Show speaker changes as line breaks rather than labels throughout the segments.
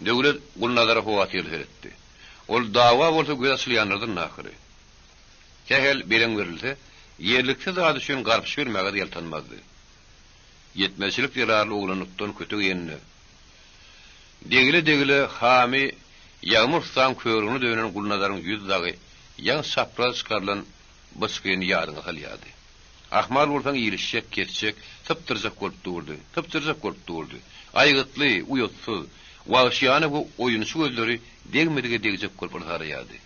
Döwlet Gulnazara howatyrly seretdi. Ol dawa bolsa göz açylýanlardan ahyry. Sähel beleň berilse, ýerliksiz zat üçin garpyşybermäge-de ýaltanmazdy. Ýetmezçilik zerarly oglanlykdan kötek iýende, degile-degile hamy Ýagmyr ussaň körügine dönen Gulnazaryň ýüzi dagy ýaňy çapraz çykarylan byçgyny ýadyňa salýardy. Ahmal bolsaň ilişjek, kesjek, sypdyrjak bolup durdy, sypdyrjak bolup durdy. Aýgytly, uýatsyz, wagşyýana we oýunçy gözleri degmedige degjek bolup yrsaraýardy.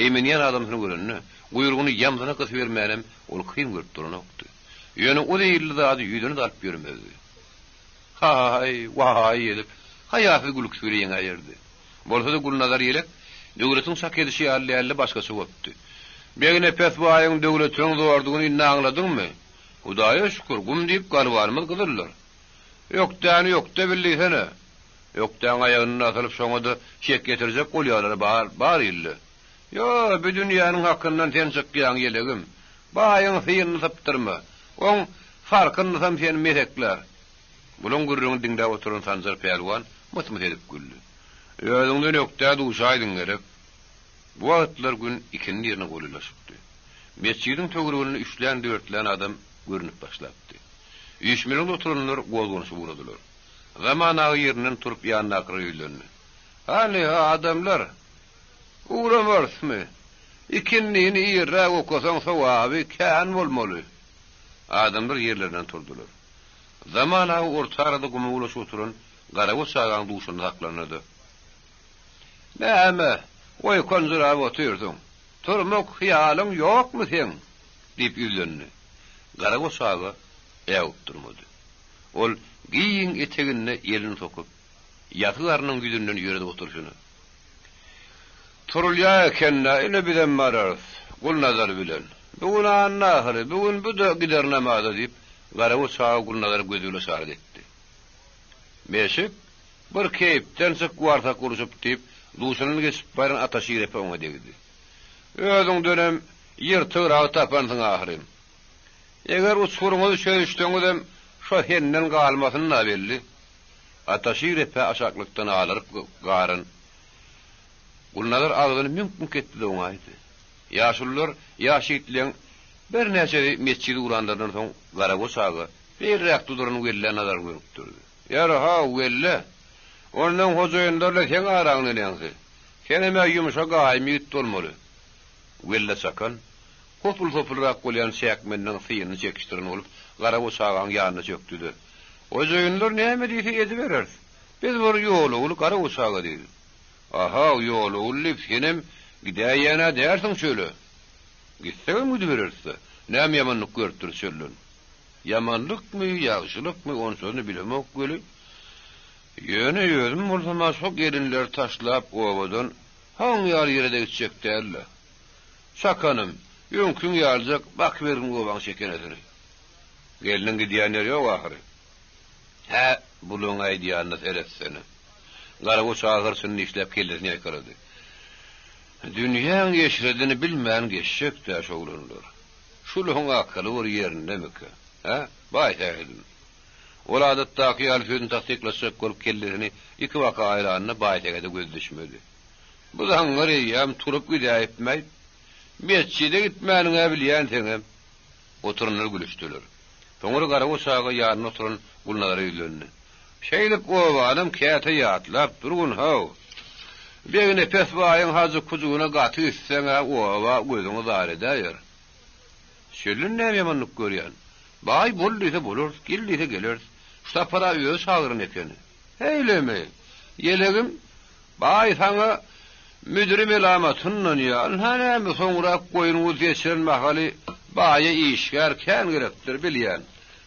Eýmenýän adamsyny görende, guýrugyny ýamzyna gysybermänem ol kyn görüp duranokdy. Ýöne o zeýilli zady ýüzüne-de alyp ýörmezdi. Haý, waý edip, haýasyz gülküsi bile ýeňäýerdi. Bolsa-da Gulnazar ýelek Döwletiň çak edişi ýaly däldi, başgaça gopdy. Begnepes baýyň döwletiniň zordugyny indi aňladyňmy? Hudaýa şükür, gum diýip galbanymyz gyzyldyr. Ökdäni ökde bil diýsene. Ökdäň aýagyndan asylyp şoňa-da şek ýetirjek bolýarlar bar, bar ilde. Ýo, bi dünýäniň hakyndan sen çykýaň, ýelegim. Baýyň synyny sypdyrma. Oň sarkyndysam seni meseklär. Bulaň gürrüňini diňläp oturan Sanjar pälwan mys-mys edip güldi. Özüňden ökdä duşaýdyň gerek. Bu wagtlar gün ikindi ýerine golaýlaşypdy. Metjidiň töwereginde üçlän-dörtlän adam görnüp başlapdy. Üýşmeleňde oturanlar gozganyşyp ugradylar. Zaman aga ýerinden turup ýanyndakylara ýüzlendi. Hany, adamlar, ugramarysmy? Ikindini irräk okasaň sogaby kän bolmaly. Adamlar ýerlerinden turdular. Zaman aga orta arada guma ulaşyp oturan Garagoç agaň duşunda saklandy-da. Näme, oýkanjyrap otyrsyň? Turmak hyýalyň ýokmy seň? diýip ýüzlendi. Garagoç aga äwip durmady. Ol giň etegine elini sokup, ýasy garnyň ýüzünden ýöredip oturyşyna. Turulýa eken-dä, ine bizem bararys, Gulnazar bilen. Bu gün anna ahyry, bu gün bu-da gider namaza diýip, Garagoç aga Gulnazara gözi bilen yşarat etdi. Meşik, bir keýpden çyk warsak urşup diýip, duşundan geçip baran Ataşir epe oňa degdi. Özüňdenem ýyrtygragy tapansyň ahyryn. Eger uçguryňyzy çözüşseňizem, şo senden galmasyn-da belli. Ataşir epe aşaklykdan alaryp garan Gulnazar agzyny müňk-müňk etdi-de oňaýdy. Ýaşulular ýaş ýigitleň birnäçesi metjide ugranlaryndan soň Garagoç aga beýleräkde duran Wellä nazar gönükdirdi. Ýeri-haw, Welle! Onnoň hojaýynlar-la seň araň neneňsi? Senem-ä ýumşa gaýym ýigit bolmaly. Welle çakan, hopul-sopulrak bolýan çäkmeniniň syýyny çekişdiren bolup, Garagoç agaň ýanyna çökdi-de, Hojaýynlar näme diýse edibereris. Biz bir ýolagul Garagoç aga diýdi. A-haw, ýolagul diýip, senem gidäýýän-ä dälsiň çöle. Gitsegem gidibereris-dä. Näme ýamanlyk görüpdiris çölden? Ýamanlykmy, ýagşylykmy, onçasyny bilemok weli, ýöne özüm bolsam-a şo gelinleri taşlap obadan haň ýaly ýere-de gitjek däl-le. Çakanym, öňküň ýalyjak bakybergin obaň çekenesini. Gelniň gidýän ýeri ýok ahyry. Hä, bulaň aýdýanyna seretsene. Garagoç aga hyrçyny dişläp kellesini ýaýkalady. Dünýäň eşredini bilmän geçjek-dä şoglanlar. Şulaň akyly bir ýerindemikä? Hä, Baýsähedim? Ol adatdaky ýaly sözüni tassyklatjak bolup kellesini ikibaka aýlanda Baýsähede gözi düşmedi. Bu zaňňar eýýäm turup gidäýipmäý? Metjide gitmäniň-ä bilýän seňem. Oturanlar gülüşdiler. Soňra Garagoç aga ýanynda oturan Gulnazara ýüzlendi. Şeýdip obanam käte ýatlap durgun, how. Begnepes baýyň hajy-kujugyna gaty gitseň-ä oba gözüňi zar edäýer. Çölden näme ýamanlyk görýän? Baý bol diýse bolarys, gel diýse geleris. Şu sapar-a özi çagyran ekeni. Heýlemi? Ýelegim, baý saňa müdiri melamatyndan ýa, ynha näme soňrak goýun-guzy geçiren mahaly baýa işgär kän gerekdir, bilýän.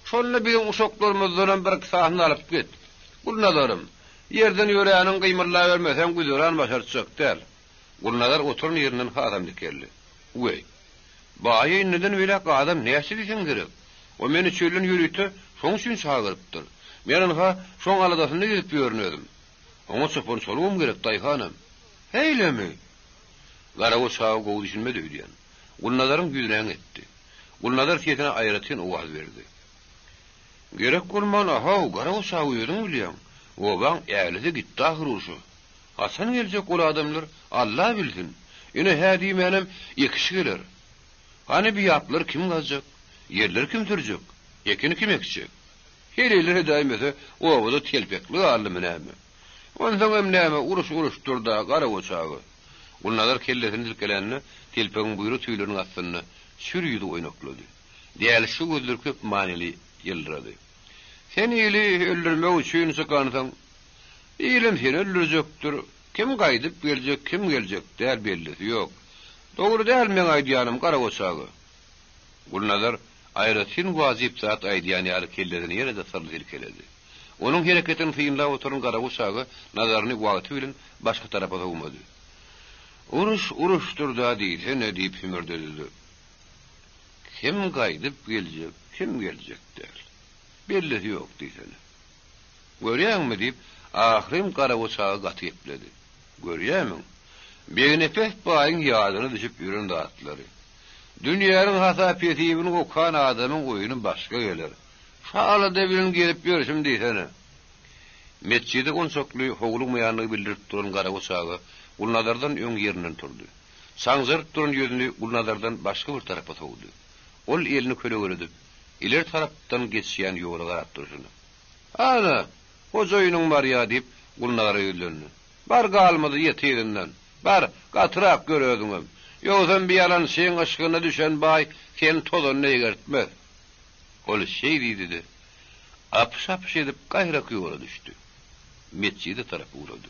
Şonda biziň uşaklarymyzdanam birki sanyny alyp git. Gulnazarym, ýerden ýöräniň gymyldabermeseň güzeran başartjak däl. Gulnazar oturan ýerinden hasam dikeldi. Weý, baýa indiden beýläk adam näçe diýseň gerek. O meni çölden ýörite şoň üçin çagyrypdyr. Men ynha şoň aladasynda gezip ýörün özüm. Oňa çopan-çolugam gerek, daýhanam. Heýlemi? Garagoç aga gowy düşünmedi öýdýän. Gulnazaryň ýüzüne äňetdi. Gulnazar sesine aýratyn owaz berdi. Gerek bolman-a, how, Garagoç aga özüň bilýäň. Obaň älisi gitdi ahyr urşa. Haçan geljek ol adamlar, Alla bilsin. Ine, hä diýmänem ekiş geler. Hany bi ýaplary kim gazjak? Ýerleri kim sürjek? Ekini kim ekjek? Heleýler edäýmese, obada telpekli galdymy näme? Onsoň hem näme, uruş uruşdyr-da, garagoç aga. Gulnazar kellesini silkelände, telpegiň buýra tüýleriniň astynda çür ýüzi oýnaklady. Dälişgi gözleri köp manyly ýyldyrady. Sen ili öldürmek üçin çykansyň. Ilem seni öldürjekdir. Kim gaýdyp geljek, kim geljek däl bellisi ýok. Dogry däl meň aýdýanym, garagoç aga. Gulnazar aýratyn wajyp zat aýdýan ýaly kellesini ýene-de syrly silkeledi. Onuň hereketini synlap oturan Garaguş aga nazaryny wagty bilen başga tarapa sowmady. Uruş uruşdyr-da diýsene diýip hümürdedi-de. Kim gaýdyp geljek, kim geljek däl. Bellisi ýok diýsene. Görýäňmi diýip, ahyrym Garaguş aga gaty gepledi. Görýämiň? Begnepes baýyň ýadyna düşüp ýören zatlary. Dünýäniň hasap-hesibini okan adamyň oýny başga geler. Şa alada bilen gezip ýörşüm diýsene. Metjide onçakly howlugmaýandygy bildirip duran Garagoç aga Gulnazardan öň ýerinden turdy. Çaňjaryp duran ýüzüni Gulnazardan başga bir tarapa sowdy. Ol elini kölegeledip, ileri tarapdan geçýän ýola garap durşuna. Ana, hojaýynyň barýa, diýip, Gulnazara ýüzlendi. Bar galmady, ýet yzyndan. Bar, gatyrak gör özüňem. Ýogsam bi ýalançyň yşgyna düşen baý seni tozanyna egertmez. Ol şeý diýdi-de, apyş-apyş edip gaýraky ýola düşdi. Metjide tarap ugrady.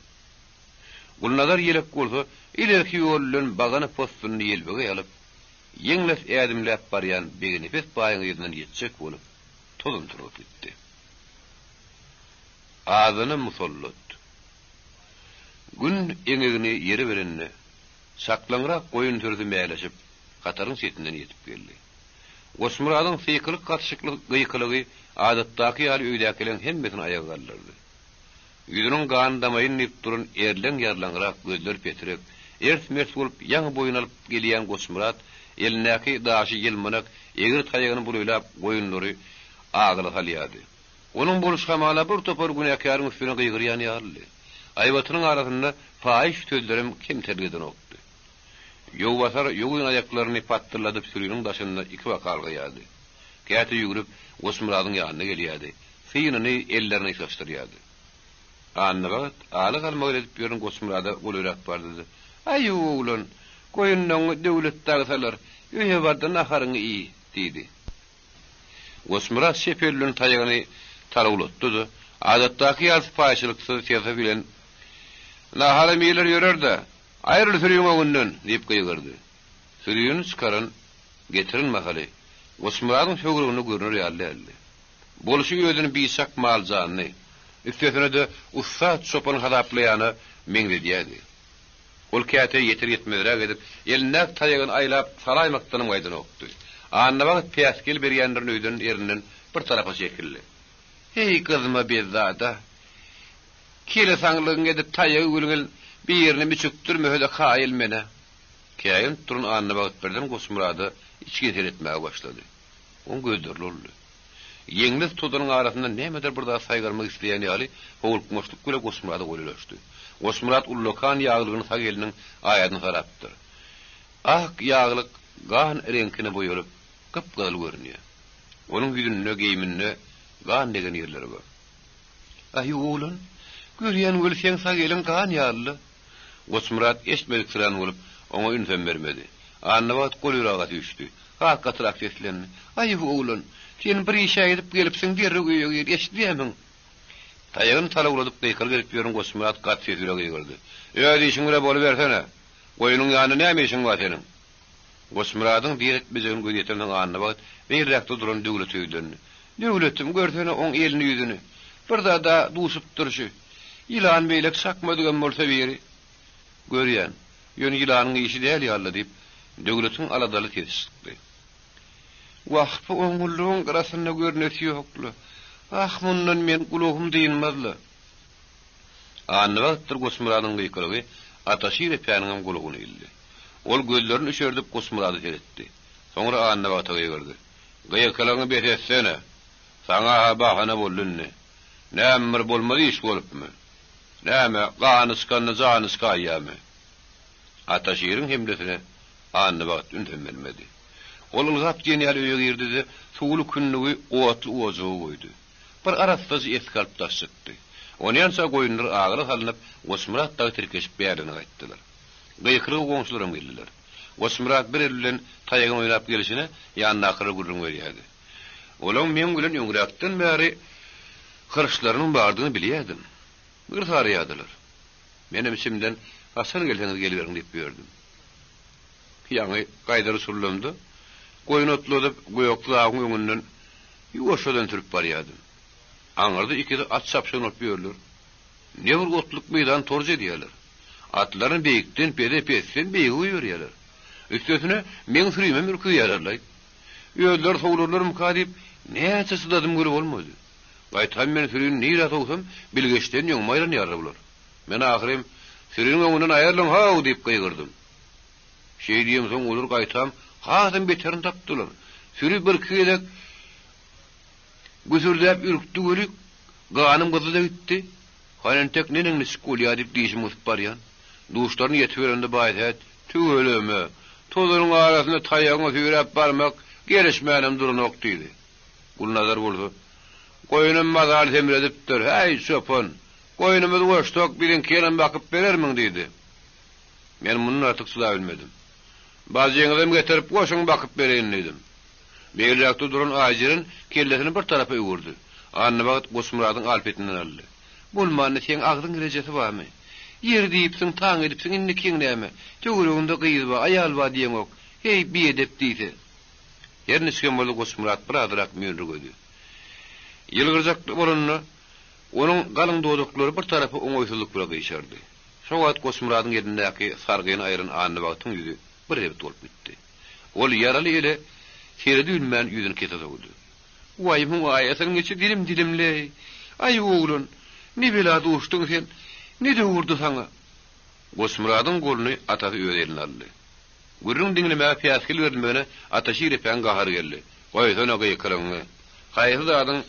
Gulnazar ýelek bolsa ilerki ýol bilen bagana possunyny ýelbegeý alyp, ýeňles ädimläp barýan Begenepes baýyň yzyndan ýetjek bolup, tozan turzup gitdi. Azana musallat. Gün eňegini ýere berende, çaklaňrak goýun sürüsi mäleşip, hataryň çetinden ýetip geldi. Goçmyradyň sykylyk gatyşykly gykylygy adatdaky ýaly öýdäkileriň hemmesini aýaga galdyrdy. Ýüzüniň gany damaýyn diýip duran erleň-ýarlaňrak gözleri petirek, ers-mers bolup ýaňy boýun alyp gelýän Goçmyrat elindäki daşy ýylmanak egri taýagyny bulaýlap goýunlary agyla salýardy. Onuň bolşy hamala bir topar günäkäriň üstüne gygyrýan ýalydy. Aýbatynyň arasynda paýyş sözlerem kemterlik edenokdy. Ýowbasar ýogyn aýaklaryny patdylladyp süriniň daşynda ikibaka algaýardy. Käte ýüwrüp, Goçmyradyň ýanyna gelýärdi, synyny ellerine ysgaşdyrýardy. Annabagt aly galmagal edip ýören Goçmyrada golaýrak bardy-da, Aý, oglan, goýunlaňňy Döwlet dagy salar, öýe bar-da naharyňy iý, diýdi. Goçmyrat çep eli bilen taýagyny talawlatdy-da, adatdaky ýaly sypaýyçylyksyz sesi bilen, Naharam iýiler ýörer-dä, Aýryl süriň öňünden! diýip gygyrdy. Sürini çykaran, getiren mahaly Goçmyradyň töwereginde görner ýaly däldi. Bolşy özüni biçak mal-janly, üstesine-de ussat çopan hasaplaýana meňzedýärdi. Ol käte ýeter-ýetmezräk edip, elindäki taýagyny aýlap salaýmakdanam gaýdanokdy. Annabagt päsgel berýändirin öýden erinden bir tarapa çekildi. Heý, gyzma bezzada! Kelesaňlygyňy edip taýagy gülgün birini müçükdirmese-de kaýyl men-ä. Käýinip duran Annabagt birden Goçmyrada içgin seretmäge başlady. Oň gözleri doldy. Ýeňles tozanyň arasyndan nämedir bir zat saýgarmak isleýän ýaly howlukmaçlyk bile Goçmyrada golaýlaşdy. Goçmyrat ullakan ýaglygyny sag eliniň aýasyna sarapdyr. Ak ýaglyk gan reňkine boýalyp, gyp-gyzyl görünýär. Onuň ýüzünde, geýminde gan degen ýerleri bar. Aý, oglan, görýän weli seň sag eliň gan ýaly-la. Goçmyrat eşitmediksirän bolup, oňa ünsem bermedi. Annabagt golaýraga süýşdi. Has gatyrak seslendi. Aý, oglan, sen bir iş-ä edip gelipsiň, derrew öýe gir, eşidýärmiň? Taýagyny talawladyp gykylyk edip ýören Goçmyrat gaty sesi bile gygyrdy. Öz işiň bile bolubersene! Goýnuň ýanynda näme işiň bar seniň? Goçmyradyň diýen etmejegini gözi ýetensoň Annabagt beýleräkde duran Döwlete ýüzlendi. Döwletim, görsene oň elini-ýüzüni. Bir zada duşupdyr şü. Ýylan beýleki çakmadygam bolsa biri. Görýän. Ýöne ýylanyň işi däl ýaly-la diýip, Döwletiň aladaly sesi çykdy. Wah, bu oňňullygyň gyrasynda görnesi ýok-la. Ah, mundan men gulagym dynmaz-la. Annabagtdyr Goçmyradyň gykylygy Ataşir epäniňem gulagyna ildi. Ol gözlerini üşerdip Goçmyrada seretdi. Soňra Annabagta gygyrdy. Gykylygyňy bes etsene! Saňa-ha bahana boldy indi. Näme bir bolmaly iş bolupmy? Näme, gany çykanda jany çykaýýamy? Ataşiriň hemlesine Annabagt ünsem bermedi. Ol ylgap diýen ýaly öýe girdi-de, suwly kündügi otly ojaga goýdy. Bir arassaja esgi alyp daş çykdy. Onýança goýunlar agyra salnyp, Goçmyrat dagy tirkeşip bärlerine gaýtdylar. Gykylyga goňşularam geldiler. Goçmyrat bir eli bilen taýagyny oýnap gelşine, ýanyndakylara gürrüň berýärdi. Olaň meň bilen öňräkden bäri hyrçlarynyň bardygyny bilýärdim. Bir saraýardylar. Menem içimden haçan gelseňiz geliberiň diýip ýördüm. Ýaňy gaýdar uçurlamda, goýun otladyp, gök zagyň öňünden ýuwaşjadan sürüp barýardym. Aňyrda ikisi at çapyşan bolup ýörler. Ne bir otluk meýdany torç edýärler. Atlaryny beýikden pese, pesden beýige goýberýärler. Üstesine, meň sürimem ürküzýärler-laý. Özleri sowlarlarmyka diýip, näçe çydadym göre bolmady. Gaýtam men sürini nirä sowsam, bilgeşden öňüme aýlanýarlar bular. Men ahyrym, Süriniň öňünden aýrylyň how! diýip gygyrdym. Şeý diýemsoň olar gaýtam hasam beterini tapdylar. Süri birki gezek güsürdäp ürkdi weli, ganym gyzdy-da gitdi. Hany entek neneň-niçik bolýar diýip dişimi gysyp barýan. Duşlaryna ýetiberende Baýsähet, Tüweleme, tozanyň arasynda taýagyňy süýräp barmak gelişmänem duranok diýdi. Gulnazar bolsa, Goýunam mazaly semredipdir, häý, çopan, goýnumyzy goşsak, biziňkinem bakyp berermiň diýdi. Men mundan artyk çydabilmedim. Bajyňyzam getirip goşuň bakyp bereýin diýdim. Beýleräkde duran Aýjeren kellesini bir tarapa öwürdi. Annabagt Goçmyradyň alpetinden aldy. Bolmanda seň agzyň rejesi barmy? Ýer diýipsiň, taň edipsiň, indikiň näme? Töwereginde gyz bar, aýal bar diýeňok. Heý, biedep diýse. Her niçigem bolsa Goçmyrat birazrak müýnürgedi. Ýylgyrjak bolanda, onuň galyň dodaklary bir tarapa oňaýsyzlyk bilen gyşardy. Şo wagt Goçmyradyň elindäki sargyny aýran Annabagtyň ýüzi bir ebet bolup gitdi. Ol ýaraly ele seredibilmän ýüzüni kese sowdy. Waý, muň aýasynyň içi dilim-dilim-leý. Aý, oglan, ne bela duşduň sen? Ne döwürdi saňa? Goçmyradyň goluny atasy öz eline aldy. Gürrüň diňlemäge päsgel berilmegine Ataşir epäň gahary geldi. Goýsana gykylygyňy. Haýsy zadyň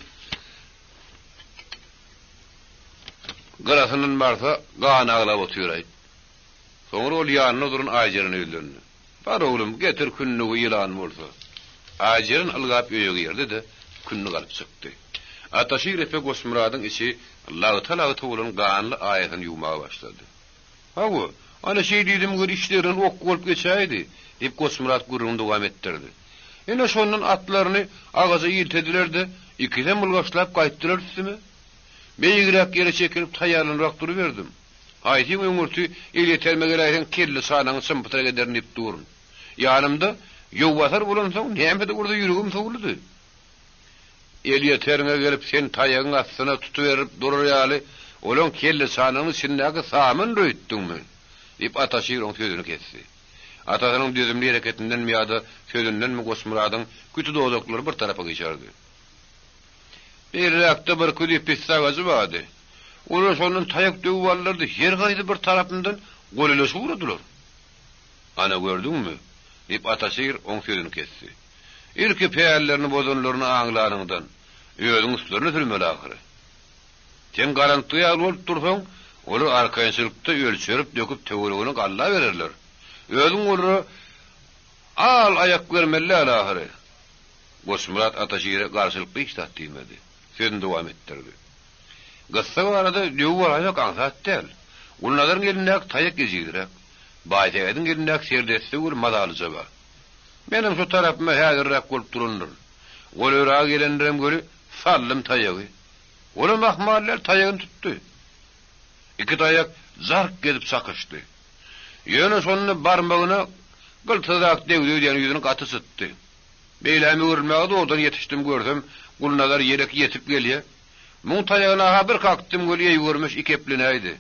gyrasyndan barsa, gan aglap otyr-aýt. Soňra ol ýanynda duran Aýjerene ýüzlendi. Bar oglum, getir kündügi ýylan bolsa. Aýjeren ylgap öýe girdi-de, kündük alyp çykdy. Ataşir epe Goçmyradyň içi lagta-lagta bolan ganly aýasyny ýuwmaga başlady. Hawa, ana şeý diýdim weli içlerinden ok bolup geçäýdi, diýip, Goçmyrat gürrüňini dowam etdirdi. Ine şondan atlaryny agaja iltediler-de, ikisem ylgaşlap gaýtdylar üstüme. Beýigräk ýere çekilip taýýarlanybrak duruberdim. Haýsyň öňürti elýeterime geläýseň kelle çanagyňy çym-pytrak ederin diýip durun. Ýanymda Ýowbasar bolansoň näme-de bolsa ýüregim sowuldy. Elýeteriňe gelip sen taýagyň astyna tutuberip durar ýaly olaň kelleçanagynyň içindäki samyndyr öýtdüňmi? diýip Ataşir oň sözüni kesdi. Atasynyň dözümli hereketindenmi ýa-da sözündenmi Goçmyradyň küti dodaklary bir tarapa gyşardy. Beýleräkde bir küdi pisse agajy bardy. Olar şondan taýak döwüp aldylar-da, her haýsy bir tarapyndan goleleşip ugradylar. Ana, gördüňmi? diýip, Ataşir oň sözüni kesdi. Ilki pällerini bozanlaryny aňlanyňdan, özüň üstlerine sürmeli ahyry. Sen garantgy ýaly bolup dursaň, olar arkaýynçylykda ölçerip-döküp töweregini gallabererler. Özüň olara al aýak bermeli däl ahyry. Goçmyrat Ataşire garşylykly hiç zat diýmedi. Sözüni dowam etdirdi. Gyssag arada döwüp alaýmak aňsat däl. Gulnazaryň elindäki taýak ejizräk. Baýsähediň elindäki serdesse weli mazalyja bar. Menem şo tarapyma häzirräk bolup durandyryn. Golaýraga gelendirem göri, saldym taýagy. Olam ahmal däl, taýagyny tutdy. Iki taýak jark edip çakyşdy. Ýöne şonda barmagyna gyltyzrak degdi öýdýän ýüzüni gaty çytdy. Beýläme öwrülmäge zordan ýetişdim, görsem, Gulnazar ýelek ýetip gelýä. Muň taýagyna-ha bir kakdym weli eý görmüş iki eplenäýdi.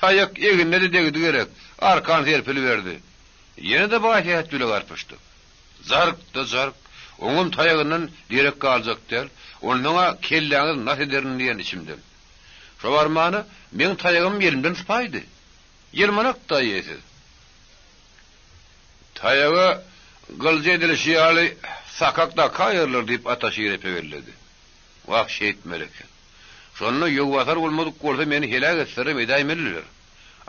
Taýak egnine-de degdi gerek, arkan serpiliberdi. Ýene-de Baýsähet bile garpyşdyk. Jark-da jark, oňam taýagyndan derek galjak däl, onsoň-a kelläňizi nas ederin diýen içimden. Şo barmana meň taýagym elimden sypaýdy. Ýylmanak-da eýesiz. Taýaga gylyja edilişi ýaly sakak dakaýarlar diýip Ataşir epe belledi. Wah, şeýtmeli eken. Şonda ýowbasar bolmadyk bolsa meni heläk etselerem edäýmelidiler.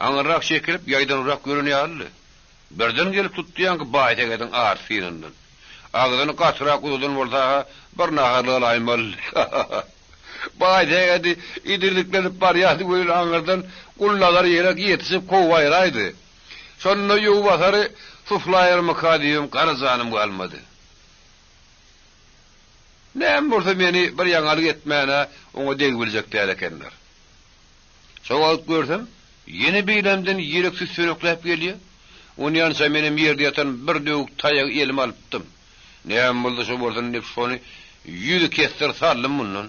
Aňyrrak çekilip, ýaýdanrak ýören ýalydy. Birden gelip tutdy ýaňky Baýsähediň art synyndan. Agzyny gatyrak uzadan bolsa-ha bir naharlyk alaýmalydy. Ha-ha-ha. Baýsähedi idirdiklenip barýardy welin aňyrdan Gulnazar ýelek ýetişip kowaýraýdy. Şonda ýowbasary suflaýarmyka diýibem gara janym galmady. Näme bolsa meni bir ýaňalyk etmän-ä oňa degibiljek däl ekenler. Şo wagt görsem, ýene beýlämden ýelek süssenekläp gelýär. Onýança menem ýerde ýatan bir döwük taýagy elime alypdym. Näme bolsa şo bolsun diýip şony ýüzi kesdir saldym mundan.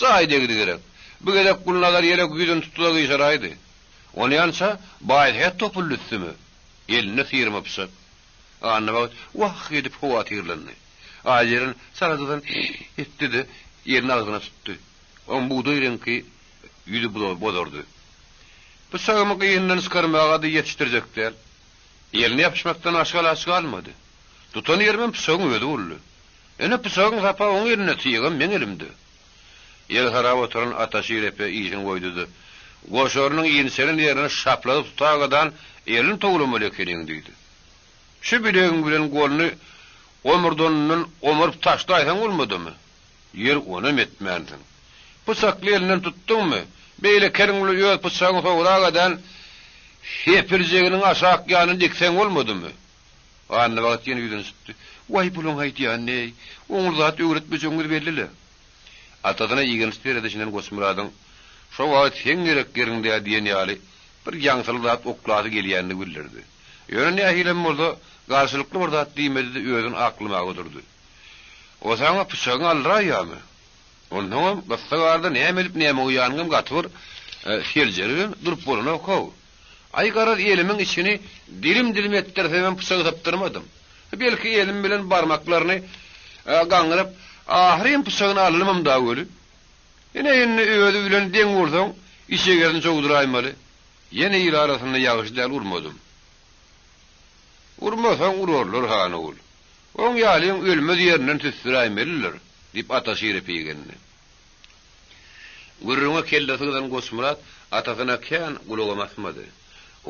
Jaý degdi gerek. Bu gezek Gulnazar ýelek ýüzüni tutdy-da gyşaraýdy. Onýança Baýsähet topuldy üstüme. Elinde syrma pyçak. Annabagt wah edip howatyrlandy. Aýjeren çalajadan etdi-de, elini agzyna tutdy. Oň bugdaý reňki ýüzi bozardy. Pyçagymy gynyndan çykarmaga-da ýetişdirjek däl. Eline ýapyşmakdan başga alaç galmady. Tutan ýerimem pyçagyň özi boldy. Ine, pyçagyň sapy oň elinde, tygam meň elimde. Ýel sarap oturan Ataşir epe işini goýdy-da, Goşarynyň inçelen ýerine şapladyp tutagadan elini towlamaly ekeniň diýdi. Şu bilegiň bilen goluny omurdanyndan omuryp taşlaýsaň bolmadymy? Ýeri onam etmänsiň. Pyçakly elinden tutduňmy, beýleki eliň bilen öz pyçagyňy sowragadan sepiljeginiň aşak ýanyny dikseň bolmadymy? Annabagt ýene ýüzüni çytdy. Waý, bulaň aýdýany-eý, oňly zat öwretmejegiňiz belli-le. Atasyna igençli seredişinden Goçmyradyň, Şo wagt seň gerek ýeriň dä diýen ýaly bir ýaňsyly zat oklasy gelýänini bildirdi. Ýöne nähilem bolsa, garşylykly bir zat diýmedi-de özüni aklamaga durdy. O saňa pyçagyňy aldyraýýarmy? Onsoňam gyssagarda näme edip näme goýýanyňam gaty bir seljeribem durup bolanok-how. Aý garaz elimiň içini dilim-dilim etdirsemem pyçagy sypdyrmadym. Belki elim bilen barmaklaryny gaňryp, ahyryn pyçagyny aldymam-da weli. Ine indi özi bilen deň bolsaň, içegesini çogduraýmaly. Ýene il arasynda ýagşy däl urmadym. Urmasaň urarlar han ogul. Oň ýalyň ölmez ýerinden süsdüräýmelidir, diýip Ata şire pigendi. Gürrüňe kellesi gyzan Goçmyrat atasyna kän gulagam asmady.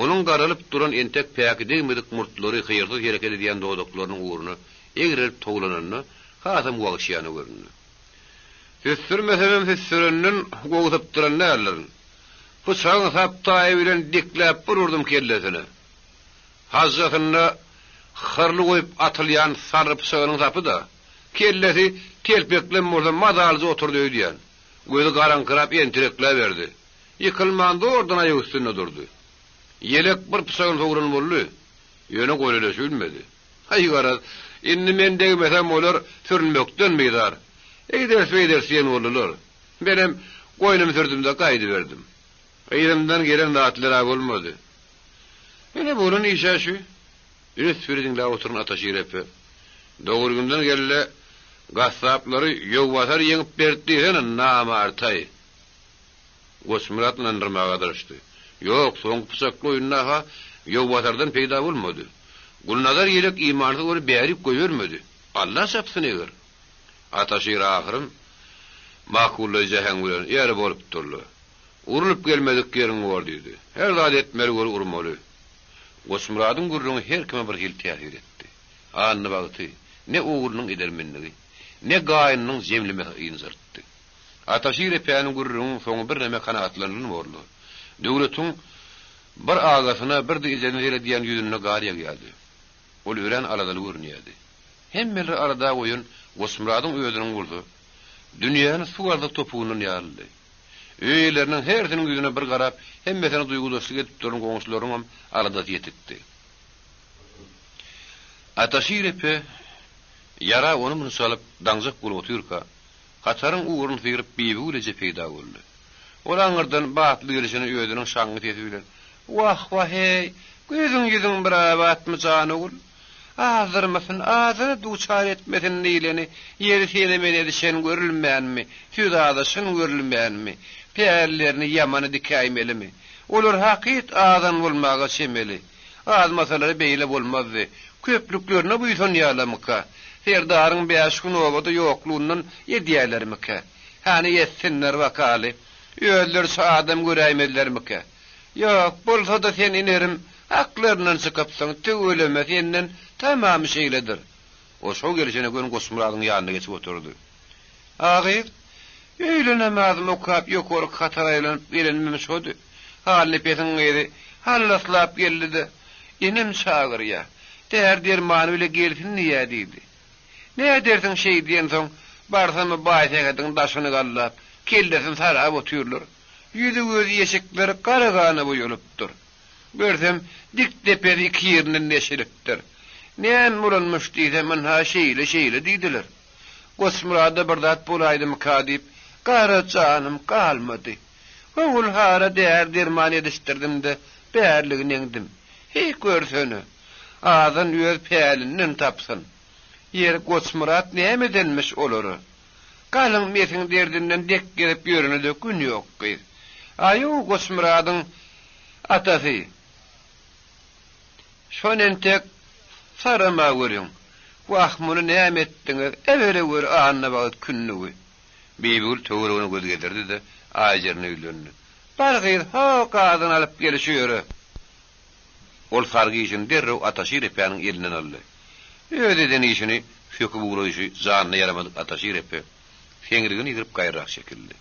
Onuň garalyp duran entek päki degmedik murtlary hyýrsyz hereket edýän dodaklarynyň ugruna egrelip towlananda hasam wagşyýana göründi. Süsdürmesemem süsdürenden gowy sypdyran däldirin. Pyçagyň sap taýy bilen dikläp bir urdum kellesine. Hajjasynda hyrly goýup atylýan sarry pyçagynyň sapy-da. Kellesi telpeklem bolsa mazalyja oturdy öýdýän. Gözi garaňkyrap entirekläberdi. Ýykylman zordan aýak üstünde durdy. Ýelek bir pyçagyny sogran boldy. Ýöne goleleşibilmedi. Aý garaz, indi men degmesem olar sürünmekden bizar. Eýderis-beýderis diýen boldular. Menem goýnumy sürdüm-de gaýdyberdim. Yzymdan gelen zatlar-a bolmady. Ine bolan iş-ä şu. Üns beri diňläp oturan Ataşir epe, Dogry günden gel-de, gassaplary Ýowbasar ýeňip berdi diýsene, namartaý! Goçmyrat ynandyrmaga dyrşdy. Ýok, soňky pyçakly oýunda-ha Ýowbasardan peýda bolmady. Gulnazar ýelek imansyz ony bärik goýbermedi. Alla çapsyn eger! Ataşir ahyryn makullaýjy äheň bilen, Ýeri bolupdyr-la. Urlup gelmedik ýeriň bor diýdi. Her zat etmeli göri urmaly. Goçmyradyň gürrüňi her kime bir hili täsir etdi. Annabagty ne oglunyň edermenligi, ne gaýynynyň jemlemesi ynjaltdy. Ataşir epäniň gürrüňiň soňy birneme kanagatlandylan borly. Döwletiň bir agasyna, bir-de ejesine seredýän ýüzünde gar ýagýardy. Ol örän aladaly görünýärdi. Hemmeleri alada goýan Goçmyradyň özüniň bolsa, dünýäni suw alsa topugyndan ýalydy. Öý eýeleriniň hersiniň ýüzüne bir garap, hemmesine duýgudaşlyk edip duran goňşularyňam aladasy ýetikdi. Ataşir epe ýara ony-muny çalyp, daňjak bolup otyrka, hataryň ugruny syryp Bibigül eje peýda boldy. Ol aňyrdan batly gelşine özüniň şaňňy sesi bilen, Wah-wah-eý, gözüň-ýüzüň bir abatmy, jan ogul? Azdyrmasyn, azyna duçar etmesin diýleni, ýeri sene-mene edişen görülmänmi, söz azaşan görülmänmi, pällerini ýamana dikäýmelimi? Olar hakyt azan bolmaga çemeli. Azmasalary beýle bolmazdy. Köplüklerine buýsanýarlarmyka? Serdaryň bäş gün obada ýoklugyndan edýärlermikä? Hany etsinler bakaly. Özleriçe adam göräýmezlermikä? Ýok, bolsa-da sen inerim, aklaryndan çykypsyň, tüweleme, senden tamamy şeýledir. O şo gelşine göni Goçmyradyň ýanyna geçip oturdy. A gyz, öýle namazymy okap ýokarky hatara aýlanyp gelenimem şody. Halnepesiň gyzy hallaslap geldi-de, Enem çagyrýa, däri-dermany bile gelsin diýýä diýdi. Nädersiň şeý diýensoň, barsam-a Baýsähediň daşyny gallap, kellesini sarap otyrlar. Ýüzi-gözi ýeşikleri gara gana boýalypdyr. Görsem, dik depesi iki ýerinden deşilipdir. Näme bolanmyş diýsem, ynha şeýle-şeýle diýdiler. Goçmyrada bir zat bolaýdymyka diýip, gara janym galmady. Howul-hara däri-derman edişdirdim-de, bärligini eňdim. Heý, görsene! Azan öz pälinden tapsyn. Ýeri, Goçmyrat näme edenmiş olara? Galyň mesiň derdinden dek gezip ýörene-de gün ýok, gyz. Aýu, Goçmyradyň atasy. Şony entek sarama görüň. Wah, muny näme etdiňiz, äbereweri Annabagt kündügi. Bibigül töweregine göz gezdirdi-de, Aýjerine ýüzlendi. Bar gyz, ho, gazyny alyp gel şu ýere. Ol sargy işini derrew Ataşir epäniň elinden aldy. Öz eden işini söküp ugraýşy janyna ýaramadyk Ataşir epe seňrigini ýygryp gaýrarak çekildi.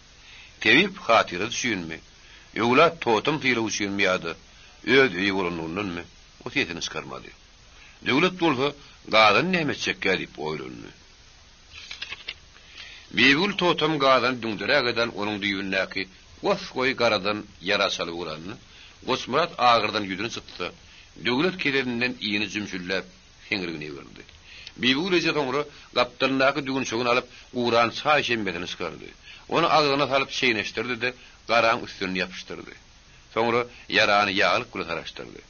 Tebip hatyrasy üçinmi, öwlat totem sylagy üçinmi ýa-da öz öýi bolanlygyndanmy, o sesini çykarmady. Döwlet bolsa gazany näme etjekkä diýip oýlandy. Bibigül totem gazany düňderäk eden onuň düýbündäki gos-goýy garadan ýara çalyp ugranda, Goçmyrat agyrdan ýüzüni çytsa, Döwlet kesesinden iýni jümşülläp, seňrigini egrdi. Bibigül eje soňra gapdalyndaky düwünçegini alyp, guran çaý şemmesini çykardy. Ony agzyna salyp çeýneşdirdi-de, garaň üstünden ýapyşdyrdy. Soňra ýarany ýaglyk bilen saraşdyrdy.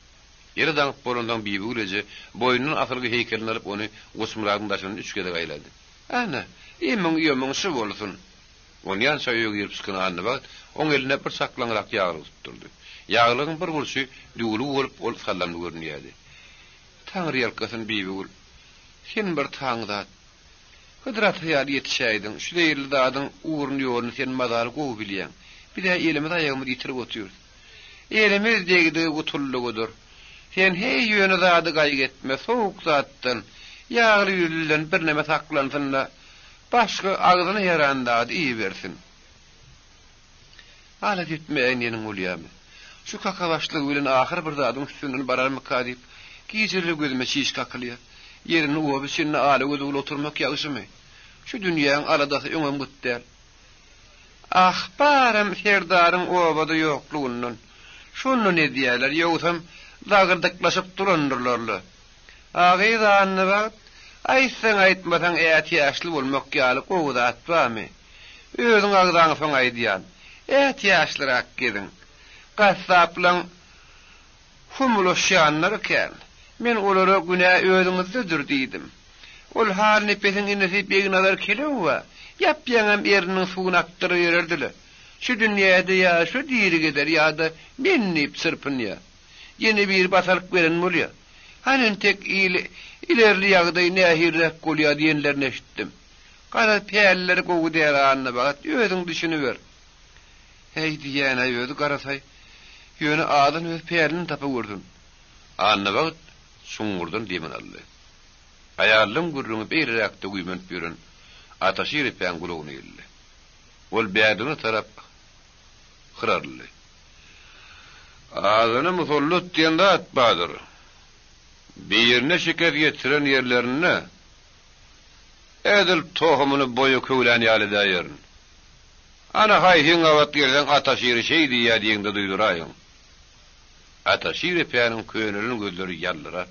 Ýere daňyp bolansoň Bibigül eje boýnundan asylgy heýkelini alyp, ony Goçmyradyň daşyndan üç gezek aýlady. Ana, emiň-ýomuň şu bolsun! Onýança öýe girip çykan Annabagt oň eline bir çaklaňrak ýaglyk tutdurdy. Ýaglygyň bir burçy düwülgi bolup, ol sallamly görünýärdi. Taňryýalkasyn, Bibigül. Sen bir taň zat. Hydyr ata ýaly ýetişäýdiň. Şu zeýilli zadyň ugruny-ýoluny sen mazaly gowy bilýäň. Biz-ä elimiz-aýagymyzy ýitirip otyrys. Elimiz degdigi gutuldygydyr. Sen heý ýöne zady gaýgy etme, sowuk zatdan, ýagly-ýüzlüden birneme saklansyn-da, Başga agzyna ýaran zady iýibersin. Alat etmäýin diýeniň bolýamy? Şu kakabaşlygy bilen ahyr bir zadyň üstünden bararmyka diýip, gijeler gözüme çiş kakylýar. Ýerinde oba içinde ala göz bolup oturmak ýagşymy? Şu dünýäň aladasy öňem gyt däl. Ah, baram serdaryň obada ýoklugyndan. Şondan edýärler, ýogsam zagyrdyklaşyp durandyrlar-la. A gyz Annabagt, aýtsaň-aýtmasaň ätiýaçly bolmak ýaly gowy zat barmy? Özüň agzaňsoň aýdýan, ätiýaçlyrak geziň. Gassaplaň humulaşýanlary kän. Men olara günä özüňizdedir diýdim. Ol Halnepesiň inisi Begnazar kelew bar, ýap-ýaňam erniniň suwuny akdyrybererdi-le. Şu dünýäde ýa şu diri gezer ýa-da men diýip çyrpynýar. Ýene biri basalyk beren bolýa. Hany entek il ilerli ýagdaý nähiliräk bolýa diýenlerini eşitdim. Garaz pälleri gowy däl Annabagat, özüň düşüniber. Häý diýýän-ä özi garasaý. Ýöne azan öz pälini tapawursin. Annabagat çuňňurdan demini aldy. Aýallaň gürrüňi beýleräkde güýmenip ýören Ataşir epäň gulagyna ildi. Ol bägdine tarap hyraryldy. Adyna musallat diýen zat bardyr. Birine şikes ýetiren ýerlerinde edil tohumyny boýa köwlän ýaly edäýerin. Ana, haýsyň gabat gelseň Ataşiri şeý diýýä diýeňde duýduraýyň. Ataşir epäniň könelen gözleri ýaldyrap,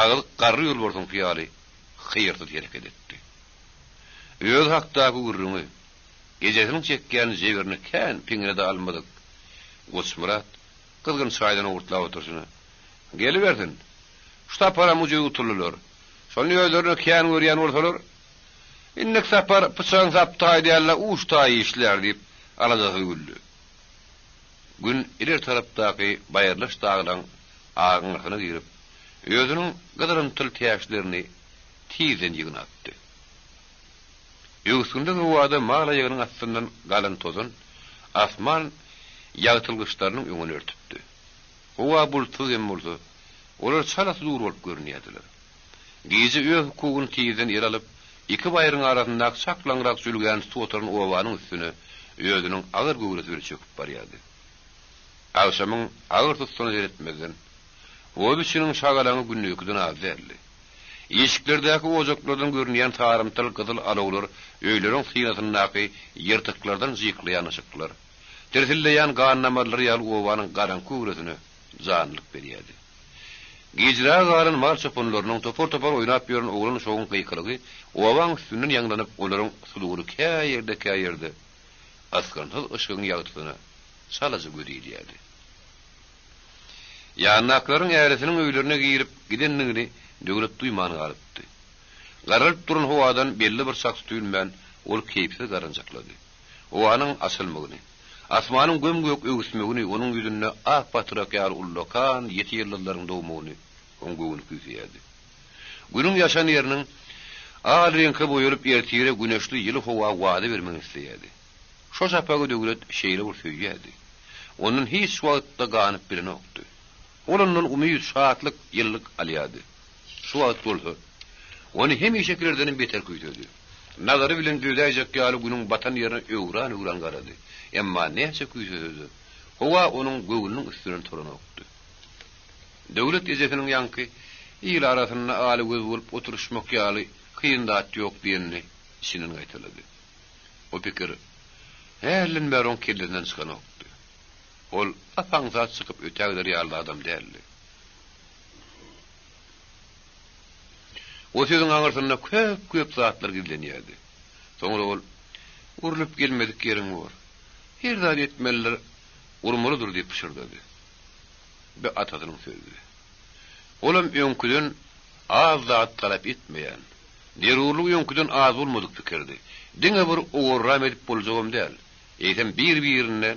agyz garry ýolbarsyňky ýaly hyýrsyz hereket etdi. Özi hakdaky gürrüňi, Ejesiniň çekýän jebirini kän piňine-de almadyk Goçmyrat gyzgyn çaýdan owurtlap oturyşyna, Gelibersin. Şu saparam ujyz gutuldylar. Şony özlerine kän görýän bolsalar, indiki sapar pyçagyň sapy taý däl-de, uç taýy işlär diýip, aladasyz güldi. Gün ileri tarapdaky baýyrlaş daglaň agyňasyna girip, özüniň gyzylymtyl täçlerini tizden ýygnapdy. Öwüsginli howada mal aýagynyň astyndan galan tozan. Asman ýagtylgyçlarynyň öňüni örtüpdi. Howa bulutsyz hem bolsa, olar çala sudur bolup görünýärdiler. Gije öz hukugyny tizden ele alyp, iki baýryň arasyndaky çaklaňrak jülgäni tutup oturan obanyň üstüne özüniň agyr göwresi bilen çöküp barýardy. Agşamyň agyr tutusyna seretmezden, oba içiniň şagalaňy gündizkiden az däldi. Işiklerdäki ojaklardan görünýän sarymtyl gyzyl alawlar öýleriň synasyndaky ýyrtyklardan jyklaýan yşyklar, tirsilleýän gan damarlary ýaly obanyň garaňky göwresine janlylyk berýärdi. Gijräge galan mal çopanlarynyň, topar-topar oýnap ýören oglan-uşagyň gykylygy obaň üstünden ýaňlanyp, olaryň sudury kä ýerde-kä ýerde ysgynsyz yşygyň ýagtysyna çalaja göz ilýärdi. Ýanyndakylaryň ärisiniň öýlerine girip gidendigini Döwlet duýman galypdy. Garalyp duran howadan belli bir çak sütülmän, ol keýpsiz garanjaklady. Howanyň açylmagyny, asmanyň göm-gök öwüsmegini, onuň ýüzünde ak patrak ýaly ullakan ýiti ýyldyzlaryň dogmagyny oň göwni küýseýärdi. Günüň ýaşan ýeriniň al reňke boýalyp ertire güneşli ýyly howa wada bermegini isleýärdi. Şo şapagy Döwlet şeýle bir söýýärdi. Ondan hiç wagtda ganyp bilenokdy. Ol ondan umyt, şatlyk, ýylylyk alýardy. Şu wagt bolsa, ony hemişekilerdenem beter küýsedi. Nazary bilen dözäýjek ýaly günüň batan ýerine öwran-öwran garady. Emma näçe küýsese-de, howa onuň göwnüniň üstünden turanokdy. Döwlet ejesiniň ýaňky, Il arasynda aly göz bolup oturyşmak ýaly kyn zat ýok diýenini içinden gaýtalady. Bu pikir hälden bäri oň kellesinden çykanokdy. Ol ap-aňsat çykyp ötägider ýaly adam däldi. O sözüň aňyrsynda köp-köp zatlar gizlenýärdi. Soňra ol, Urlup gelmedik ýeriň bor. Her zat etmelidir, urmalydyr diýip pyşyrdady. Bu atasynyň sözüdi. Olam öňküden az zat talap etmeýän, zerurlygy öňküden az bolmadyk pikirdi. Diňe bir owarram edip boljagam däl, eýsem bir-birinden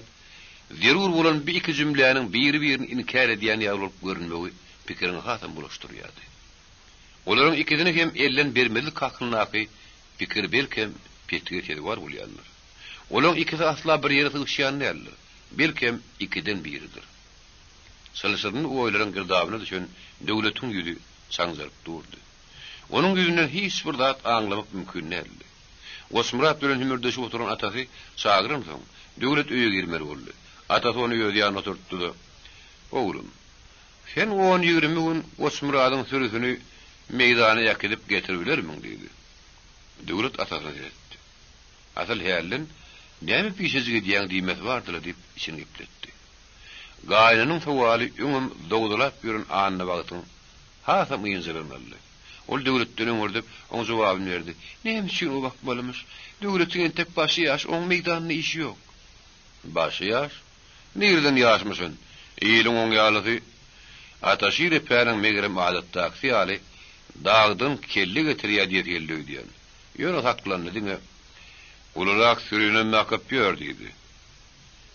zerur bolan bu iki jümläniň biri-birini inkär edýän ýaly bolup görünmegi pikiriňi hasam bulaşdyrýardy. Olaryň ikisini hem elden bermezlik hakyndaky pikir belkem petige sezewar bolýandyr. Olaryň ikisi asla bir ýere sygyşýan däldir. Belkem ikiden biridir. Çylşyrymly oýlaryň girdabyna düşen Döwletiň ýüzi çaňjaryp durdy. Onuň ýüzünden hiç bir zat aňlamak mümkin däldi. Goçmyrat bilen hümürdeşip oturan atasy çagyransoň, Döwlet öýe girmeli boldy. Atasy ony öz ýanynda oturtdy-da, Oglum, sen on-ýigrimi gün Goçmyradyň sürüsini meýdana äkidip getiribilermiň? diýdi. Döwlet atasyna seretdi. Asyl hälden näme pişejik edýäň diýmesi bardy-la diýip içini gepletdi. Gaýnynyň sowaly öňem dowzalap ýören Annabagtyň hasam ynjalygyny aldy. Ol Döwletden öňürdip, oň jogabyny berdi, Näme üçin o bakmalymyş? Döwletiň entek başy ýaş, oň meýdanda işi ýok. Başy ýaş? Nireden ýaşmyşyn? Iliň oň ýalysy Ataşir epäniň megerem adatdakysy ýaly dagdan kelle getirýär diýesi geldi öýdýän. Ýöne saklandy, diňe, Ulurak sürinem bakyp ýör diýdi.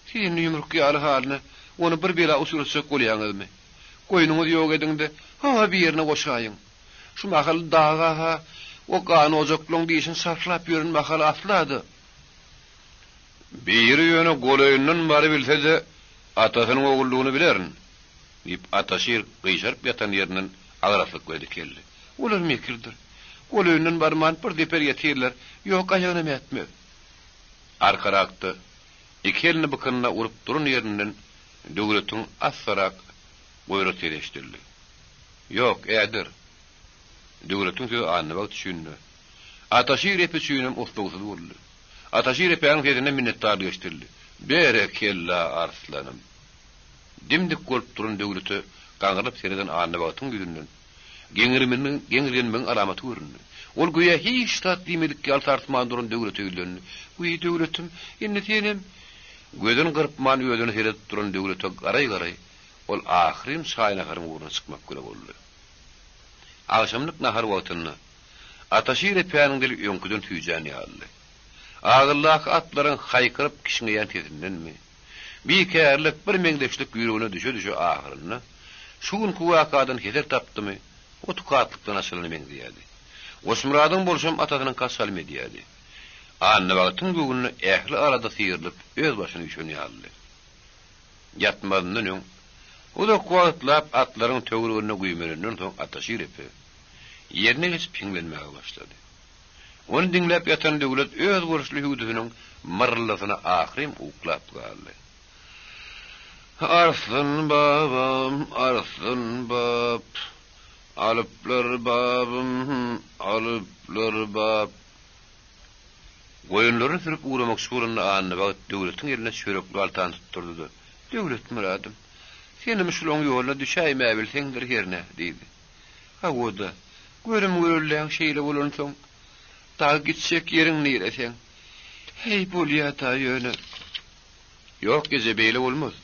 Siz indi ýumruk ýaly halyna ony bir bela uçratjak bolýaňyzmy? Goýnuňyzy ýok ediň-de, ha birine goşaýyň. Şu mahal daga-ha o ganojaklaň dişini şarhlap ýören mahaly asla-da. Biri ýöne golaýyndan barybilse-de, atasynyň ogullygyny bilerin, diýip, Ataşir gyşaryp ýatan ýerinden agraslyk bilen dikeldi. Olar mekirdir. Golaýyndan barman bir deper ýetirler, ýok, aýagynam ätmez. Arkarakda, iki elini bykynyna urup duran ýerinden Döwletiň assarak goýra sesi eşidildi. Ýok, äder. Döwletiň sözi Annabagt üçin-de, Ataşir epe üçinem oslagsyz boldy. Ataşir epäniň sesinde minnetdarlyk eşidildi. Berekella, arslanym! Dim-dik bolup duran Döwlete gaňrylyp sereden Annabagtyň ýüzünden geňirgenmegiň alamaty göründi. Ol göýä hiç zat diýmedik ýaly sarsman duran Döwlete ýüzlendi. Wiý, Döwletim, indi senem. Gözüni gyrpman özüne seredip duran Döwlete garaý-garaý, ol ahyryn çaý-naharyň ugruna çykmak bile boldy. Agşamlyk nahar wagtynda Ataşir epäniň dili öňküden süýjän ýalydy. Agyldaky atlaryň haýkyryp kişňeýän sesindenmi, Bikärlik, bir meňzeşlik ýüregine düşe-düşe ahyrynda, şu günki wakadan heser tapdymy, o tukatlykdan açylana meňzeýärdi. Goçmyradyň bolşam atasynyňka çalym edýärdi. Annabagtyň göwnüne ähli alada syrylyp, öz başyna üşen ýalydy. Ýatmazyndan öň, uzak wagtlap atlaryň töwereginde güýmenenden soň Ataşir epe, ýerine geçip hiňlenmäge başlady. Ony diňläp ýatan Döwlet özboluşly hüwdüsiniň myrryldysyna ahyrym uklap galdy. Arslan babam, Arslan bap, Alyplar babym, alyplar bap. Goýunlaryny sürüp ugramakçy bolanda Annabagt Döwletiň eline çörekli galtany tutdurdy-da, Döwletmyradym, senem şulaň ýoluna düşäýmäbilseňdir hernä, diýdi. Hawa-da, görüm-görelläň şeýle bolansoň, dagy gitjek ýeriň nire seň? Heý, bolýa-da ýöne. Ýok, eje, beýle bolmaz.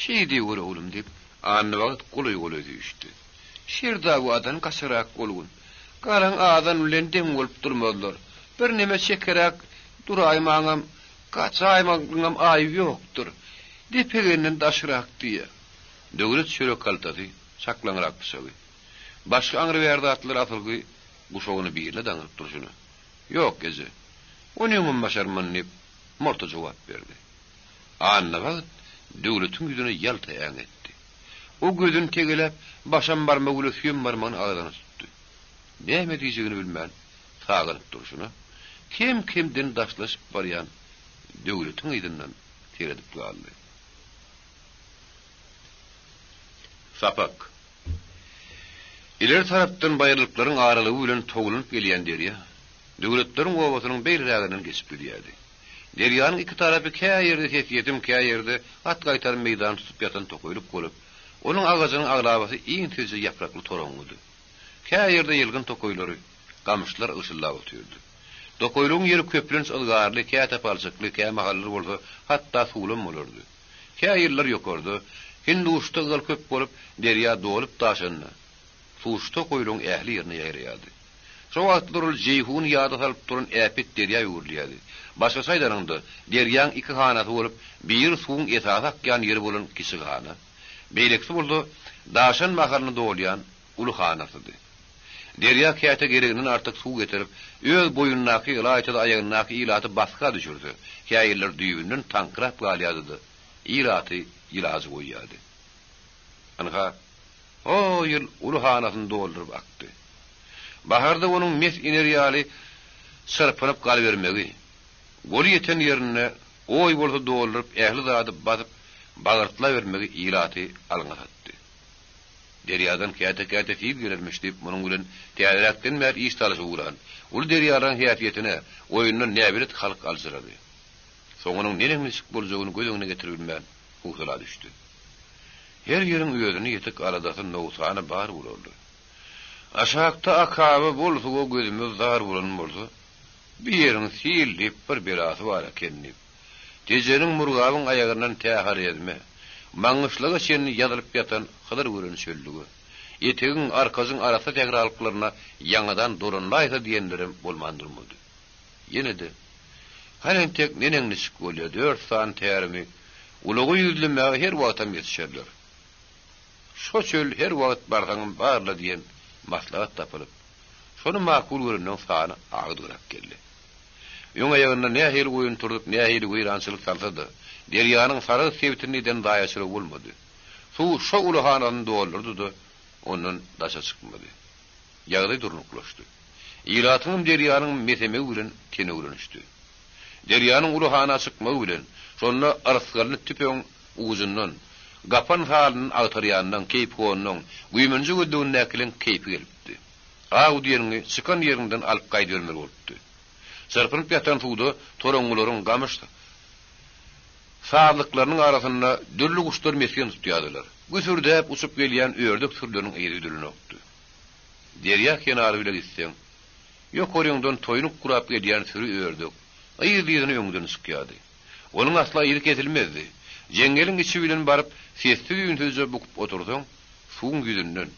Şeý diýiber, oglum, diýip, Annabagt golaý-golaý süýşdi. Şerdawadan gaçarak bolgun. Garaň azan bilen deň bolup durmazlar. Birneme çekeräk duraýmaňam, gaçaýmagyňam aýby ýokdur. Depegenden daşrak diýýä. Döwlet çörek haltasy, çaklaňrak pyçagy. Başga aňry-bäri zatlary asylgy guşagyny birine daňyp durşuna. Ýok, eje. Onyňam başarman, diýip, morta jogap berdi. Annabagt Döwletiň ýüzüne ýalta äňetdi. O gözüni tegeläp, başam barmagy bilen süýem barmagyny agzyna tutdy. Näme diýjegini bilmän, sagynyp durşuna, kem-kemden daşlaşyp barýan Döwletiň yzyndan seredip galdy. Sapak. Ileri tarapdan baýyrlyklaryň aralygy bilen towlanyp gelýän derýa Döwletleriň obasynyň beýleräginden geçip gidýärdi. Derýanyň iki tarapy kä ýerde sesýetim, kä ýerde at gaýtarym meýdany tutup ýatan tokaýlyk bolup, onuň agajynyň aglabasy iňsizje ýaprakly toraňňydy. Kä ýerde ýylgyn tokaýlary, gamyşlar ygşyldap otyrdy. Tokaýlygyň ýeri köplenç yzgarly, käte palçykly, kämahallar bolsa hatda suwlam bolardy. Kä ýyllar ýokarda, Hinduşda ygal köp bolup, derýa dolup-daşanda, suw şu tokaýlygyň ähli ýerine ýaýraýardy. Şo wagtlar ol Jeýhuny ýada salyp duran äpet derýa öwrülýärdi. Başgaça aýdanyňda, derýaň iki hanasy bolup, biri suwuň esasy akýan ýeri bolan kiçi hana, beýlekisi bolsa daşan mahalyna dolýan uly hanasydy. Derýa käte gereginden artyk suw getirip, öz boýundaky, ylaýta-da aýagyndaky ilaty basga düşürse, käýerler düýbünden taňkyrap galýardy-da, ilaty ýylajy goýýardy. Ynha, o ýyl uly hanasyny dolduryp akdy. Baharda onuň mes iner ýaly çyrpynyp galybermegi, goly ýeten ýerinde oý bolsa dolduryp ähli zady basyp bagyrtlabermegi ilaty alňa satdy. Derýadan käte-käte sil gelermiş diýip, munuň bilen täzeräkden bäri iş salyşyp ugran, uly derýalaryň häsiýetine, oýundan näbelet halk aljyrady. Soňunyň neneň-niçik boljagyny göz öňüne getiribilmän, howsala düşdi. Her ýeriň özüne ýetik aladasy, nogsany bar bolarly. Aşakda akaba bol suwa gözümiz zar bolan bolsa, bu ýeriň sil diýip bir belasy bar eken diýip, Tejeniň Murgabyň aýagyndan tä Horezme, Maňgyşlaga çenli ýazylyp ýatan Hydyr gören çöllüge, Etegiň, Arkajyň arassa sähralyklaryna ýaňadan dolanlaýsa diýenlerem bolman durmady. Ýene-de, Hany entek neneň-niçik bolýa, dört sany tärimi ulaga ýüzlemäge her wagtam ýetişerler. Şo çöl her wagt barsaňam bar-la diýen maslahat tapylyp, şony makul görenleň sany agdygyrak geldi. Öň aýagynda nähili oýun turzup, nähili weýrançylyk salsa-da, derýanyň Sarahs sebitinde eden zaýaçylygy bolmady. Suw şo uly hanasyny doldurdy-da, ondan daşa çykmady. Ýagdaý durnuklaşdy. Ilatyňam derýanyň mesemegi bilen ten öwrenişdi. Derýanyň uly hana çykmagy bilen, şonda yrsgalyny tüpeňiň ujundan, gapan salyndan agtarýanlaň, keýpihonlaň, güýmenje gözlegindäkileň keýpi gelipdi. Aw diýeniňi çykan ýeriňden alyp gaýdybermeli bolupdy. Çyrpynyp ýatan suwda toraňňylaryň gamyş sazlyklarynyň arasynda dürli guşlar mesgen tutýardylar. Güsürdäp uçup gelýän ördek sürüleriniň yzy üzülenokdy. Derýa kenary bile gitseň, ýokaryňdan toýnuk gurap gelýän süri ördek yzly-yzyna öňden çykýardy. Onuň asla yzy kesilmezdi. Jeňňeliň içi bilen baryp, sessiz-üýnsüzje bukup otursaň, suwuň ýüzünden,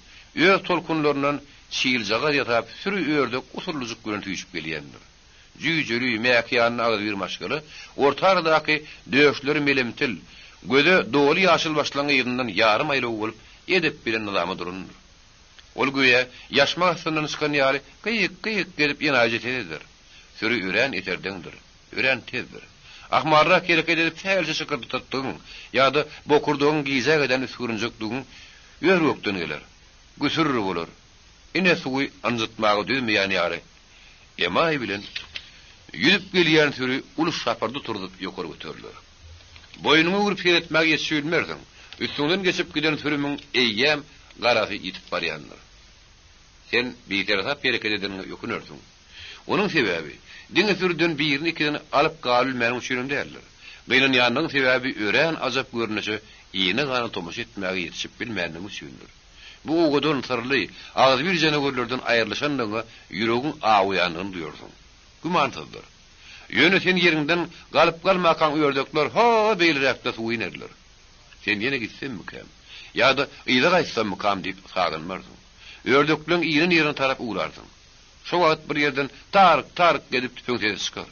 öz tolkunlaryndan çiljagaz ýasap, süri ördek usullyjyk bilen süýşüp gelýändir. Jüýjeli, mäkiýanly agzybir maşgala orta aradaky döşleri melemtil, göze doly ýaşyl başlaň yzyndan ýarym aýlaw bolup, edep bilen nyzama durandyr. Ol göýä, ýaşmak astyndan çykan ýaly, gyýyk-gyýyk gezip enaýyja ses eder. Süri örän eserdeňdir, örän tezdir. Ahmalrak hereket edip sähelçe şykyrdatdygyň ýa-da bokurdagyň gijä giden üsgürinjekligiň ör-gökden geler. Güsürr bolar. Ine suwy ynjytmaga dözmeýän ýaly emaý bilen ýüzüp gelýän süri uly şapyrdy turzup ýokary göteriler. Boýnuňy öwrüp seretmäge ýetişibilmersiň, üstüňden geçip giden sürümiň eýýäm garasy ýitip barýandyr. Sen biseresap hereket edeniňe ökünersiň. Onuň sebäbi, diňe sürüden birini-ikisini alyp galybilmäniň üçinem däldir. Gynanýanlygyň sebäbi örän ajap görnüşe ine-gana tomaşa etmäge ýetişip bilmänligiň üçindir. Bu owadan, syrly, agzybir janawerlerden aýrylyşanlygyňa ýüregiň awaýandygyny duýarsyň. Gümansyzdyr. Ýöne sen ýeriňden galyp-galmakaň ördekler ho-o beýleräkde suwa inerler. Sen ýene gitsemmikäm? Ýa-da yza gaýtsammykam diýip sagynmarsyň. Ördekleň inen ýerine tarap ugrarsyň. Şo wagt bir ýerden tark-tark edip tüpeň sesi çykar.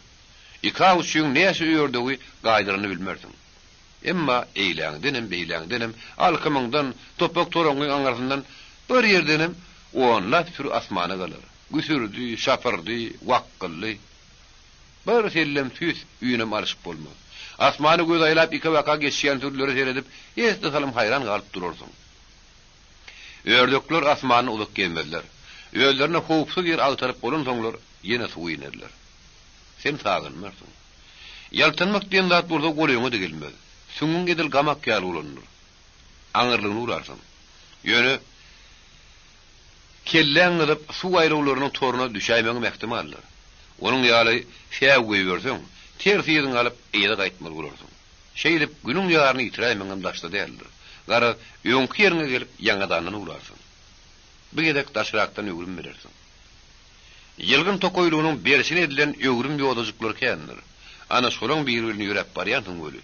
Ika-uçyň näçe ördegi gaýdyranyny bilmersiň. Emma eýläňdenem, beýläňdenem, alkymyňdan, topbak-toraňňyň aňyrsyndan bir ýerdenem onlap süri asmana galar. Güsürdi, şapyrdy, wakgyldy. Bir sellem tüýs üýnem alyşyp bolmaz. Asmana göz aýlap ikebaka geçýän sürülere seredip, esli salym haýran galyp durarsyň. Ördekler asmanda uzak gezmezler. Özlerine howpsuz ýer agtaryp bolansoňlar, ýene suwa inerler. Sen sagynmarsyň. Ýaltanmak diýen zat bolsa golaýyňa-da gelmez. Süňňüň edil gamak ýaly bolandyr. Aňyrlygyny urarsyň. Ýöne kelläň gyzyp, suw aýlawlarynyň toruna düşäýmegiňem ähtimaldyr. Onuň ýaly säw goýberseň, ters yzyňy alyp, yza gaýtmaly bolarsyň. Şeýdip, günüň ýaryny ýitiräýmegiňem daşda däldir. Garaz, öňki ýeriňe gelip, ýaňadandan urarsyň. Bu gezek daşrakdan öwrüm berersiň. Ýylgyn tokaýlygynyň berçin edilen öwrüm ýodajyklary kändir. Ana, şolaň biri bilen ýöräp barýansyň weli,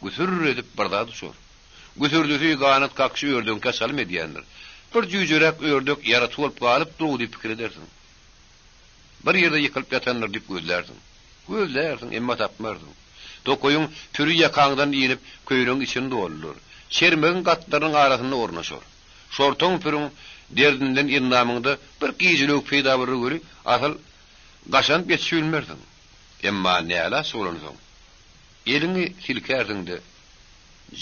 güsür edip bir zat uçar. Güsürdisi ganat kakyşy ördegiňkä çalym edýändir. Bir jüýjeräk ördek ýaraty bolup galypdyr-ow diýip pikir edersiň. Bir ýerde ýykylyp ýatandyr diýip gözlärsiň. Gözlärsiň, emma tapmarsyň. Tokaýyň püri ýakaňdan inip, köýnegiň içini doldurar. Çermegiň gatlarynyň arasynda ornaşar. Şortaň pürüň derdinden endamyňda bir gijilewük peýda bolar weli, asyl gaşanyp ýetişibilmersiň. Emma nälaç bolansoň, eliňi silkärsiň-de,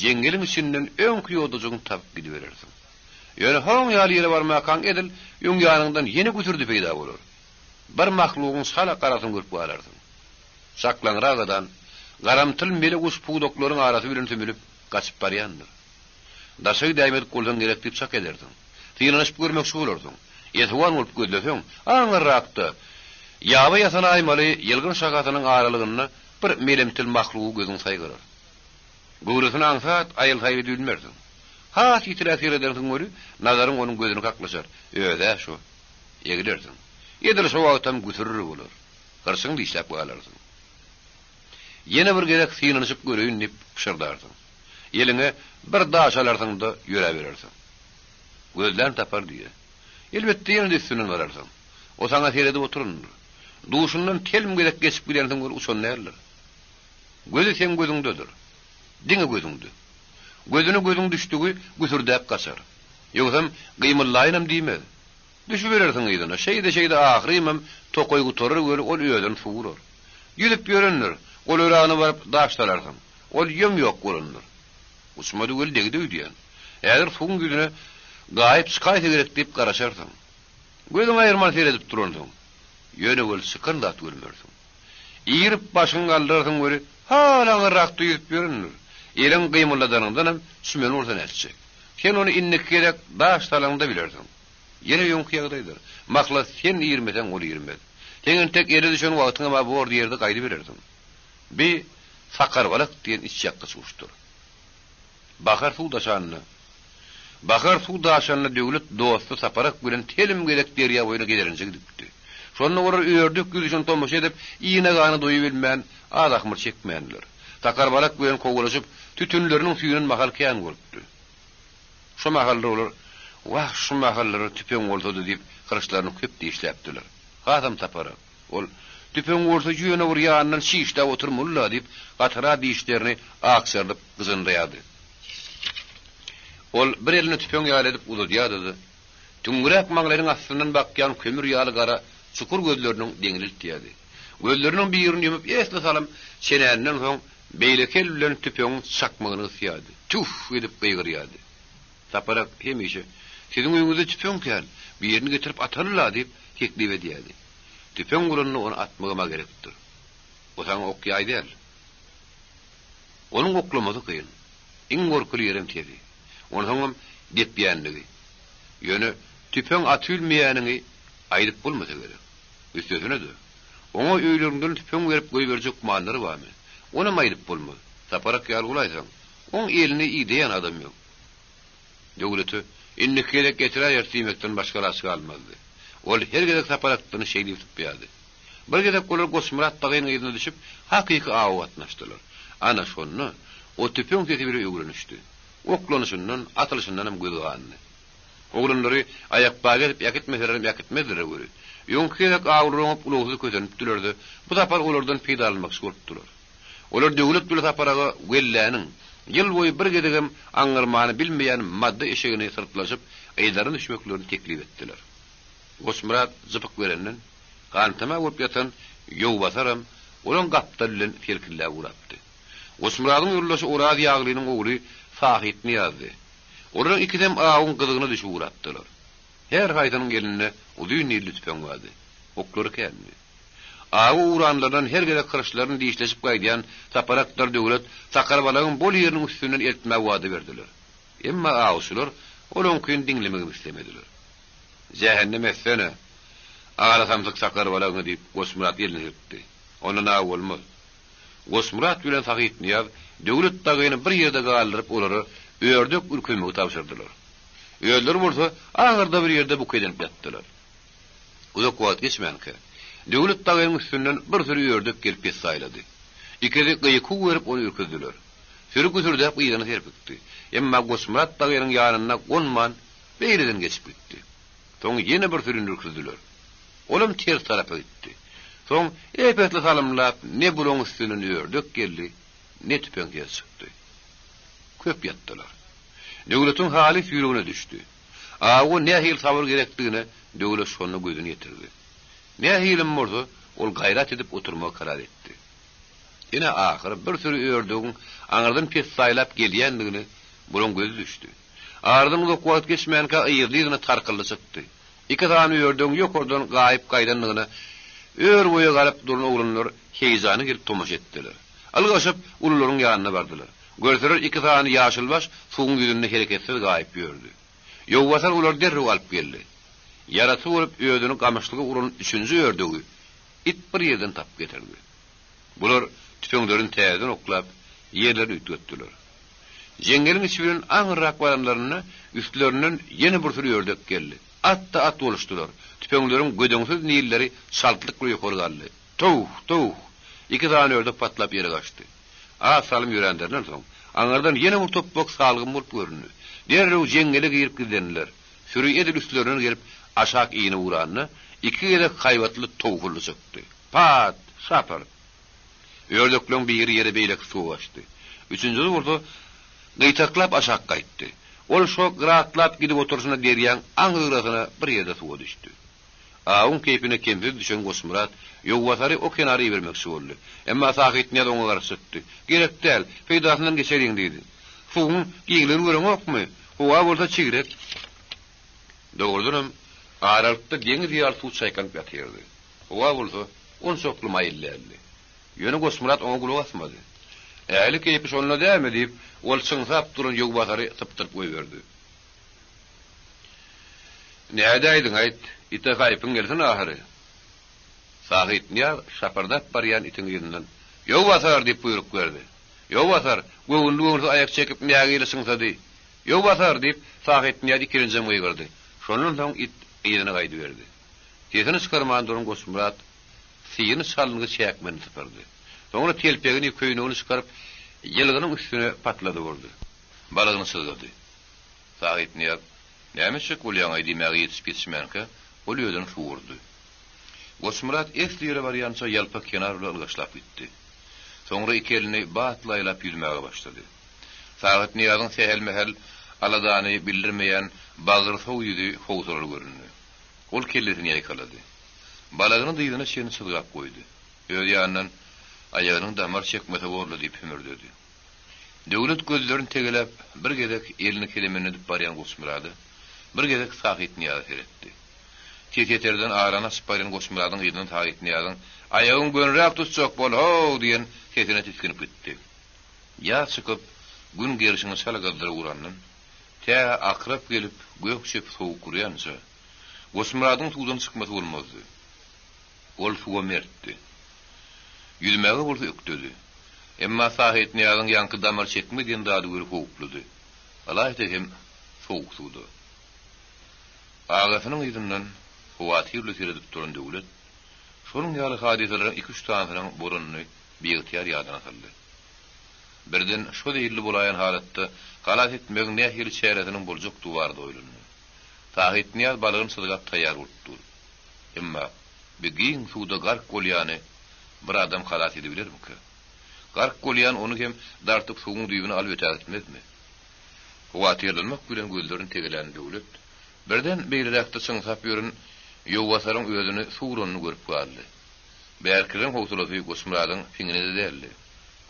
jeňňeliň içinden öňki ýodajygyňy tapyp gidiberersiň. Ýöne hoň ýaly ýere barmakaň edil öň ýanyňdan ýene güsürdi peýda bolar. Bir mahlugyň çala garasyny görüp galarsyň. Çaklaňragadan, garamtyl mele guş pudaklaryň arasy bilen sümülip, gaçyp barýandyr. Daşa gidäýmedik bolsaň gerek diýip çak edersiň. Synanyşyp görmekçi bolarsyň. Esewan bolup gözleseň, aňyrrakda, ýaba ýasanaýmaly ýylgyn şahasynyň aralygynda bir melemtil mahlugy gözüň saýgarar. Göwresini aňsat aýyl-saýyl edibilmersiň. Has ýitiräk seredersiň weli, nazaryň onuň gözüni kaklyşar. Öz-ä şo. Egilersiň. Edil şo wagtam güsürr bolar. Hyrçyňy dişläp galarsyň. Ýene bir gezek synanyşyp göreýin diýip pyşyrdarsyň. Eliňe bir daş alarsyň-da ýöräberersiň. Gözlän tapar diýýä. Elbetde ýene-de üstünden bararsyň. O saňa seredip oturandyr. Duşundan telim gezek geçip gidensiň weli uçan däldir. Gözi seň gözüňdedir. Diňe gözüňde. Gözüne gözüň düşdügi güsürdäp gaçar. Ýogsam gymyldaýynam diýmez. Düşüberersiň yzyna. Şeýde-şeýde ahyrymam tokaý gutarar weli ol özüni suwurar. Ýüzüp ýörendir. Golaýragyna baryp daş salarsyň. Ol ýom-ýok bolandyr. Uçmady weli degdi öýdýän. Häzir suwuň ýüzüne gaýyp çykaýsa gerek diýip garaşarsyň. Gözüňi aýyrman seredip duransyň. Ýöne weli çykan zat görmersiň. Irip başyňy galdyrarsyň weli, hal aňyrrakda ýüzüp ýörendir. Eliňi gymyldadanyňdanam çümen bolsa nätjek. Sen ony indiki gezek daş salaňda bilersiň. Ýene öňki ýagdaýdyr. Mahlas sen irmeseň ol irmez. Seň entek ele düşen wagtyňam-a bor diýerde gaýdyberersiň. Bi sakarbalak diýen içýakgyç guşdur. Bahar suw daşanda Bahar suw daşanda Döwlet dosty Saparak bilen telim gezek derýa boýuna gezelenje gidipdi. Şonda olar ördek ýüzüşine tomaşa edip, iýene-gana doýubilmän, az ahmyr çekmändiler. Sakarbalak bilen kowalaşyp, tütünleriniň süýnen mahaly kän bolupdy. Şo mahallar olar, Wah, şu mahallara tüpeň bolsady diýip, hyrçlaryny köp dişläpdiler. Hasam Saparak. Ol, Tüpeň bolsa ýöne bir ýanyndan çişläp oturmaly-la diýip, gatara dişlerini akjardyp gyjyndyýardy. Ol bir elini tüpeň ýaly edip uzadýardy-da, tüňňüräk maňlaýynyň astyndan bakýan kömür ýaly gara çukur gözleriniň deňini eltýärdi. Gözleriniň birini ýumup esli salym çenäninden soň beýleki eli bilen tüpeňiň çakmagyny gysýardy. Tüf! edip gygyrýardy. Saparak hemişe, Siziň öýüňizde tüpeň kän, birini getirip ataly-la diýip teklip edýärdi. Tüpeň bolanda ony atmagam-a gerekdir. O saňa ok-ýaý däl. Onuň oklamasy kyn. Iň gorkuly ýerem sesi. Onsoňam depýänligi. Ýöne tüpeň atybilmeýäniňi aýdyp bolmasa gerek. Üstesine-de, oňa öýlerinden tüpeň berip goýberjek mallary barmy? Onam aýdyp bolmaz. Saparak ýaly bolaýsaň, oň elini ideýän adam ýok. Döwlete, Indiki gezek getiräýeris diýmekden başga alaç galmazdy. Ol her gezek Saparakdan şeýdip sypýardy. Bir gezek olar Goçmyrat dagyň yzyna düşüp, hakyky awa gatnaşdylar. Ana, şonda o tüpeň sesi bile öwrenişdi. Oklanyşyndan, atylyşyndanam gözi gandy. Oglanlary aýakbagy edip äkitmeselerem äkitmezdiler weli. Öňki gezek awlar oňup ulagsyz kösenipdiler-de, bu sapar olardan peýdalanmakçy bolupdylar. Olar Döwlet bile Sapar aga Welläniň, ýyl boýy bir gezegem aňňyrmany bilmeýän madda eşegini syrtlaşyp, yzlaryna düşmeklerini teklip etdiler. Goçmyrat jypyk berenden, hantama bolup ýatan Ýowbasaram olaň gapdaly bilen selkilläp ugrapdy. Goçmyradyň ýoldaşy Oraz Ýaglynyň ogly Sahytnyýazdy. Olaryň ikisem awuň gyzygyna düşüp ugrapdylar. Her haýsynyň elinde uzyn nilli tüpeň bardy. Oklary kändi. Awa ugranlaryndan her gezek hyrçlaryny dişleşip gaýdýan Saparakdyr Döwlet Sakarbalagyň bol ýeriniň üstünden eltmäge wada berdiler. Emma awçylar olaňkyny diňlemegem islemediler. Jähennem etsene, ala samsyk Sakarbalagyňy diýip, Goçmyrat elini silkdi. Ondan aw bolmaz. Goçmyrat bilen Sahytnyýaz Döwlet dagyny bir ýerde galdyryp olara ördek ürküzmegi tabşyrdylar. Özleri bolsa aňyrda bir ýerde buky edinip ýatdylar. Uzak wagt geçmänkä, Döwlet dagynyň üstünden bir süri ördek gelip pessaýlady. Ikisi gykuw berip ony ürküzdiler. Süri güsürdäp yzyna serpikdi. Emma Goçmyrat dagynyň ýanynda gonman beýleden geçip gitdi. Soň ýene bir sürini ürküzdiler. Olam ters tarapa gitdi. Soň ep-esli salymlap ne bulaň üstünden ördek geldi, ne tüpeň sesi çykdy. Köp ýatdylar. Döwletiň halys ýüregine düşdi. Awa nähili sabyr gerekdigine Döwlet şonda gözüni ýetirdi. Nähilem bolsa, ol gaýrat edip oturmagy karar etdi. Ine, ahyry bir süri ördegiň aňyrdan pessaýlap gelýändigine bulaň gözi düşdi. Aradan uzak wagt geçmänkä yzly-yzyna tarkyldy çykdy. Iki sany ördegiň ýokardan gaýyp gaýdandygyna ör-boýa galyp duran oglanlar heýjana gelip tomaşa etdiler. Ylgaşyp, ulularyň ýanyna bardylar. Görseler, iki sany ýaşylbaş suwuň ýüzünde hereketsiz gaýyp ýördi. Ýowbasar olary derrew alyp geldi. Ýaraty bolup özüni gamyşlyga uran üçünji ördegi it bir ýerden tapyp getirdi. Bular tüpeňlerini täzeden oklap, ýerlerini üýtgetdiler. Jeňňeliň içi bilen aňyrrak baranlarynda üstlerinden ýene bir süri ördek geldi. Atda-at boluşdylar. Tüpeňleriň gödeňsiz nilleri çaltlyk bilen ýokary galdy. Towh! Towh! Iki sany ördek patlap ýere gaçdy. Az salym ýöränlerinden soň, aňyrdan ýene bir topbak salgym bolup göründi. Derrew jeňňele girip gizlendiler. Süri edil üstlerinden gelip, aşak inip ugranda, iki gezek haýbatly towhuldy çykdy. Pat! Şapyr! Ördekleň biri ýere beýleki suwa gaçdy. Üçünjisi bolsa gyýtaklap aşak gaýtdy. Ol şo gyratlap gidip oturyşyna derýaň aňrygyrasyna bir ýerde suwa düşdi. Awuň keýpine kemsiz düşen Goçmyrat Ýowbasary o kenara ibermekçi boldy. Emma Sahytnyýaz oňa garşy çykdy. Gerek däl, peýdasyndan geçeliň diýdi. Suwuň giňligini göreňokmy? Howa bolsa çigrek. Dogrudanam, aralykda deňiz ýaly suw çaýkanyp ýatyrdy. Howa bolsa onçakly maýyl däldi. Ýöne Goçmyrat oňa gulak asmady. Ähli keýpi şonda dälmi diýip, ol çyňsap duran Ýowbasary sypdyryp goýberdi. Nädäýdiň-aýt, ite haýpyň gelsin ahyry. Sahytnyýaz şapyrdap barýan itiň yzyndan, Ýowbasar! diýip buýruk berdi. Ýowbasar, göwünli-göwünsiz aýak çekip nägile çyňsady. Ýowbasar! diýip, Sahytnyýaz ikilenjem gygyrdy. Şondan soň it yzyna gaýdyberdi. Sesini çykarman duran Goçmyrat syýyny çalyngy çäkmenini sypyrdy. Soňra telpegini, köýnegini çykaryp, ýylgynyň üstüne patladyp urdy. Balygyny çyzgady. Sahytnyýaz, Näme etjek bolýaň-aý diýmäge ýetişip-ýetişmänkä, ol özüni suwa urdy. Goçmyrat esli ýere barýança ýalpak kenar bilen ylgaşlap gitdi. Soňra iki elini batly aýlap ýüzmäge başlady. Sahytnyýazyň sähel-mähel aladany bildirmeýän bagyrsow ýüzi howsalaly göründi. Ol kellesini ýaýkalady. Balagyny dyzyna çenli çyzgap goýdy. Öz ýanyndan, Aýagynyň damar çekmese borla diýip hümürdedi. Döwlet gözlerini tegeläp, bir gezek elini kelemenledip barýan Goçmyrada, bir gezek Sahytnyýaza seretdi. Tes-ýeterden arany açyp barýan Goçmyradyň yzyndan Sahytnyýazyň, Aýagyň gönüräk tutjak bol, how! diýen sesine tisginip gitdi. Ýaz çykyp, Gün gerşiňi çala gyzdyryp ugrandan, tä akrap gelip, gök çöpi sowuk urýança, Goçmyradyň suwdan çykmasy bolmazdy. Ol suwa mertdi. Ýüzmäge bolsa ökdedi. Emma Sahytnyýazyň ýaňky damar çekme diýen zady göri howpludy. Ylaýta hem sowuk suwda. Agasynyň yzyndan howatyrly seredip duran Döwlet, şonuň ýaly hadysalaryň iki-üç sanysynyň bolanyny biygtyýar ýadyna saldy. Birden şo zeýilli bolaýan halatda halas etmegiň nähili çäresiniň boljakdygy barada oýlandy. Sahytnyýaz balygyny çyzgap taýýar bolup dur. Emma bi giň suwda gark bolýany bir adam halas edibilermikä? Gark bolýan ony hem dartyp suwuň düýbüne alyp ötägitmezmi? Howatyrlanmak bilen gözlerini tegelän Döwlet, birden beýleräkde çyňsap ýören Ýowbasaryň özüni suw uranyny görüp galdy. Bärkileriň howsalasy Goçmyradyň piňine-de däldi.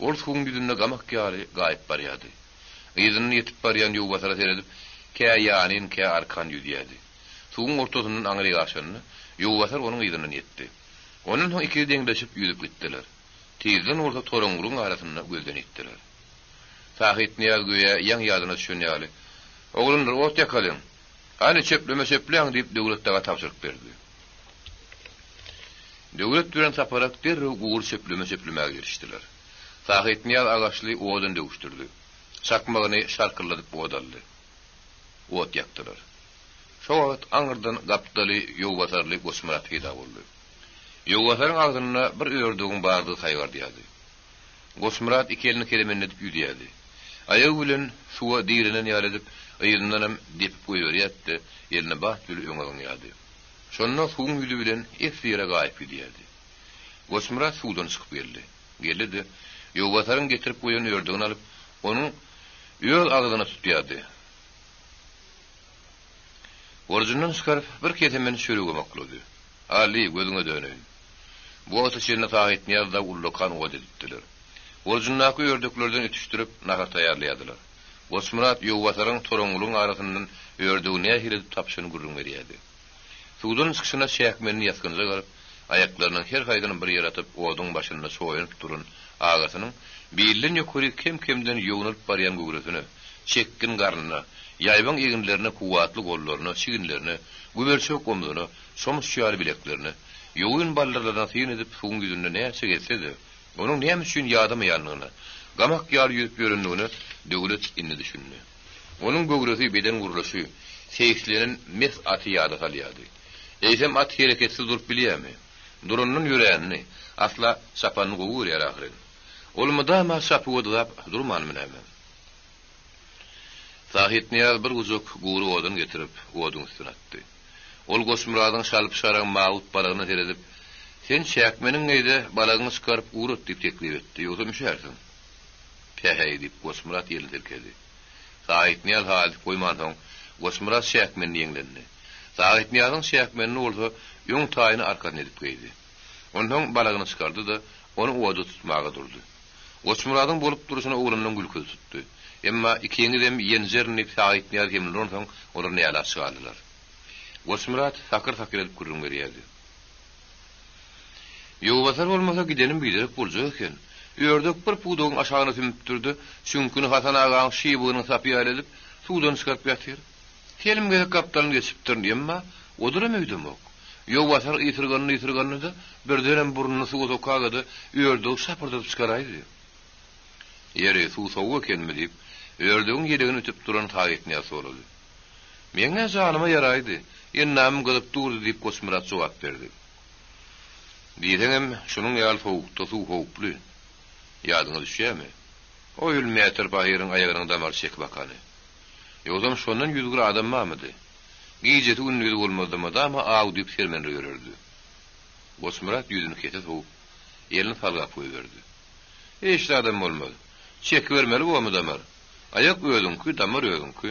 Ol suwuň ýüzünde gamak ýaly gaýyp barýardy. Yzyndan ýetip barýan Ýowbasara seredip, kä ýanyn, kä arkan ýüzýärdi. Suwuň ortasyndan aňryk aşanda, Ýowbasar onuň yzyndan ýetdi. Ondan soň ikisi deňleşip ýüzüp gitdiler. Tizden bolsa toraňňylygyň arasynda gözden ýitdiler. Sahytnyýaz göýä ýaňy ýadyna düşen ýaly, Oglanlar, ot ýakalyň! Hany, çöpleme çöpläň! diýip, Döwlet daga tabşyryk berdi. Döwlet bilen Saparak derrew gury çöpleme çöplemäge girişdiler. Sahytnyýaz agaçly odun döwüşdirdi. Çakmagyny şarkyldadyp ot aldy. Ot ýakdylar. Şo wagt aňyrdan gapdaly ýowbasarly Goçmyrat peýda boldy. Ýowbasaryň agzynda bir ördegiň bardygy saýgardýardy. Goçmyrat iki elini kelemenledip ýüzýärdi. Aýagy bilen suwa direnen ýaly edip, yzyndanam depip goýberýärdi-de, elini bat bile öňe zyňýardy. Şonda suwuň ýüzi bilen esli ýere gaýyp gidýärdi. Goçmyrat suwdan çykyp geldi. Geldi-de, Ýowbasaryň getirip goýan ördegini alyp, onuň öz agzyna tutýardy. Horjundan çykaryp, bir kesemen çöregem oklady. Aly, gözüňe döneýin. Bu wagta çenli Sahytnyýaz dagy ullakan ot edipdiler. Horjundaky ördeklerden ütüşdirip, nahar taýýarlaýardylar. Goçmyrat Ýowbasaryň toraňňylygyň arasyndan ördegi nähili edip tapyşyny gürrüň berýärdi. Suwdan çykyşyna çäkmenini ýasgynjak alyp, aýaklarynyň her haýsyny bir ýere atyp oduň başynda çoýunyp duran agasynyň bilden ýokaryk kem-kemden ýognalyp barýan göwresine, çekgin garnyna, ýaýbaň eginlerine, kuwwatly gollaryna, çiginlerine, güberçek omzuna, çomuç ýaly bileklerine, ýogyn baldyrlaryna syn edip suwuň ýüzünde näçe gezse-de, onuň näme üçin ýadamaýandygyna, gamak ýaly ýüzüp ýörendigine Döwlet indi düşündi. Onuň göwresi, beden gurluşy seýislenen mes aty ýada salýardy. Eýsem at hereketsiz durup bilýärmi? Durandan ýöränini, asla çapanyny gowy görýär ahyryn. Ol mydama çapyga dyzap durmanmy näme? Sahytnyýaz bir gujak gury odun getirip, oduň üstüne atdy. Ol Goçmyradyň şalyp-şaraň mawut balagyna seredip, Sen çäkmeniň geý-de, balagyňy çykaryp gurat diýip teklip etdi, ýogsa üşärsiň. Päheý, diýip, Goçmyrat elini silkedi. Sahytnyýaz haýal edip goýmansoň, Goçmyrat çäkmenini ýeňlendi. Sahytnyýazyň çäkmenini bolsa öň taýyny arkasyna edip geýdi. Onsoň balagyny çykardy-da, ony oda tutmaga durdy. Goçmyradyň bolup durşuna oglanlaryň gülküsi tutdy. Emma ikiňizem ýenjerin diýip Sagytnyýaz hemle uransoň, olar nälaç galdylar. Goçmyrat sakyr-sakyr edip gürrüň berýärdi. Ýowbasar bolmasa gidenim biderek boljak eken. Ördek bir pudagyň aşagyna sümüpdir-de, çüňküni Hasan agaň şybygynyň sapy ýaly edip, suwdan çykaryp ýatyr. Telim gezek gapdalyny geçipdirin, emma oduram öýdemok. Ýowbasar ysyrganyny-ysyrganyny-da, birdenem burnuny suwa sokaga-da, ördegi şapyrdadyp çykaraýdy. Ýeri, suw sowuk ekenmi? diýip, ördegiň ýelegini ütüp duran Sagytnyýaz sorady. Meň-ä janyma ýaraýdy. Endamym gyzyp durdy, diýip, Goçmyrat jogap berdi. Diýseňem, şunuň ýaly sowukda suw howply. Ýadyňa düşýärmi? O ýyl Mäter pahyryň aýagynyň damary çekip akany. Ýogsam şondan ýüzgür adam barmydy? Gijesi-gündizi bolmazda mydama aw diýip sermenre ýörerdi. Goçmyrat ýüzüni kese sowup, elini salgap goýberdi. Hiç zadam bolmaz. Çekibermeli bormy damar? Aýak özüňki, damar özüňki.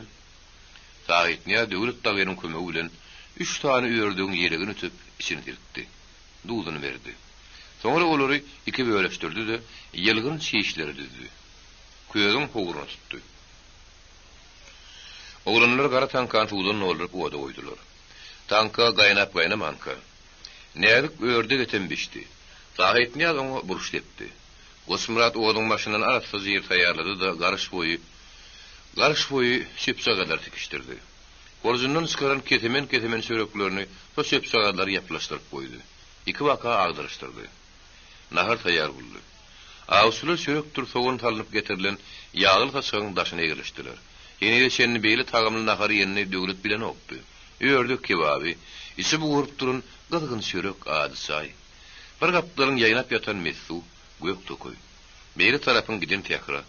Sahytnyýaz Döwlet dagynyň kömegi bilen üç sany ördegiň ýelegini ütüp, içini silkdi. Duzuny berdi. Soňra olary iki bölüşdirdi-de, ýylgyn çişleri düzdi. Közüň howruny tutdy. Oglanlar gara taňkany suwdan dolduryp oda goýdular. Taňka gaýnap-gaýnamanka, näzik ördek etem bişdi. Sahypnyýaz oňa burç depdi. Goçmyrat oduň başyndan arassaja ýer taýýarlady-da, garyş boýy, garyş boýy çöpjagazlar tikişdirdi. Horjundan çykaran kesemen-kesemen çöreklerini şo çöpjagazlara ýaplaşdyryp goýdy. Ikibaka agdaryşdyrdy. Nahar taýýar boldy. Awçylar çörekdir sogan salnyp getirilen ýagly saçagyň daşyna egrelişdiler. Henize çenli beýle tagamly nahar iýenini Döwlet bilenokdy. Ördek kebaby, içi bugaryp duran gyzgyn çörek, ady çaý. Bir gapdalyň ýaýnap ýatan mes suw, gök tokaý. Beýle tarapyň giden sähra.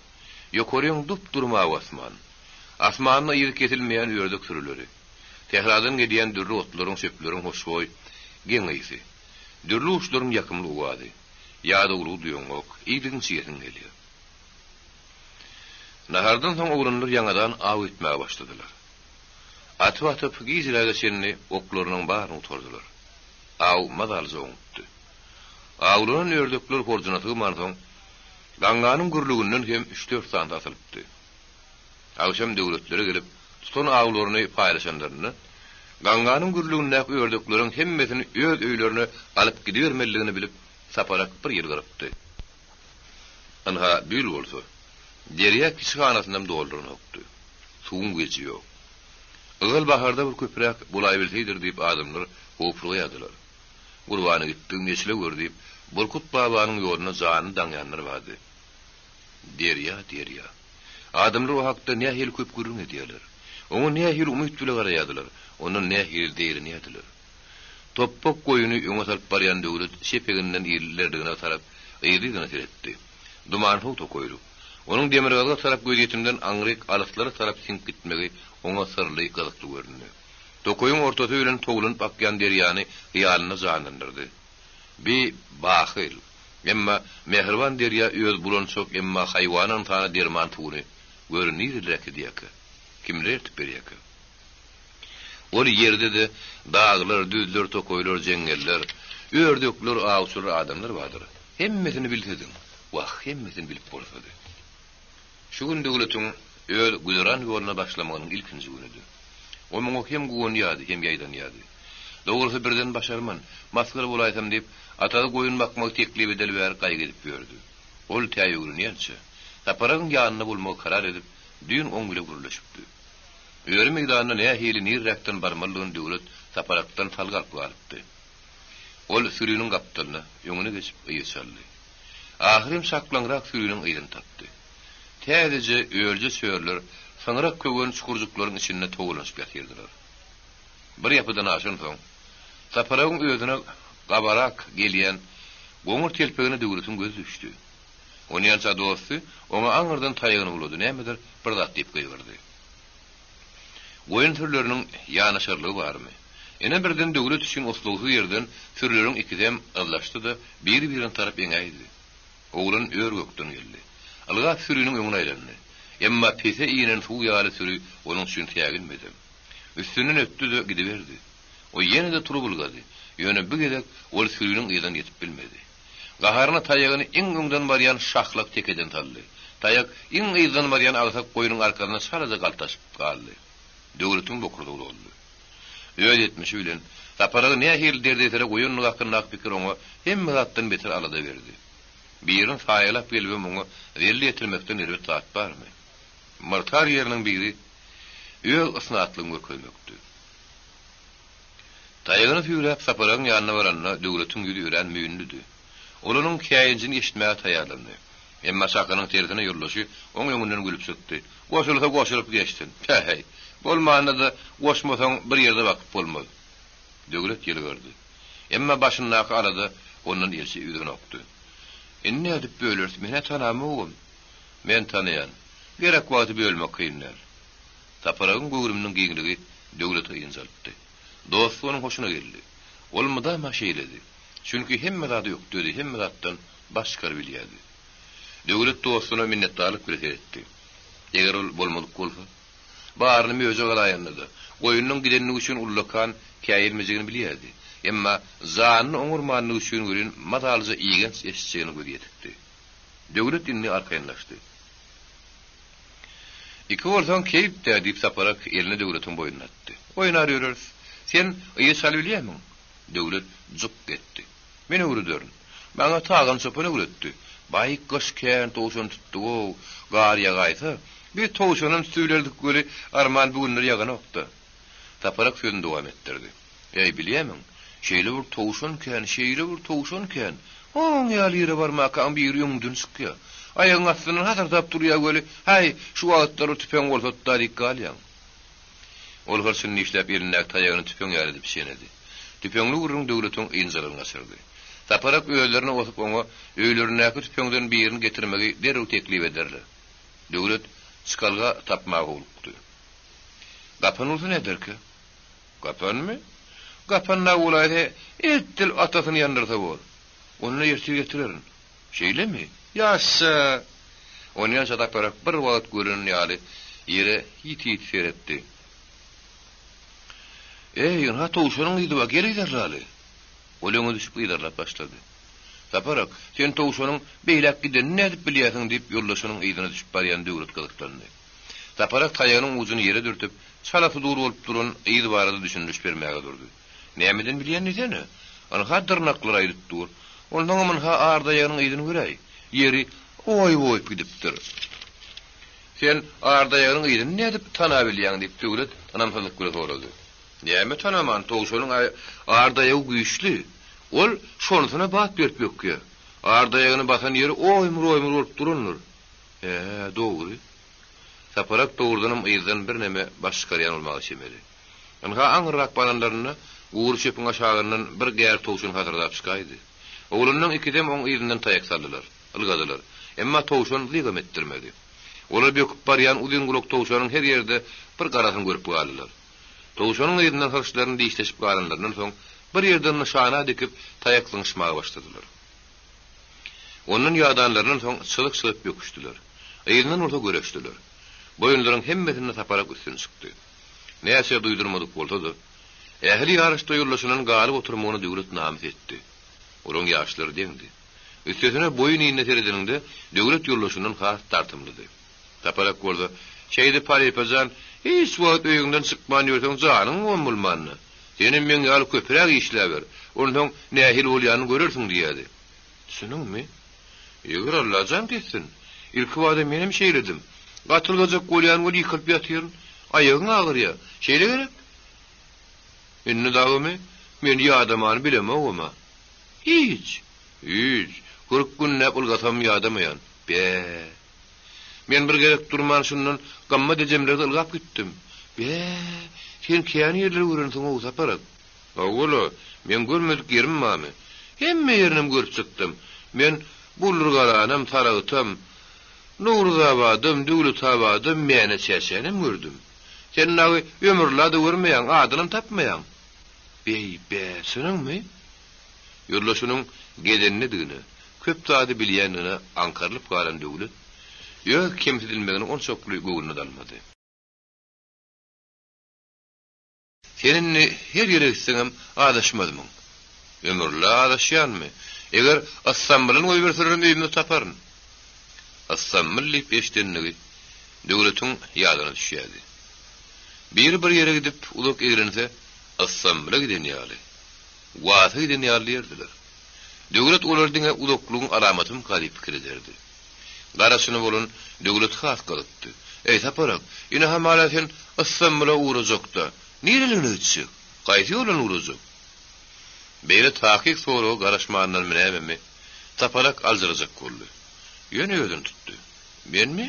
Ýokaryň dup-dury mawy asman. Asmanda yzy kesilmeýän ördek sürüleri. Sähradan gelýän dürli otlaryň, çöpleriň hoşboý, geň ysy. Dürli guşlaryň ýakymly owazy. Ýadawlygy duýaňok, iýdigiňçe iýesiň gelýär. Nahardan soň oglanlar ýaňadan aw etmäge başladylar. Atyp-atyp, gijiräge çenli oklarynyň baryny gutardylar. Aw mazalyja oňupdy. Awlanan ördekler horjuna sygmansoň, gaňňanyň gürlüginden hem üç-dört sanysy asylypdy. Agşam döwletlere gelip, tutan awlaryny paýlaşanlarynda, gaňňanyň gürlügindäki ördekleriň hemmesini öz öýlerine alyp gidibermelidigini bilip, Saparak bir ýylgyrypdy. Ynha, bu ýyl bolsa, derýa kiçi hanasynam dolduranokdy. Suwuň geji ýok. Ygal baharda bir köpräk bolaýbilseýdir diýip adamlar howpurgaýardylar. Gurbany gitdigiň eçile gör diýip, Burkut babanyň ýoluna janyny daňýanlar bardy. Derýa, derýa. Adamlar o hakda nähili köp gürrüň edýärler. Oňa nähili umyt bile garaýardylar, ondan nähili zeýrenýärdiler. Topbak goýuny öňe salyp barýan Döwlet çep eginden ilerligine tarap yzly-yzyna seretdi. Dumansow tokaýlyk. Onuň demirgazyga tarap gözýetimden aňryk alyslara tarap siňip gitmegi oňa syrly, gyzykly göründi. Tokaýyň ortasy bilen towlanyp akýan derýany hyýalynda janlandyrdy. Bi bahyl, emma mähriban derýa öz bulançak, emma haýwana ynsana derman suwuny, gör, nirelere äkidýärkä? Kimlere eltip berýärkä? Ol ýerde-de daglar, düzler, tokaýlar, jeňňeller, ördekler, awçylar, adamlar bardyr. Hemmesini bilsediň! Wah, hemmesini bilip bolsady! Şu gün Döwletiň öz güzeran ýoluna başlamagynyň ilkinji günüdi. O muňa hem guwanýardy, hem ýaýdanýardy. Dogrusy birden başarman, masgara bolaýsam diýip, atasy goýun bakmagy teklip edeli bäri gaýgy edip ýördi. Ol tä öwrenýänçä, Saparagyň ýanynda bolmagy karar edip, düýn oň bile gürleşipdi. Öri meýdanyna nähili nirräkden barmalydygyny Döwlet Saparakdan salgy alyp galypdy. Ol süriniň gapdalyna, öňüne geçip yz çaldy. Ahyrym şaklaňrak süriniň yzyny tapdy. Täzeje örje çörler soňrak köwen çukurjyklaryň içinde togalanyşyp ýatyrdylar. Bir ýapydan aşansoň, Saparagyň özüne gabarak gelýän goňur telpegine Döwletiň gözi düşdi. Onýança dosty oňa aňyrdan taýagyny bulady, nämedir bir zat diýip gygyrdy. Goýun sürüleriniň ýanaşarlygy barmy? Ine birden Döwlet üçin oslagsyz ýerden sürüleriň ikisem yzlaşdy-da, biri-birine tarap eňäýdi. Oglan ör-gökden geldi. Ylgap süriniň öňüne aýlandy. Emma pese inen suw ýaly süri onuň üçin säginmedem. Üstünden ötdi-de gidiberdi. O ýene-de turup ylgady. Ýöne bu gezek ol süriniň yzyndan ýetip bilmedi. Gaharyna taýagyny iň öňden barýan şahlak tekeden saldy. Taýak iň yzdan barýan agsak goýnuň arkasynda çalaja galtaşyp galdy. Döwletiň bokurdagy doldy. Öz etmişi bilen Saparagy nähili derdesere goýandygy hakyndaky pikir oňa hemme zatdan beter alada berdi. Birini saýalap gelibem oňa zelel ýetirmekden erbet zat barmy? Myrtar ýeriniň biri öz ysnatlygyny görkezmekdi. Taýagyny süýräp Saparagyň ýanyna baranda Döwletiň ýüzi örän müýnlüdi. Ol onuň käýinjini eşitmäge taýýarlandy. Emma çakynyň tersine ýoldaşy oň öňünden gülüp çykdy. Goşulsa goşulyp geçsin. Päheý! Bolmanda-da goşmasaň bir ýerde bakyp bolmaz. Döwlet ýylgyrdy. Emma başyndaky alada ondan elçi üzenokdy. Indi nädip böleris, men-ä tanamogam. Men tanaýan. Gerek wagty bölmek kyn däl. Saparagyň göwrüminiň giňligi Döwleti ynjalypdy. Dosty onuň hoşuna geldi. Ol mydama şeýledi. Çünki hemme zada ökdedi, hemme zatdan baş çykaryp bilýärdi. Döwlet dostuna minnetdarlyk bile seretdi. Eger ol bolmadyk bolsa? Baryny möjek alaýanda-da, goýnunyň gidenligi üçin ullakan käýelmejegini bilýärdi. Emma janyny oňurmanlygy üçin welin mazalyja igenç eşitjegine gözi ýetikdi. Döwlet indi arkaýynlaşdy. Iki bolsaň keýp-dä, diýip Saparak elini Döwletiň boýnuna atdy. Oýnar ýöreris. Sen yz çalybilýärmiň? Döwlet juk etdi. Men öwrederin. Maňa Tagan çopan öwretdi. Baý gyş kän towşan tutduk-ow, gar ýagaýsa, biz towşanam tutubilerdik weli, arman bu günler ýaganok-da. Saparak sözüni dowam etdirdi. Äý, bilýämiň, şeýle bir towşan kän, şeýle bir towşan kän, oň ýaly ýere barmakaň biri öňüňden çykýa. Aýagyň astyndan hasyrdap durýa weli, häý, şu wagtlar bir tüpeň bolsady-da diýip galýaň. Ol hyrçyny dişläp elindäki taýagyny tüpeň ýaly edip çenedi. Tüpeňli gürrüň Döwletiň ynjalygyny gaçyrdy. Saparak özlerine osup oňa öýlerindäki tüpeňden birini getirmegi derrew teklip ederler. Döwlet çykalga tapmaga howlukdy. Gapan bolsa näderkä? Gapanmy? Gapan dagy bolaýsa edil atasyny ýandyrsa bor. Onda ertir getirerin. Şeýlemi? Ýaşa! Onýança Saparak bir wagt gören ýaly ýere ýiti-ýiti seretdi. Eý, ynha towşanyň yzy bar, gel yzarlaly! Ol öňe düşüp yzarlap başlady. Saparak, sen towşanyň beýläk gidenini nädip bilýärsiň? diýip, ýoldaşynyň yzyna düşüp barýan Döwlet gyzyklandy. Saparak taýagynyň ujuny ýere dürtüp, çala sudur bolup duran yz barada düşündiriş bermäge durdy. Nämeden bilýän diýsene? Ynha dyrnaklar aýdyp dur. Onsoňam ynha ardaýagynyň yzyny göräý. Ýeri oýup-oýup gidipdir. Sen ardaýagynyň yzyny nädip tanabilýäň? diýip, Döwlet ynamsyzlyk bilen sorady. Näme tanaman, towşanyň ardaýagy güýçli. Ol şonusuna bat berip bökýär. Ardaýagyny basan ýeri oýmur-oýmur bolup durandyr. Hä, dogry. Saparak dogrudanam yzdan birneme baş çykarýan bolmaga çemeli. Ynha, aňyrrak baranlarynda gury çöpüň aşagyndan bir gär towşan hasyrdap çykaýdy. Oglanlaň ikisem oň yzyndan taýak saldylar, ylgadylar. Emma towşan zygam etdirmedi. Olar böküp barýan uzyn gulak towşanyň her ýerde bir garasyny görüp galdylar. Towşanyň yzyndan hyrçlaryny dişleşip galanlaryndan soň, bir ýerden nyşana dikip, taýak zyňyşmaga başladylar. Ondan ýadanlaryndan soň çyzyk-çyzyk böküşdiler. Yzyndan bolsa göreşdiler. Bu oýunlaryň hemmesinde Saparak üstün çykdy. Näçe duýdurmadyk bolsa-da, ähli ýaryşda ýoldaşyndan galyp oturmagyna Döwlet namys etdi. Olaryň ýaşlary deňdi. Üstesine boýun-inine seredeniňde Döwlet ýoldaşyndan has dartymlydy. Saparak bolsa, Şeýdip halypa jan, hiç wagt öýüňden çykman ýörseň janyň gam bolmanda. Senem meň ýaly köpräk işläber, onsoň nähili bolýanyny görersiň diýýärdi. Çynyňmy? Eger Allajan kessin. Ilkibada menem şeýledim. Gatylgajak bolýan weli ýykylyp ýatyryn. Aýagyň agyrýar. Şeýle gerek? Indi dagymy? Men ýadamany bilemogam-a. Hiç. Hiç. 40 günläp ylgasam ýadamaýan. Bä. Men bir gezek durman şundan Gammat ejemlerde ylgap gitdim. Bä, sen kän ýerleri görensiň-ow, Saparak. Hawa-la, meň görmedik ýerim barmy? Hemme ýerinem görüp çykdym. Men Bullurgaranam, Saragtam, Nowruzabadam, Döwletabadam, Mäne çäçänem gördüm. Sen dagy ömürlla-da görmeýäň, adynam tapmaýaň. Beý, bä, çynyňmy? Ýoldaşynyň gezenlidigine, köp zady bilýändigine aňkarylyp galan Döwlet, öz kemsidilmegini onçakly göwnüne almady. Sen indi her ýere gitseňem azaşmazmyň? Ömürli azaşýanmy? Eger Yssambylan goýberselerem öýümizi taparyn. Yssambyl diýip eşidenligi Döwletiň ýadyna düşýärdi. Biri bir ýere gidip uzak eglense, Yssambyla giden ýaly, Wasa giden ýaly diýerdiler. Döwlet olary diňe uzaklygyň alamatymyka diýip pikir ederdi. Garaçyny bolan Döwlet has gyzykdy. Eý, Saparak, ine hamala sen Yssambyla ugrajakda, nireligine gitjek? Gaýsy ýoldan ugrajak? Beýle takyk soraga garaşmandanmy nämemi, Saparak aljyrajak boldy. Ýöne özüni tutdy. Menmi?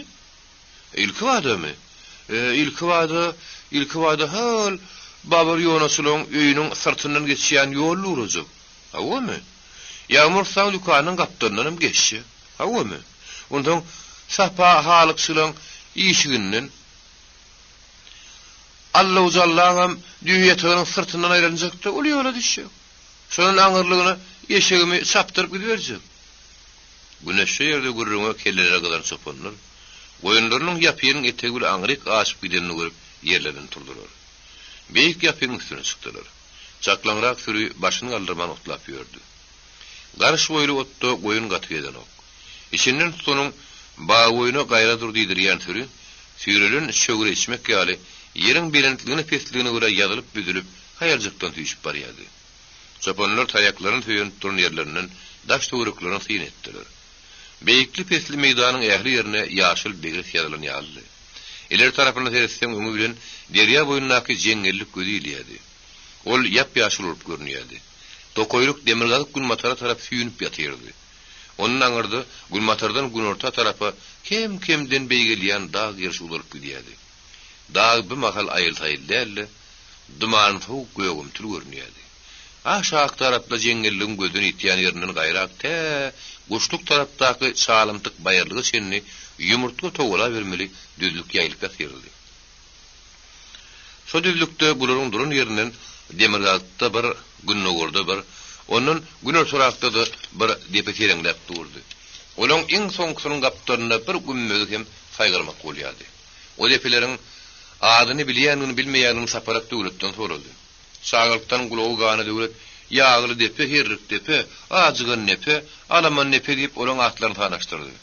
Ilkibadamy? E, ilkibada, ilkibada hol Babyr ýonaçylaryň öýüniň syrtyndan geçýän ýolda ugrajak. Hawamy? Ýagmyr ussaň dükanynyň gapdalyndanam geçjek. Hawamy? Onsoň Sapa halykçylaň işiginden Allawjallaňam düýe ýatagynyň syrtyndan aýlanjak-da, uly ýola düşjek. Şondan aňyrlygyna eşegimi çapdyryp gidiberjek. Güneşli ýerde gürrüňe kelleleri gyzan çopanlar, goýunlarynyň ýapynyň etegi bile aňryk aşyp gidenini görüp, ýerlerinden turdular. Beýik ýapynyň üstüne çykdylar. Çaklaňrak süri başyny galdyrman otlap ýördi. Garyş boýly otda goýun gaty gezenok. Içinden tutanyň bagboýuna gaýra dur diýdirýän süri, süýrelen çöwre içmek ýaly, ýeriň belentligine-pesligine görä ýazylyp-büzülip, haýaljykdan süýşüp barýardy. Çopanlar taýaklaryny söýenip duran ýerlerinden daş-töwereklerine syn etdiler. Beýikli-pesli meýdanyň ähli ýerine ýaşyl begres ýazylan ýalydy. Ileri tarapyna seretseň öňi bilen derýa boýundaky jeňňellik göze ilýärdi. Ol ýap-ýaşyl bolup görünýärdi. Tokaýlyk demirgazyk-günbatara tarap süýnüp ýatyrdy. Ondan aňyrda günbatardan günorta tarapa kem-kemden beýgelýän dag gerşi uzalyp gidýärdi. Dag bu mahal aýyl-saýyl däldi, dumansow gögümtil görünýärdi. Aşak tarapda jeňňelligiň gözden ýitýän ýerinden gaýrak tä guşluk tarapdaky çalymtyk baýyrlyga çenli ýumurtga towalabermeli düzlük ýaýylyp ýatyrdy. Şo düzlükde bularyň duran ýerinden demirgazykda bir, gündogarda bir, ondan günortarakda-da bir depe seleňläp durdy. Olaň iň soňkusynyň gapdalynda bir gümmezi hem saýgarmak bolýardy. O depeleriň adyny bilýändigini-bilmeýändigini Saparak Döwletden sorady. Çagalykdan gulagy gana Döwlet Ýagly depe, Herrik depe, Ajygan depe, Alaman depe diýip olaň atlaryny sanaşdyrdy.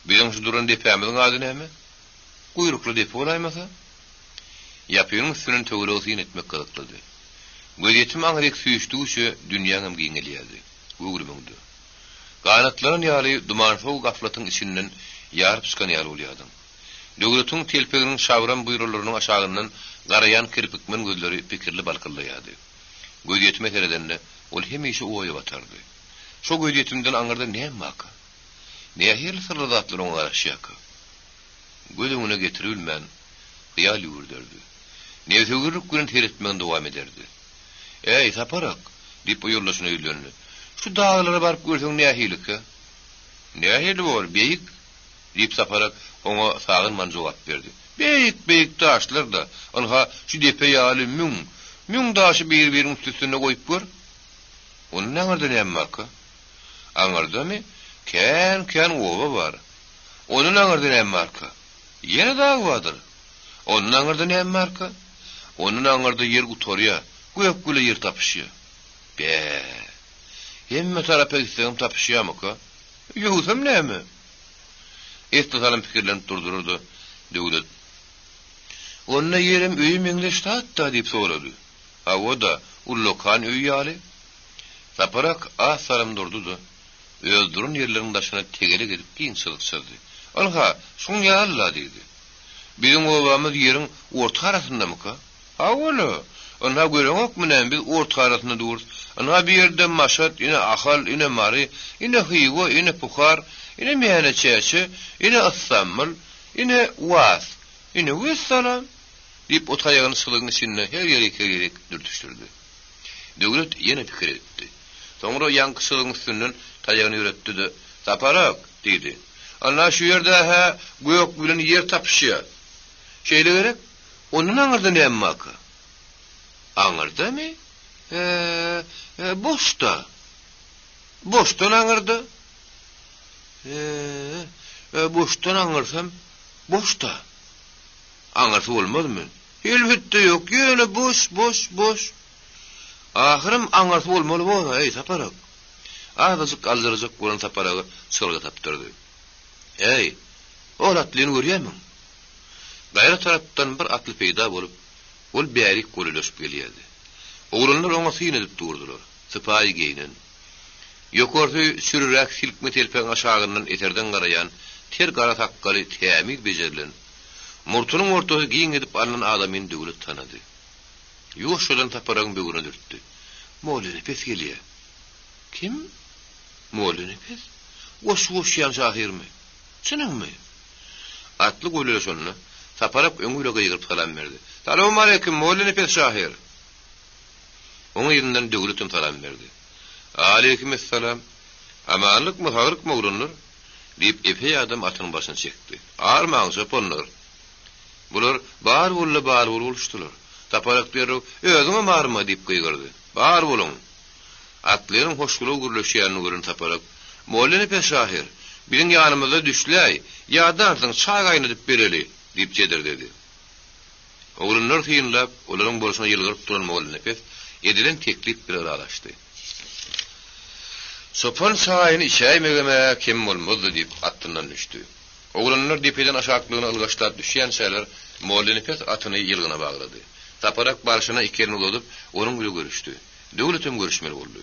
Biziň şu duran depämiziň ady näme? Guýrukly depe bolaýmasa? Ýapynyň üstünden töwerege syn etmek gyzyklydy. Gözýetim aňryk süýşdügiçe dünýäňem giňelýärdi, göwrümiňde. Ganatlanan ýaly dumansow gaflatyň içinden ýaryp çykan ýaly bolýardyň. Döwletiň telpeginiň şabram buýralarynyň aşagyndan garaýan kirpikmen gözleri pikirli balkyldaýardy. Gözýetime seredende, ol hemişe oýa batardy. Şo gözýetimden aňyrda näme barka? Nähili syrly zatlar oňa garaşýarka? Göz öňüne getiribilmän, hyýal ýüwürderdi. Nebsewürlik bilen seretmegini dowam ederdi. Äý, Saparak! diýip, o ýoldaşyna ýüzlendi. Şu daglara baryp görseň nähilikä? Nähili bor, beýik! Diýip, Saparak oňa sagynman jogap berdi. Beýik-beýik daşlar-da, ynha, şu depe ýaly müň, müň daşy bir-biriniň üst-üstüne goýup gör. Ondan aňyrda näme barka? Aňyrdamy? Kän-kän oba bar. Ondan aňyrda näme barka? Ýene dag bardyr. Ondan aňyrda näme barka? Ondan aňyrda ýer gutarýar, gök bile ýer tapyşýar. Bä! Hemme tarapa gitseňem tapyşýarmyka? Ýogsam näme? Esli salym pikirlenip durdular-da, Döwlet, Onda ýerem öýe meňzeş zat-da? diýip sorady. Hawa-da, ullakan öý ýaly. Saparak az salym durdy-da, öz duran ýerleriniň daşyna tegelek edip giň çyzyk çyzdy. Ynha, şuň ýaly-la, diýdi. Biziň obamyz ýeriň orta arasyndamyka? Hawa-la, ynha göreňokmy näme, biz orta arasynda durus. Ynha bu ýerde Maşat, ine Ahal, ine Mary, ine Hywa, ine Puhar, ine Mäne Çäçe, ine Yssambyl, ine Was, ine wessalam! Diýip, o taýagyny çyzygyň içinde her ýerik-her ýerik dürtüşdirdi. Döwlet ýene pikir edipdi. Soňra ýaňky çyzygyň üstünden taýagyny ýöretdi-de, Saparak! diýdi. Ynha şu ýerde-hä gök bilen ýer tapyşýar. Şeýle gerek? Ondan aňyrda näme barka? Aňyrdamy? Hä, boş-da. Boşdan aňyrda? Hä, boşdan aňyrsam, boş-da. Aňyrsy bolmazmy? Elbetde ýok, ýöne boş, boş, boş. Ahyrym aňyrsy bolmaly bor-a, eý, Saparak. Azajyk aljyrajak bolan Saparagy çykalga tapdyrdy. Äý, ol atlyny görýärmiň? Gaýra tarapdan bir atly peýda bolup, ol bärik golaýlaşyp gelýärdi. Oglanlar oňa syn edip durdular. Sypaýy geýnen. Ýokarsy çürüräk silkme telpegiň aşagyndan eserdeň garaýan ter gara sakgaly tämiz bejerilen, murtunyň ortasy giň edip alnan adamyny Döwlet tanady. Ýuwaşjadan Saparagyň böwrüne dürtdi. Mollanepes gelýär. Kim? Mollanepes? Goşgy goşýan şahyrmy? Çynyňmy? Atly golaýlaşanda, Saparak öňi bile gygyryp salam berdi. Salowmaleýkim, Mollanepes şahyr! Oň yzyndan Döwletem salam berdi. Aleýkimessalam. Amanlykmy, saglykmy, oglanlar? diýip, epeý adam atynyň başyny çekdi. Armaň, çopanlar! Bular bar bol-da bar bol boluşdylar. Saparak derrew, Özüňem arma! diýip gygyrdy. Bar boluň! Atlynyň hoşgylaw gürleşýänini gören Saparak, Mollanepes şahyr, biziň ýanymyzda düşläý, ýadarsyň, çaý gaýnadyp bereli! diýip jedirdedi. Oglanlary synlap, olaryň bolşuna ýylgyryp duran Mollanepes edilen teklip bilen ylalaşdy. Çopan çaýyny içäýmegem-ä kem bolmazdy diýip, atyndan düşdi. Oglanlar depeden aşaklygyna ylgaşlap düşýänçäler, Mollanepes atyny ýylgyna baglady. Saparak barşyna iki elini uzadyp, onuň bile görüşdi. Döwletem görüşmeli boldy.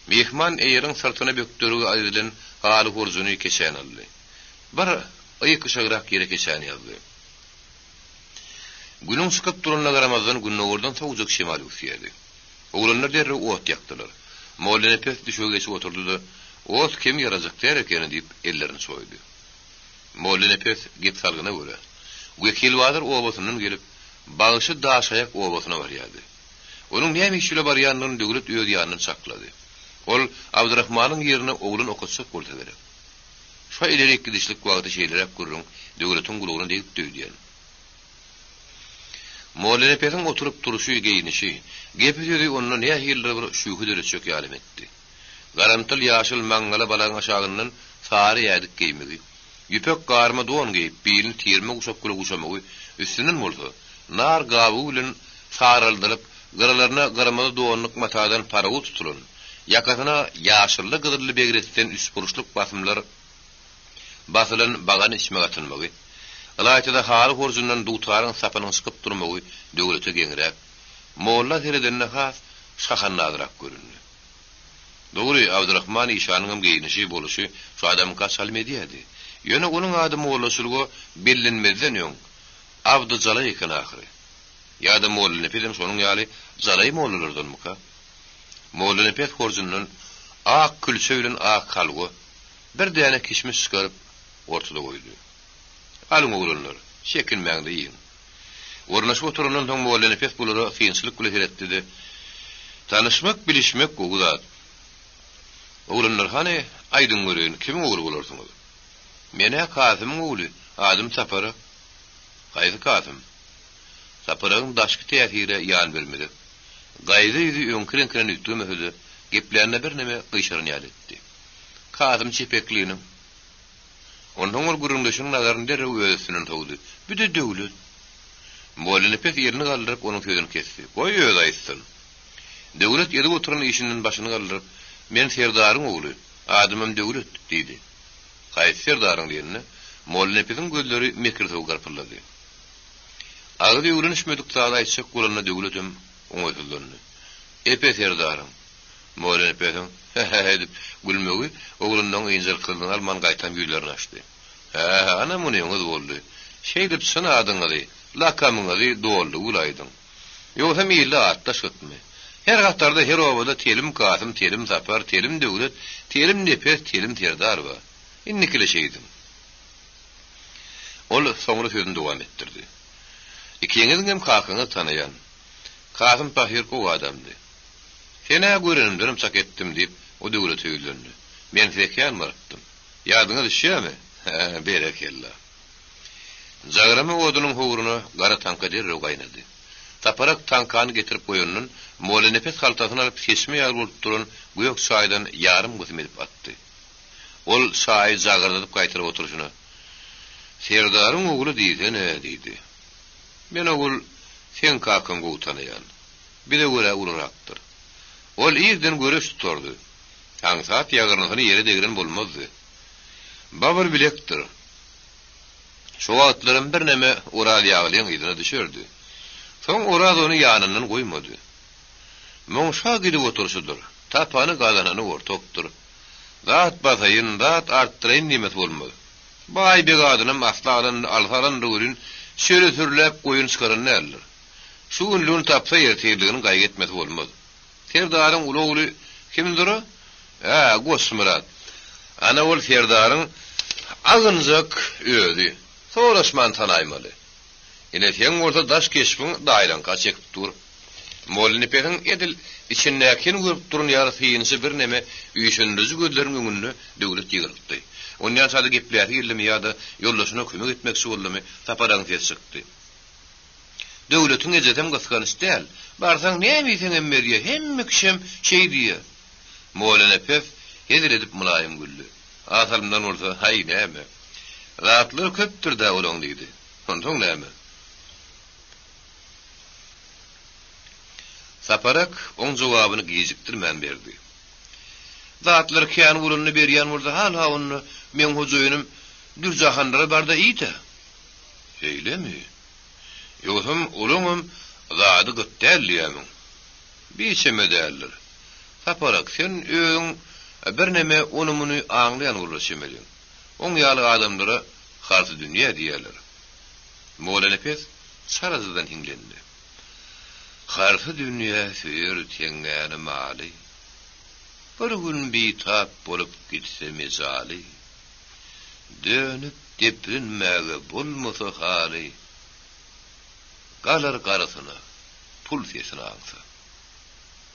Myhman eýeriň syrtyna bökdergi edilen haly horjuny keçäni aldy. Bir ykyşagrak ýere keçäni ýazdy. Günüň çykyp duranyna garamazdan gündogardan sowujak şemal öwüsýärdi. Oglanlar derrew ot ýakdylar. Mollanepes düşege geçip oturdy-da, Ot kem ýarajak däl ekeni diýip, ellerini çoýdy. Mollanepes gep salgyna görä, Wekilbazar obasyndan gelip, Bagşy Daşaýak obasyna barýardy. Onuň näme iş bile barýandygyny Döwlet öz ýanyndan çaklady. Ol Abdyrahmanyň ýerine oglan okatjak bolsa gerek. Şo ilerik gidişlik wagty şeýleräk gürrüň Döwletiň gulagyna degipdi öýdýän. Mollanepesiň oturyp-turşy, geýnişi, gepi-sözi onda nähilidir bir şübhe döretjek ýalam etdi. Garamtyl-ýaşyl maňňala balagyň aşagyndan sary ädik geýmegi, ýüpek garma don geýip, bilini tirme guşak bile guşamagy, üstünden bolsa, nar gabygy bilen saraldylyp, gyralaryna gyrmyzy donluk matadan parawy tutulan, ýakasyna ýaşylly-gyzylly begresden üçburçluk basymlar basylan bagan içmek atynmagy, ylaýta-da haly horjundan dutaryň sapynyň çykyp durmagy Döwlete geňräk, molla seredende has şahandazrak göründi. Dogry, Abdyrahman işanyňam geýnişi, boluşy şu adamyňka çalym edýärdi. Ýöne onuň ady mollaçylyga bellenmezden öň Abdy jalaý eken ahyry. Ýa-da Mollanepesem şonuň ýaly jalaý mollalardanmyka? Mollanepes horjundan ak külçe bilen ak halwa, bir däne kişmiş çykaryp, ortada goýdy. Alyň, oglanlar, çekinmäň-de iýiň. Ornaşyp oturandan soň Mollanepes bulara synçylyk bilen seretdi-de, Tanyşmak, bilişmek gowy zat. Oglanlar, hany, aýdyň göreýin, kimiň ogly bolarsyňyz? Men-ä Kasymyň ogly, adym Saparak. Haýsy Kasym? Saparagyň daşky täsire ýan bermedik. Gaýza ýüzi öňki reňkinden üýtgemese-de, geplände birneme gyşaran ýaly etdi. Kasym çepekliniň. Onsoň ol gürrüňdeşiniň nazaryny derrew öz üstünden sowdy. Büde döwlet. Mollanepes elini galdyryp, onuň sözüni kesdi. Goý, özi aýtsyn. Döwlet edip oturan işinden başyny galdyryp, Men serdaryň ogly, adymam Döwlet, diýdi. Haýsy serdaryň diýende, Mollanepesiň gözleri mekirsow garpyldady. Agyz öwrenişmedik zady aýtjak bolanda Döwletem oňaýsyzlandy. Epe serdaryň. Mollanepesiň hä-hä edip gülmegi oglundan ynjalyksyzlygyny alman gaýtam ýüzlerini açdy. Hä-hä, ana munyňyz boldy. Şeýdip çyn adyňyzy, lakamyňyzy doldugy bile aýdyň. Ýogsam ilde atdaş gytmy. Her hatarda, her obada telim Kasym, telim Sapar, telim Döwlet, telim Nepes, telim Serdar bar. Indikile şeýdiň. Ol soňra sözüni dowam etdirdi. Ikiňiziňem kakaňyzy tanaýan. Kasym pahyr gowy adamdy. Sen-ä görenimdenem çak etdim, diýip, o Döwlete ýüzlendi. Men size kän barypdym. Ýadyňa düşýärmi? Hä, berekella. Jagrama odunyň howruna gara taňka derrew gaýnady. Saparak taňkany getirip goýandan, Mollanepes haltasyny alyp seçme ýaly bolup duran gök çaýdan ýarym gysym edip atdy. Ol çaýy jagyrdadyp gaýtaryp oturyşyna, Serdaryň ogly diýsene, diýdi. Men ogul, seň kakaňy gowy tanaýan. Bize görä ulurakdyr. Ol irden göreş tutardy. Aňsat ýagyrnysyny ýere degren bolmazdy. Babyr bilekdir. Şo wagtlaram birneme Oraz ýaglyň yzyna düşerdi. Soň Oraz ony ýanyndan goýmady. Muň şa gidip oturyşydyr. Tapany gazanany ortakdyr. Zat basaýyn, zat artdyraýyn diýmesi bolmaz. Baý beg adynam asla alan, alsa alandyr welin, çöle sürläp goýun çykaran däldir. Şu günlügini tapsa ertirligini gaýgy etmesi bolmaz. Serdaryň uly ogly kimdir-a? Hä, Goçmyrat. Ana ol serdaryň agynjak özi. Soraşman tanaýmaly. Ine seň bolsa daş keşbiň daýlaňka çekip dur. Mollanepesiň edil içindäkini görüp duran ýaly synçy birneme üýşendiriji gözleriň öňünde Döwlet ýygryltdy. Onýança-da gepläsi geldimi ýa-da ýoldaşyna kömek etmekçi boldumy, Saparagyň sesi çykdy. Döwletiň ejesem gysganç däl. Barsaň näme iýseňem berýä, hemme kişem şeý diýýä. Mollanepes hezil edip mylaýym güldi. Az salymdan bolsa, Haý, näme. Zatlary köpdür-dä olaň diýdi. Onsoň näme? Saparak oň jogabyny gijikdirmän berdi. Zatlar kän bolanda berýän bolsa hal-ha onda meň hojaýynym Dürjahanlara bar-da iý-dä. Şeýlemi? Ýogsam olaňam zady gyt däl diýýämiň? Biçeme däldir. Saparak, sen özüň birneme ony-muny aňlaýan bolara çemeliň. Oň ýaly adamlara harsydünýä diýýärler. Mollanepes çalajadan hiňlendi. Harsy dünýä söýer teňňäni maly, Bir gün bitap bolup gitse mejaly, Dönüp deprenmäge bolmasa haly, Galar garysyna pul sesini aňsa.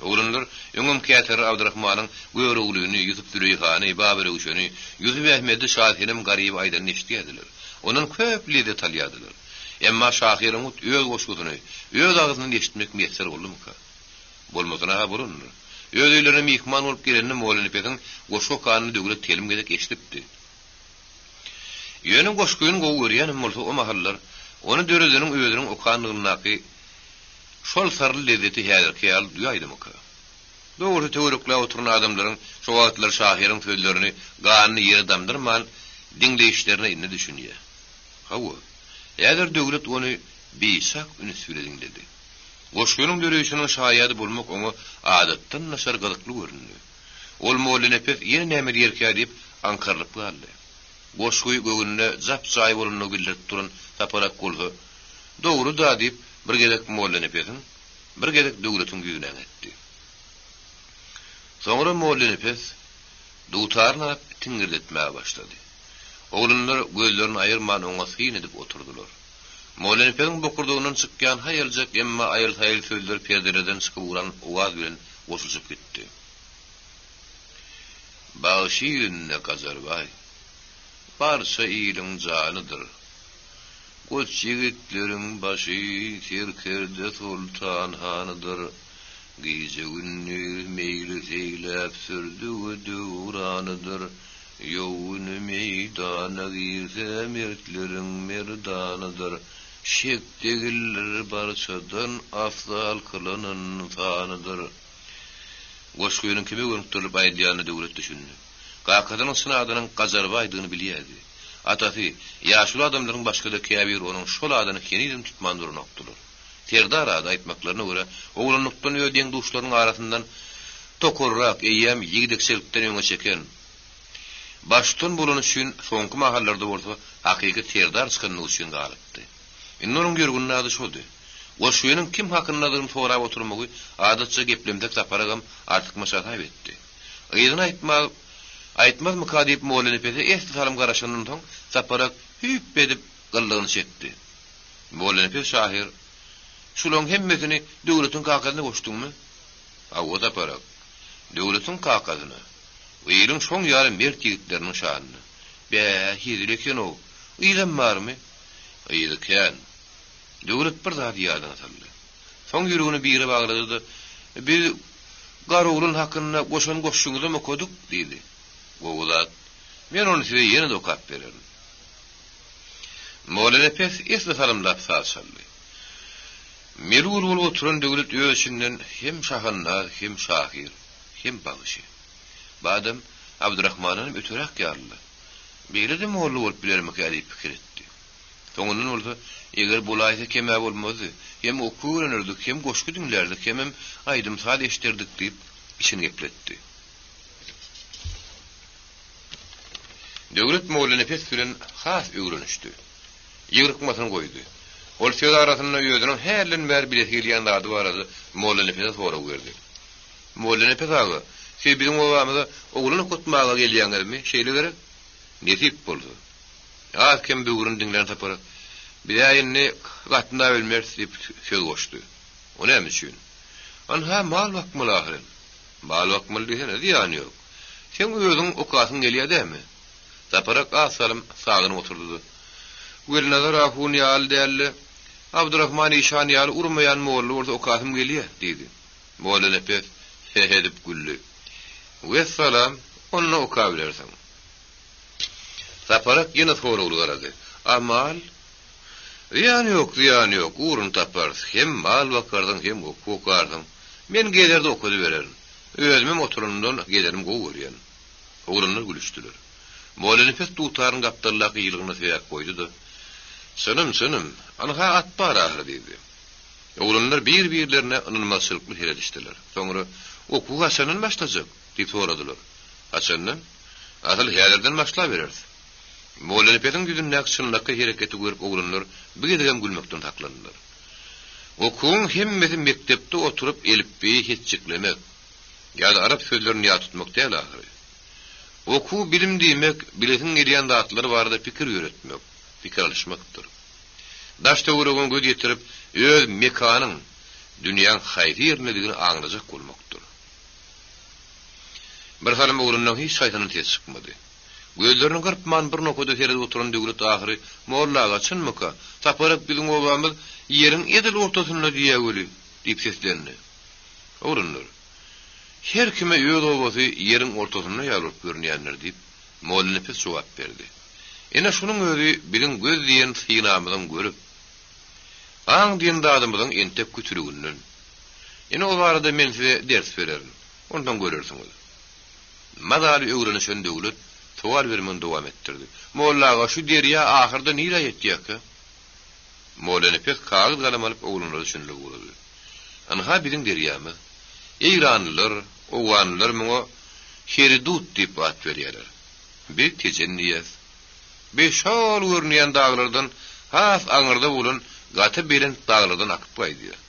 Oglanlar öňem käteler Abdyrahmanyň Göroglyny, Ýusup-Züleýhany, Babyröwşeni, Ýusup-Ähmedi Şasenem Garyby aýdanyny eşidýärdiler. Ondan köp lezzet alýardylar. Emma şahyryň hut öz goşgusyny öz agzyndan eşitmek miýesser boldumyka? Bolmasyna-ha bolandyr. Öz öýlerine myhman bolup gelende Mollanepesiň goşgy okanyny Döwlet telim gezek eşidipdi. Ýöne goşgyny gowy görýänem bolsa o mahallar ony döredeniň özüniň okanlygyndaky şol sarly lezzeti häzirki ýaly duýaýdymyka? Dogrusy töwerekläp oturan adamlaryň şo wagtlar şahyryň sözlerini ganyny ýere damdyrman diňleýişlerine indi düşünýär. Hawa, häzir Döwlet ony biçak üns bile diňledi. Goşgynyň döreýşiniň şaýady bolmak oňa adatdan daşary gyzykly göründi. Ol Mollanepes ýene näme diýerkä diýip, aňkarylyp galdy. Goşgy göwnüne jap-jaý bolanyny bildirip duran Saparak bolsa, Dogry-da diýip, bir gezek Mollanepesiň, bir gezek Döwletiň ýüzüne äňetdi. Soňra Mollanepes dutaryny alyp tiňňirdetmäge başlady. Oglanlar gözlerini aýyrman oňa syn edip oturdylar. Mollanepesiň bokurdagyndan çykýan haýaljak, emma aýyl-saýyl sözler perdelerden çykyp ugran owaz bilen goşulyşyp gitdi. Bagşy ilinde Gajarbaý, barça iliň janydyr. Goç ýigitleriň başy serkerde Soltan hanydyr. Gije-gündiz meýlis eýläp sürdügi döwranydyr. Ýow güni meýdana girse mertleriň merdanydyr. Şek degildir barçadan afzal kylan ynsanydyr. Goşgynyň kime gönükdirilip aýdylýanyna Döwlet düşündi. Kakasynyň çyn adynyň Gajarbaýdygyny bilýärdi. Atasy, ýaşuly adamlaryň başga-da käbiri onuň şol adyny henizem tutman duranokdylar. Serdar ady, aýtmaklaryna görä, oglanlykdan öz deň-duşlarynyň arasyndan tokarrak, eýýäm ýigdekçelikden öňe çeken, baştutan bolany üçin, soňky mahallarda bolsa hakyky serdar çykanlygy üçin galypdy. Indi onuň ýörgünli ady şody. Goşgynyň kim hakyndadygyny sorap oturmagy adatça geplemsek Saparagam artykmaç hasap etdi. Yzyny aýtmag aýtmazmyka diýip Mollanepese esli salym garaşandan soň Saparak hüýp edip gyllygyny çekdi. Mollanepes şahyr, Şulaň hemmesini Döwletiň kakasyna goşduňmy? Hawa, Saparak. Döwletiň kakasyna. Iliň şoň ýaly mert ýigitleriniň şanyna. Bä, hezil eken-ow. Yzam barmy? Yzy kän. Döwlet bir zady ýadyna saldy. Soň ýüregini bire baglady-da, Biz Garoglan hakynda goşan goşgyňyzam okadyk, diýdi. Gowy zat. Men ony size ýene-de okap bererin. Mollanepes esli salymlap saz çaldy. Melul bolup oturan Döwlet öz içinden hem şahandaz, hem şahyr, hem bagşy. Bu adam Abdyrahmandanam öteräk ýalydy. Beýle-de molla bolup bilermikä diýip pikir etdi. Soňundan bolsa, eger bolaýsa kem-ä bolmazdy, hem okuw öwrenerdik, hem goşgy diňlärdik, hemem aýdym-saz eşiderdik diýip, içini gepletdi. Döwlet Mollanepes bilen has öwrenişdi. Ýygrykmasyny goýdy. Ol söz arasynda özüniň hälden bäri bilesi gelýän zady barada Mollanepese sorag berdi. Mollanepes aga, siz biziň obamyza oglan okatmaga gelýäňizmi, şeýle gerek? Nesip bolsa. Az-kem böwrüni diňlän Sapar, Biz-ä indi gatnabilmeris diýip söz goşdy. O näme üçin? Ynha, mal bakmaly ahyryn. Mal bakmaly diýsene, zyýany ýok. Seň özüň okasyň gelýä dämi? Saparak az salym sagynyp oturdy-da, Welnazar ahun ýaly däl-de, Abdyrahman işan ýaly urmaýan molla bolsa okasym gelýä, diýdi. Mollanepes he-he edip güldi. Wessalam, onda okabilersiň. Saparak ýene soragly garady. A mal? Zyýany ýok, zyýany ýok, ugruny taparys. Hem mal bakarsyň, hem okuw okarsyň. Men gezerde okadybererin. Özümem oturanymdan gezenim gowy görýän. Oglanlar gülüşdiler. Mollanepes dutaryny gapdaldaky ýylgyna söýäp goýdy-da, Çynym, çynym, anha at bar ahyry diýdi. Oglanlar bir-birlerine ynanmazçylykly seredişdiler. Soňra, Okuw haçandan başlajak? diýip soradylar. Haçandan? Asyl häzirden başlabereris. Mollanepesiň ýüzündäki çynlakaý hereketi görüp oglanlar bu gezegem gülmekden saklandylar. Okuwyň hemmesi mekdepde oturyp elipbiýi hetjiklemek ýa-da arap sözlerini ýat tutmak däl ahyry. Okuw bilim diýmek bilesiň gelýän zatlar barada pikir ýöretmek, pikir alyşmakdyr. Daş-töweregiňe göz ýetirip, öz mekanyň, dünýäň haýsy ýerindedigini aňlajak bolmakdyr. Bir salym oglanlaň hiç haýsyndan ses çykmady. Gözlerini gyrpman bir nokada seredip oturan Döwlet ahyry, Molla aga, çynmyka, Saparak biziň obamyz ýeriň edil ortasynda diýýä weli, diýip seslendi. Oglanlar, Her kime öz obasy ýeriň ortasynda ýaly bolup görünýändir, diýip, Mollanepes jogap berdi. Ine, şunuň özi biziň göz diýen synamyzyň görüp, aň diýen zadymyzyň entek kütüliginden. Ine, o barada men size ders bererin. Onsoň görersiňiz. Mazaly öwrenişen Döwlet sowal bermegini dowam etdirdi. Molla aga, şu derýa ahyrda nirä ýetýärkä? Mollanepes kagyz-galam alyp oglanlara düşündirip ugrady. Ynha biziň derýamyz. Eýranlylar, owganlylar muňa Heridut diýip at berýärler. Biz Tejen diýýäs. Bi şol görünýän daglardan has aňyrda bolan gaty belent daglardan akyp gaýdýar.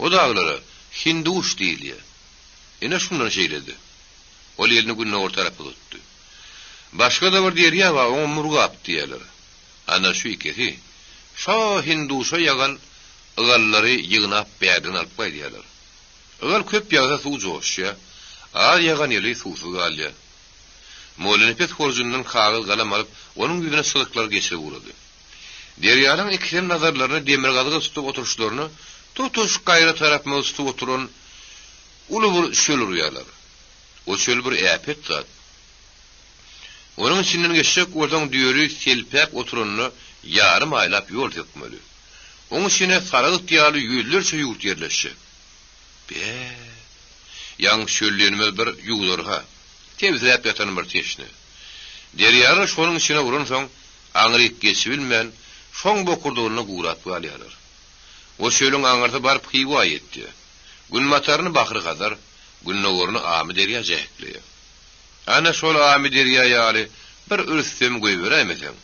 O daglara Hinduguş diýilýär. Ine şundan şeýledi. Ol elini gündogar tarapa uzatdy. Başga-da bir derýa bar, oňa Murgap diýýärler. Ana şu ikisi şo Hinduşa ýagan ygallary ýygnap bärden alyp gaýdýarlar. Ygal köp ýagsa suw joşýar, az ýagan ýyly suwsuz galýar. Mollanepes horjundan kagyz galam alyp, onuň ýüzüne çyzyklar geçirip ugrady. Derýalaň ikisem nazarlaryny demirgazyga tutup oturyşlaryna tutuş gaýra tarapymyzy tutup oturan uly bir çöl urýarlar. O çöl bir äpet zat. Onuň içinden geçjek bolsaň düýeli selpäp oturanda ýarym aýlap ýol sökmeli. Oň içine Saragt ýaly ýüzlerçe ýurt ýerleşjek. Be! Ýaňy çöl diýenimiz bir ýuwdarha. Tebsiräp ýatan bir teşne. Derýalar şonuň içine uransoň, aňryk geçibilmän, şoň bokurdagynda gurap galýarlar. O çölüň aňyrsy baryp Hywa ýetýär. Günbataryny Bahry-Hazar, gündogaryny Amyderýa jähekleýär. Ana şol Amyderýa ýaly bir rüstem goýberäýmeseň,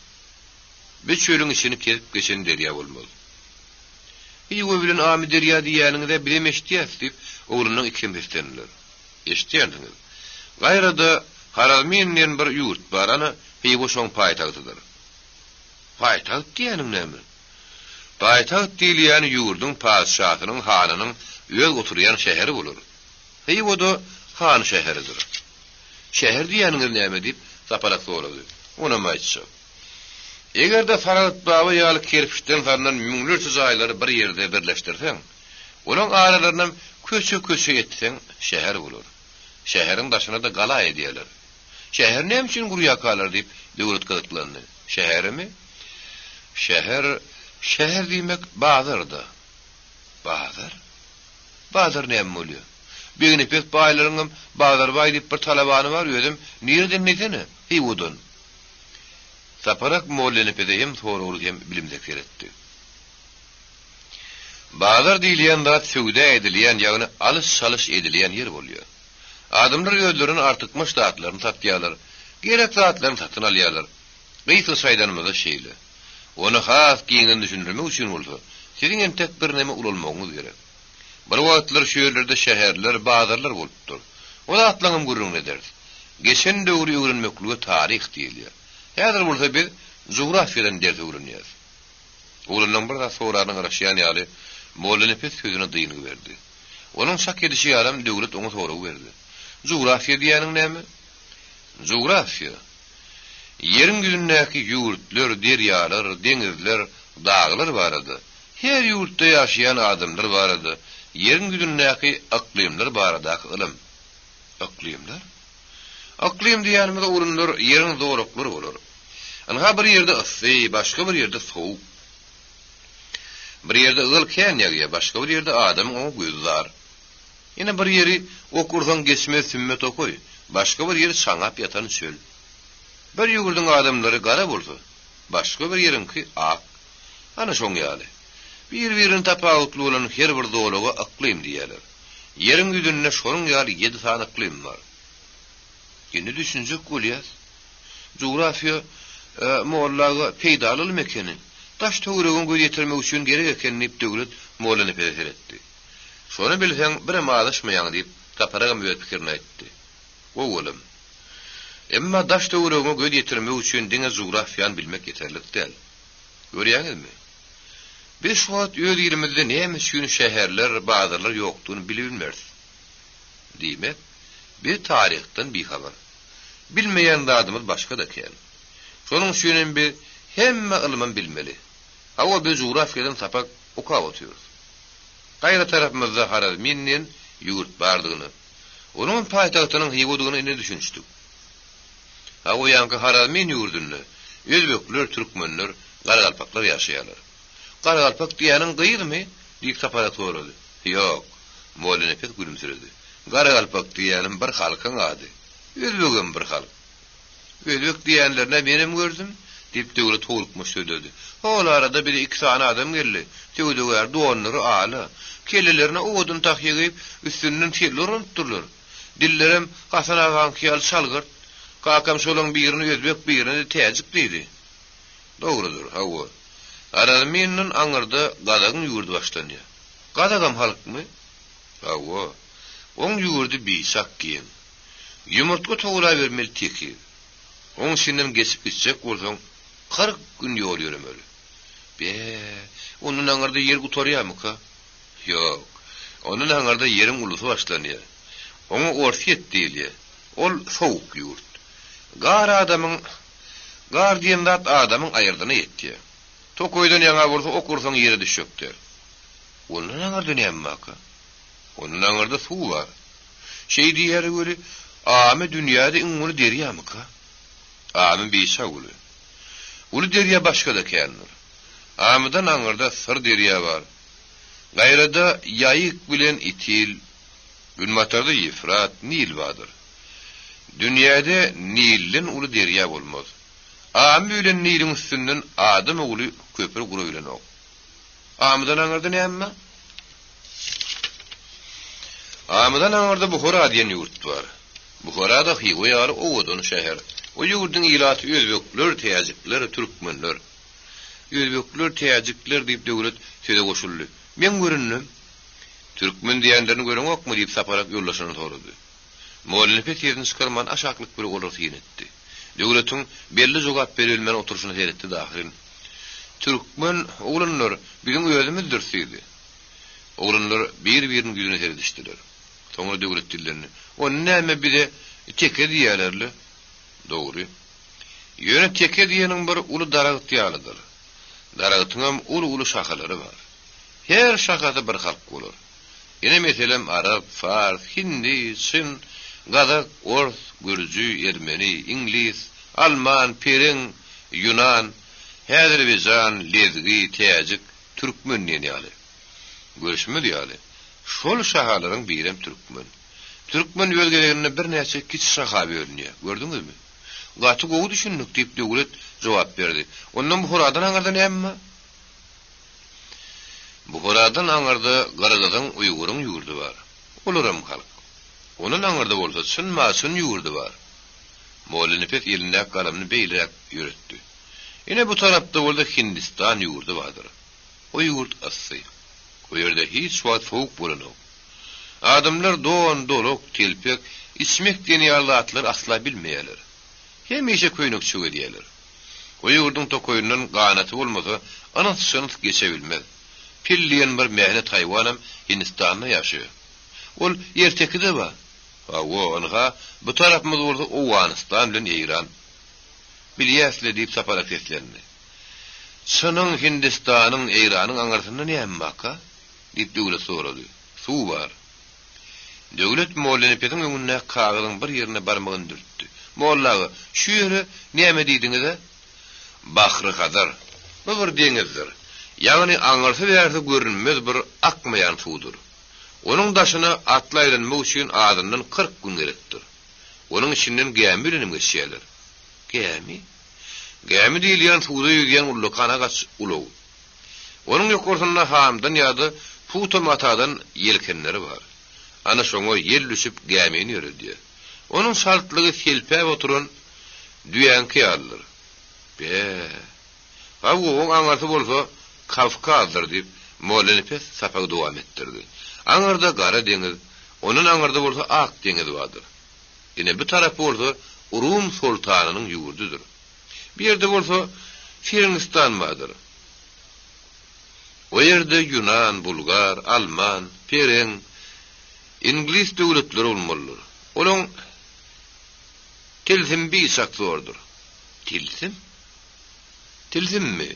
bi çölüň içini kesip geçen derýa bolmaz. Hywa bilen Amyderýa diýýäniňiz-ä bizem eşidýäs, diýip, oglanlaň ikisem seslendiler. Eşidýänsiňiz. Gaýrada Harazmin diýen bir ýurt bar, ana, Hywa şoň paýtagtydyr. Paýtagt diýýäniň näme? Paýtagt diýilýäni ýurduň patyşasynyň, hanynyň öz oturýan şäheri bolar. Hywa-da han şäheridir. Şäher diýýäniňiz näme? diýip, Sapalak sorady. Onam aýtjak. Eger-de Saragt baba ýaly kerpiçden salnan müňlerçe jaýlary bir ýerde birleşdirseň, olaň aralarynam köçe-köçe etseň, şäher bolar. Şäheriň daşyna-da gala edýärler. Şäher näme üçin gurýarkalar? diýip, Döwlet gyzyklandy. Şäherimi? Şäher, şäher diýmek bazar-da. Bazar? Bazar näme bolýar? Begnepes baýlaryňam Bazarbaý diýip bir talabany bar, özem nireden diýsene, Hywadan. Saparak Mollanepese hem soragly hem bilimsek seretdi. Bazar diýilýän zat söwda edilýän, ýagny alyş-çalyş edilýän ýer bolýar. Adamlar özleriniň artykmaç zatlaryny satýarlar, gerek zatlaryny satyn alýarlar. Gysgaça aýdanymyzda şeýle. Ony has giňden düşündirmek üçin bolsa, siziň entek birneme ulalmagyňyz gerek. Bir wagtlar şu ýerlerde şäherler, bazarlar bolupdyr. O zatlaryňam gürrüňini ederis. Geçen döwri öwrenmeklige taryh diýilýär. Häzir bolsa biz jugrafiýadan ders öwrenýäris. Oglanlaryň bir zat soraryna garaşýan ýaly, Mollanepes sözüne dyngy berdi. Onuň çak edişi ýalam Döwlet oňa sorag berdi. Jugrafiýa diýýäniň näme? Jugrafiýa, Ýeriň ýüzündäki ýurtlar, derýalar, deňizler, daglar barada, her ýurtda ýaşaýan adamlar barada, ýeriň ýüzündäki yklymlar baradaky ylym. Yklymlar? Yklym diýýänimiz oglanlar ýeriň zolaklary bolar. Ynha bir ýerde yssy, başga bir ýerde sowuk. Bir ýerde ygal kän ýagýar, başga bir ýerde adamyň oňa gözi zar. Ine bir ýeri ok ursaň geçmez sümme tokaý, başga bir ýeri çaňap ýatan çöl. Bir ýurduň adamlary gara bolsa, başga bir ýeriňki ak. Ana şoň ýaly. Bir-birinden tapawutly bolan her bir zolaga yklym diýýärler. Ýeriň ýüzünde şonuň ýaly ýedi sany yklym bar. Indi düşünjek bolýas. Jugrafiýa molla aga peýdaly ylym ekeni. Daş-töweregiňe göz ýetirmek üçin gerek eken diýip Döwlet Mollanepese seretdi. Şony bilseň birem azaşmaýaň diýip Sapar agam öz pikirini aýtdy. Gowy olam. Emma daş-töweregiňe göz ýetirmek üçin diňe jugrafiýany bilmek ýeterlik däl. Görýäňizmi? Biz şu wagt öz ilimizde näme üçin şäherler, bazarlar ýokdugyny bilibilmeris. Diýmek, biz taryhdan bihabar. Bilmeýän zadymyz başga-da kän. Şonuň üçinem biz hemme ylmam bilmeli. Hawa, biz jugrafiýadan sapak okap otyrys. Gaýra tarapymyzda Harazmin diýen ýurt bardygyna, onuňam paýtagtynyň Hywadygyna indi düşünişdik. Hawa, ýaňky Harazmin ýurdunda özbekler, türkmenler, garagalpaklar ýaşaýarlar. Garagalpak diýýäniň gyzmy? diýip Sapar sorady. Ýok. Mollanepes gülümsiredi. Garagalpak diýýänim bir halkyň ady. Özbegem bir halk. Özbek diýýänlerin-ä menem gördüm, diýip, Döwlet howlukmaç sözledi. Hol arada bize iki sany adam geldi. Söwdagär donlary ala. Kellelerine owadan tahýa geýip, üstünden selle oranypdyrlar. Dillerem Hasan agaňky ýaly çalgyrt. Kakam şolaň birini özbek, birini-de täjik diýdi. Dogrudyr, hawa. Harazminden aňyrda gazagyň ýurdy başlanýar. Gazagam halkmy? Hawa. Oň ýurdy biçak giň. Ýumurtga towlabermeli tekiz. Oň içinden geçip gitjek bolsaň, 40 gün ýol ýöremeli. Be, ondan aňyrda ýer gutarýarmyka? Ýok. Ondan aňyrda ýeriň ulusy başlanýar. Oňa Orsýet diýilýär. Ol sowuk ýurt. Gar adamyň Gar diýen zat adamyň aýyrdyna ýetýär. Tokaýdan ýaňa bolsa ok ursaň ýere düşjek däl. Ondan aňyrda näme barka? Ondan aňyrda suw bar. Şeý diýýär weli, Amy dünýäde iň uly derýamyka? Amy biçak uly. Uly derýa başga-da kändir. Amydan aňyrda Syr derýa bar. Gaýrada Ýaýyk bilen Itil, günbatarda Ýefrat, Nil bardyr. Dünýäde Nilden uly derýa bolmaz. Amy bilen Niliň üstünden adam ogly köpri gurabilenok. Amydan aňyrda näme bar? Amydan aňyrda Buhara diýen ýurt bar. Buhara-da Hywa ýaly owadan şäher. O ýurduň ilaty özbekler, täjikler, türkmenler. Özbekler, täjikler diýip Döwlet söze goşuldy. Meň göründim. Türkmen diýenlerini göreňokmy diýip Saparak ýoldaşyndan sorady. Mollanepes sesini çykarman aşaklyk biri olara syn etdi. Döwletiň belli jogap beribilmän oturyşyna seretdi-de ahyryn, Türkmen, oglanlar, biziň özümizdiris diýdi. Oglanlar bir-biriniň ýüzüne seredişdiler. Soňra Döwlet dillendi. Onda näme bize teke diýýärler-le? Dogry. Ýöne teke diýeniň bir uly daragt ýalydyr. Daragtyňam uly-uly şahalary bar. Her şahasy bir halk bolar. Ine meselem arap, fars, hindi, çyn, gazak, ors, gürji, ermeni, iňlis, alman, pereň, ýunan, häzirbejan, lezgi, täjik, türkmen diýen ýaly. Görşümiz ýaly, şol şahalaryň birem türkmen. Türkmen öz gezeginde birnäçe kiçi şaha bölünýär. Gördüňizmi? Gaty gowy düşündik, diýip, Döwlet jogap berdi. Ondan Buharadan aňyrda näme bar? Buharadan aňyrda gyrgyzyň, uýguryň ýurdy bar. Olaram halk. Ondan aňyrda bolsa Çyn-Maçyn ýurdy bar. Mollanepes elindäki galamyny beýleräk ýöretdi. Ine bu tarapda bolsa Hindistan ýurdy bardyr. O ýurt yssy. O ýerde hiç wagt sowuk bolanok. Adamlar don, dolak, telpek, içmek diýen ýaly zatlary asla bilmeýärler. Hemişe köýnekçe gezýärler. O ýurduň tokaýyndan ganaty bolmasa, yns-jyns geçebilmez. Pil diýen bir mähnet haýwanam Hindistanda ýaşaýar. Ol ertekide bar. Hawa, ynha, bu tarapymyz bolsa Owganystan bilen Eýran. Bilýäs-le, diýip, Sapara seslendi. Çynyň, Hindistanyň, Eýranyň aňyrsynda näme barka? diýip, Döwlet sorady. Suw bar. Döwlet Mollanepesiň öňündäki kagyzyň bir ýerine barmagyny dürtdi. Molla aga, şu ýere näme diýdiňiz-ä? Bahry-Hazar. Bu bir deňizdir. Ýagny aňyrsy-bärsi görünmez bir akmaýan suwdur. Onuň daşyna atly aýlanmak üçin azyndan 40 gün gerekdir. Onuň içinden gämi bilenem geçýärler. Gämi? Gämi diýilýän suwda ýüzýän ullakan agaç ulag. Onuň ýokarsynda hamdan ýa-da pugta matadan ýelkenleri bar. Ana şoňa ýel düşüp gämini ýöredýär. Onuň çaltlygy selpäp oturan düýäňki ýalydyr. Be! Hawa, oň aňyrsy bolsa Kawkazdyr, diýip, Mollanepes sapagy dowam etdirdi. Aňyrda Gara deňiz, ondan aňyrda bolsa Ak deňiz bardyr. Ine, bu tarap bolsa Rum soltanynyň ýurdudyr. Bu ýerde bolsa Firňistan bardyr. O ýerde ýunan, bulgar, alman, pereň, iňlis döwletleri bolmalydyr. Olaň tilsimi biçak zordur. Tilsim? Tilsimmi?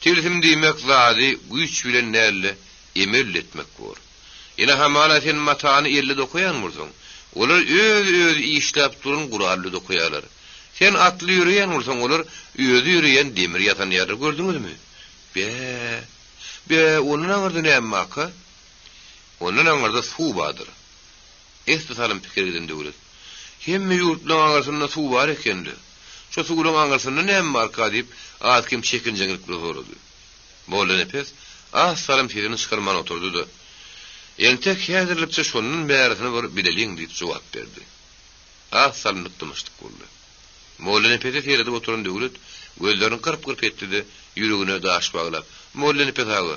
Tilsim diýmek zady güýç bilen däl-de, emel etmek bor. Ine hamala sen matany elde dokaýan bolsaň, olar öz-özi işläp duran gurally dokaýarlar. Sen atly ýöreýän bolsaň, olar özi ýöreýän demir ýasanýarlar, gördüňizmi? Bä! Bä, ondan aňyrda näme barka? Ondan aňyrda suw bardyr. Esli salym pikire giden Döwlet. Hemme ýurtlaň aňyrsynda suw bar eken-de. Şo suwlaň aňyrsynda näme barka diýip, az-kem çekinjeňlik bilen sorady. Mollanepes az salym sesini çykarman oturdy-da, Entek häzirlikçe şondan bärisini bir bileliň diýip jogap berdi. Az salymlyk dymyşlyk boldy. Mollanepese seredip oturan Döwlet gözlerini gyrp-gyrp etdi-de, ýüregine daş baglap, Mollanepes aga,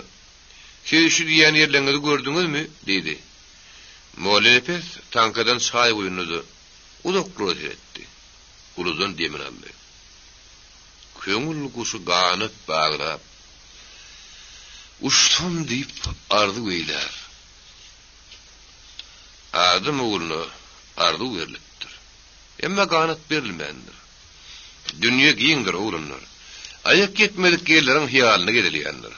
siz şu diýýän ýerleriňizi gördüňizmi? diýdi. Mollanepes taňkadan çaý guýundy-da, uzaklara seretdi. Uludan demini aldy. Köňül guşy ganat baglap, Uçsam diýip arzuw eýlär. Adam ogluna arzuw berlipdir. Emma ganat berilmändir. Dünýe giňdir, oglanlar. Aýak ýetmedik ýerleriň hyýalynda gezilýändir.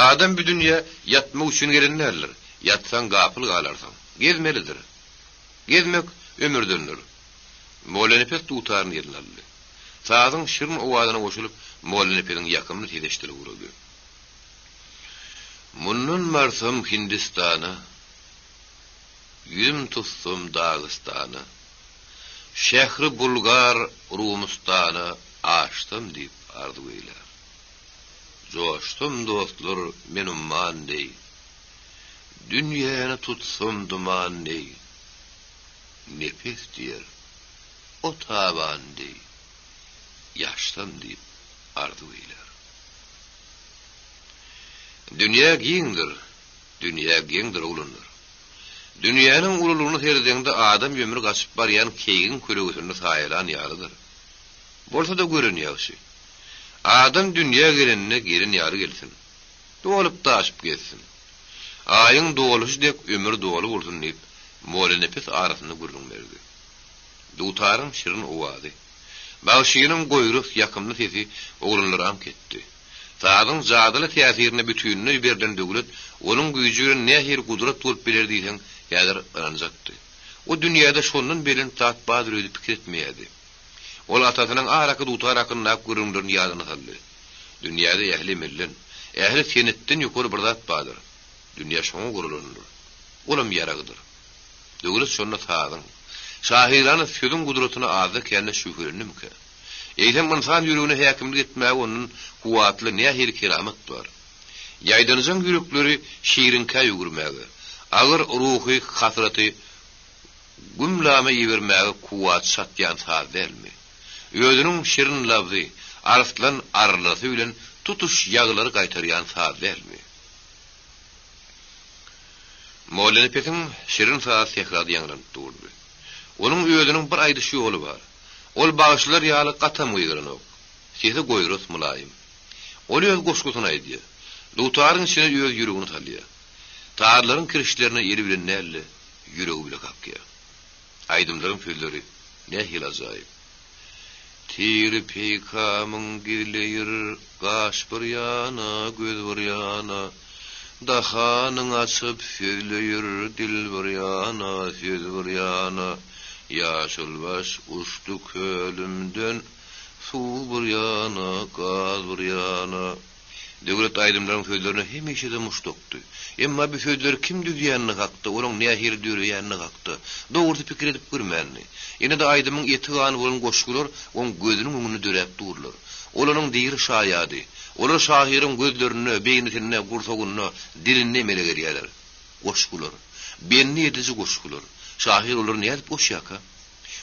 Adam bu dünýä ýatmak üçin gelen däldir. Ýatsaň gapyl galarsyň. Gezmelidir. Gezmek ömürdendir. Mollanepes dutaryny eline aldy. Sazyň şirin owazyna goşulyp, Mollanepesiň ýakymly sesi eşidilip ugrady. Mundan barsam Hindistana, Ýüzüm tutsam Dagystana, Şähri Bulgar Rumustana Aşsam diýip arzuw eýlär. Joşsam dostlar men umman deý, Dünýäni tutsam duman deý, Nepes diýer, o taban deý, Ýaşsam diýip arzuw eýlär. Dünýä giňdir, dünýä geňdir oglanlar. Dünýäniň ululygyna seredeňde adam ömri gaçyp barýan keýigiň kölegesinde saýalan ýalydyr. Bolsa-da gören ýagşy. Adam dünýä gelende gelen ýaly gelsin. Dolup-daşyp gezsin. Aýyň doluşy dek ömri doly bolsun diýip, Mollanepes arasynda gürrüň berdi. Dutaryň şirin owazy, bagşynyň goýras ýakymly sesi oglanlary aňk etdi. Sazyň jadyly täsirine bütinleý berlen Döwlet onuň güýji bilen nähili gudrat bolup biler diýseň, häzir ynanjakdy. O dünýäde şondan belent zat bardyr öýdüp pikir etmeýärdi. Ol atasynyň araky dutar hakyndaky gürrüňlerini ýadyna saldy. Dünýäde ähli emelden, ähli senetden ýokary bir zat bardyr. Dünýä şoňa guralandyr. Olam ýaragdyr. Döwlet şonda sazyň, şahyrana sözüň gudratyna azda-kände şübhelendimikä? Eýsem, ynsan ýüregine häkimlik etmäge ondan kuwwatly nähili keramat bar? Ýaýdanjaň ýürekleri şirinkä öwürmäge, agyr ruhy hasraty güm-lama ibermäge kuwwaty çatýan saz dälmi? Özüniň şirin labzy, arslan arrasy bilen tutuş ýagylary gaýtarýan saz dälmi? Mollanepesiň şirin sazy sährada ýaňlanyp durdy. Onuň özüniň bir aýdyş ýoly bar. Ol bagşylar ýaly gatam gygyranok. Sesi goýras mylaýym. Ol öz goşgusyny aýdýar. Dutaryň içine öz ýüregini salýar. Tarlaryň kirişlerine eli bilen däl-de, ýüregi bile kakýar. Aýdymlaryň sözleri nähili ajaýyp. Tiri peýkamyň gizleýir, gaş bir ýana, göz bir ýana, Dahanyň açyp sözleýir, dil bir ýana, söz bir ýana, Ýaşylbaş uçdy kölümden, suw bir ýana, gaz bir ýana. Döwlet aýdymlaryň sözlerine hemişe-de muşdakdy. Emma bu sözleri kim düzýänini hakda, olaň nähili döreýänini hakda, dogrusy pikir edip görmändi. Ine-de aýdymyň eti-gany bolan goşgular oň gözüniň öňünde döräp durlar. Ol onuň diri şaýady. Olar şahyryň gözlerinde, beýnisinde, gursagynda, dilinde emele gelýärler. Goşgular. Bendi ediji goşgular. Şahyr olary nädip goşýarka?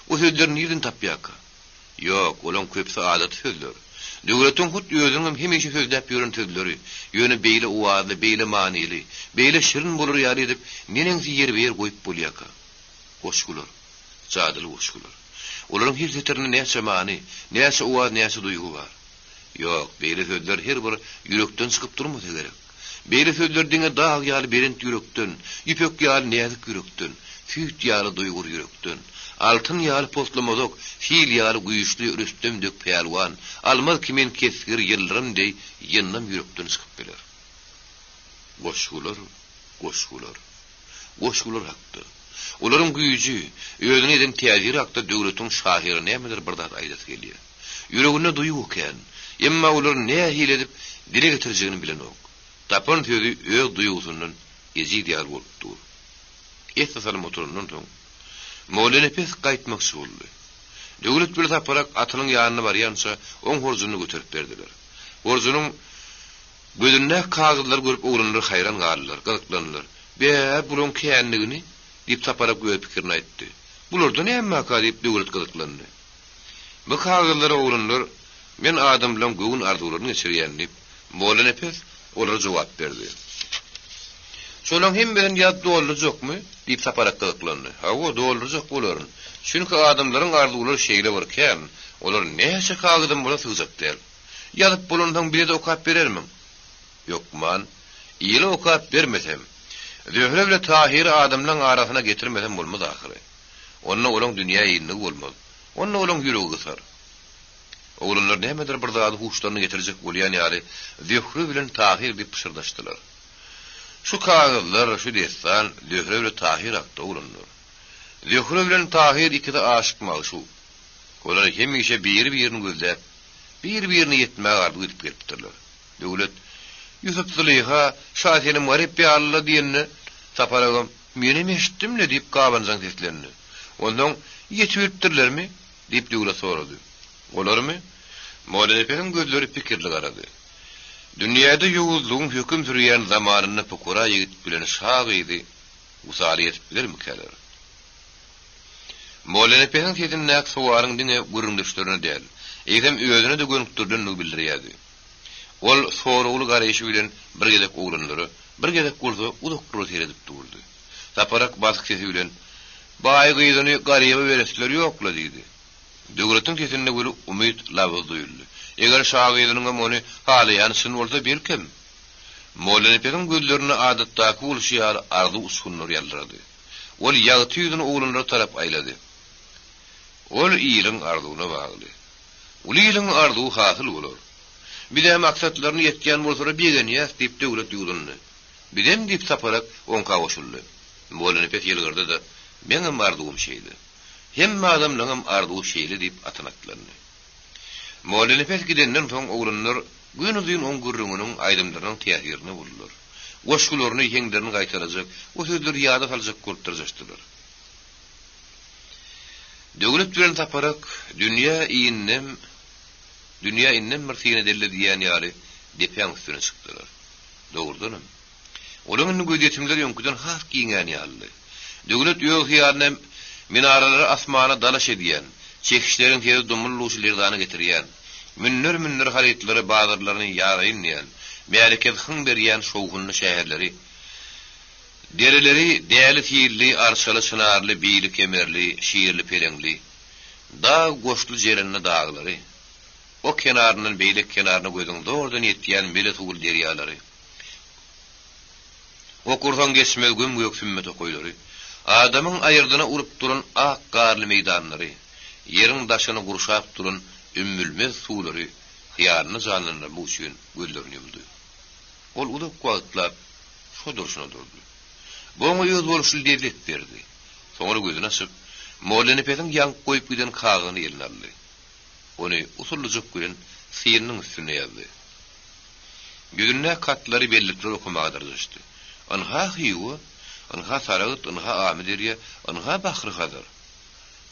O sözleri nirden tapýarka? Ýok, olaň köpüsi adaty sözler. Döwletiň hut özüniňem hemişe sözläp ýören sözleri, ýöne beýle owazly, beýle manyly, beýle şirin bolar ýaly edip neneňsi ýerbe-ýer goýup bolýarka? Goşgular. Jadyly goşgular. Olaryň her setirinde näçe many, näçe owaz, näçe duýgy bar. Ýok, beýle sözler her bir ýürekden çykyp durmasa gerek. Beýle sözler diňe dag ýaly belent ýürekden, ýüpek ýaly näzik ýürekden, süýt ýaly duýgur ýürekden, altyn ýaly poslamazok, sil ýaly güýçli Rüstem dek pälwan, almaz kimin kesgir ýyldyrym deý ýyndam ýürekden çykyp biler. Goşgular, goşgular. Goşgular hakda, olaryň güýji, özüne eden täsiri hakda Döwletiň şahyra nämedir bir zat aýdasy gelýär. Ýüreginde duýgy kän, emma olary nähili edip dile getirjegini bilenok. Tapan sözi öz duýgusyndan ejiz ýaly bolup dur. Esli salym oturandan soň, Mollanepes gaýtmakçy boldy. Döwlet bile Saparak atynyň ýanyna barýança oň horjunyny göterip berdiler. Horjunyň Gözündäki kagyzlary görüp oglanlar haýran galdylar, gyzyklandylar. Bä, bulaň känligini? diýip Saparak öz pikirini aýtdy. Bularda näme barka? diýip Döwlet gyzyklandy. Bu kagyzlara oglanlar, men adamlaň göwün arzuwlaryny geçirýän diýip, Mollanepes olara jogap berdi. Şolaň hemmesini ýazyp doldurjakmy? diýip Saparak gyzyklandy. Hawa, doldurjak bolaryn. Çünki adamlaryň arzuwlary şeýle bir kän, olar näçe kagyzam bolsa sygjak däl. Ýazyp bolansoň bize-de okap berermiň? Hökman. Ile okap bermesem, Zöhre bile Tahyry adamlaň arasyna getirmesem bolmaz ahyry. Onda olaň dünýä indigi bolmaz. Onda olaň ýüregi gysar. Oglanlar nämedir bir zady huşlaryna getirjek bolýan ýaly Zöhre bilen Tahyr diýip pyşyrdaşdylar. Şu kagyzlar, şu dessan Zöhre bile Tahyr hakda oglanlar. Zöhre bilen Tahyr ikisi aşyk-magşuk. Olar hemişe biri-birini gözläp, bir-birine ýetmäge arzuw edip gelipdirler. Döwlet, Ýusup-Züleýha, Şasenem garyp ýalyla diýende, Sapar agam, Menem eşitdim-le diýip gabanjaň seslendi. Onsoň, Ýetibilipdirlermi? diýip Döwlet sorady. Olarmy? Mollanepesiň gözleri pikirli garady. Dünýäde ýowuzlygyň höküm sürýän zamanynda pukara ýigit bilen şa gyzy wysala ýetip bilermikäler? Mollanepesiň sesindäki sowalyň diňe gürrüňdeşlerine däl, eýsem özüne-de gönükdirilendigi bildirýärdi. Ol soragly garaýşy bilen bir gezek oglanlara, bir gezek bolsa uzaklara seredip durdy. Saparak basyk sesi bilen, Baý gyzyny garyba beresleri ýok-la diýdi. Döwletiň sesinde weli umyt labyz duýuldy. Eger şa gyzynyňam ony halaýany çyn bolsa, belkem. Mollanepesiň gözlerinde adatdaky bolşy ýaly arzuw uçgunlary ýaldyrady. Ol ýagty ýüzüni oglanlara tarap aýlady. Ol iliň arzuwyna bagly. Uly iliň arzuwy hasyl bolar. Biz-ä maksatlaryna ýetýän bolsalar begenýäs, diýip, Döwlet ýuwdundy. Bizem, diýip, Saparak oňka goşuldy. Mollanepes ýylgyrdy-da, Meňem arzuwym şeýle. Hemme adamlaňam arzuwy şeýle, diýip, atyna atlandy. Mollanepes gidenden soň oglanlar günuzyn oň gürrüňiniň, aýdymlarynyň täsirinde boldular. Goşgularyny, heňlerini gaýtalajak, o sözleri ýada saljak bolup dyrjaşdylar. Döwlet bilen Saparak dünýä indem, dünýä indem bir syna delle diýýän ýaly depäň üstüne çykdylar. Dogrudanam, olaň indi gözýetimleri öňküden has giňän ýalydy. Döwlet öz hyýalyna minaralary asmana dalaş edýän, çekişleriň sesi dumly-duşy lerzana getirýän, münder-münder harytlary bazarlaryny ýaraýyn diýen, märekesi hyň berýän şowhunly şäherleri, dereleri däli-silli, arçaly-çynarly, bili-kemerli, şirli-peleňli, dag goşly jerenli daglary, o kenaryndan beýleki kenaryna gözüň zordan ýetýän mele suwly derýalary, Okursaň geçmez göm-gök sümme tokaýlary, adamyň aýyrdyna urup duran ak garly meýdanlary, ýeriň daşyny gurşap duran ümmülmez suwlary hyýalyny janlandyrmak üçin gözlerini ýumdy. Ol uzak wagtlap şo durşuna durdy. Bu oňa özboluşly lezzet berdi. Soňra gözüni açyp, Mollanepesiň ýaňky goýup giden kagyzyny eline aldy. Ony usullyjak bilen synynyň üstünde ýazdy. Ýüzündäki hatlary, bellikleri okamaga dyrjaşdy. Ynha Hywa, ynha Saragt, ynha Amyderýa, ynha Bahry-Hazar.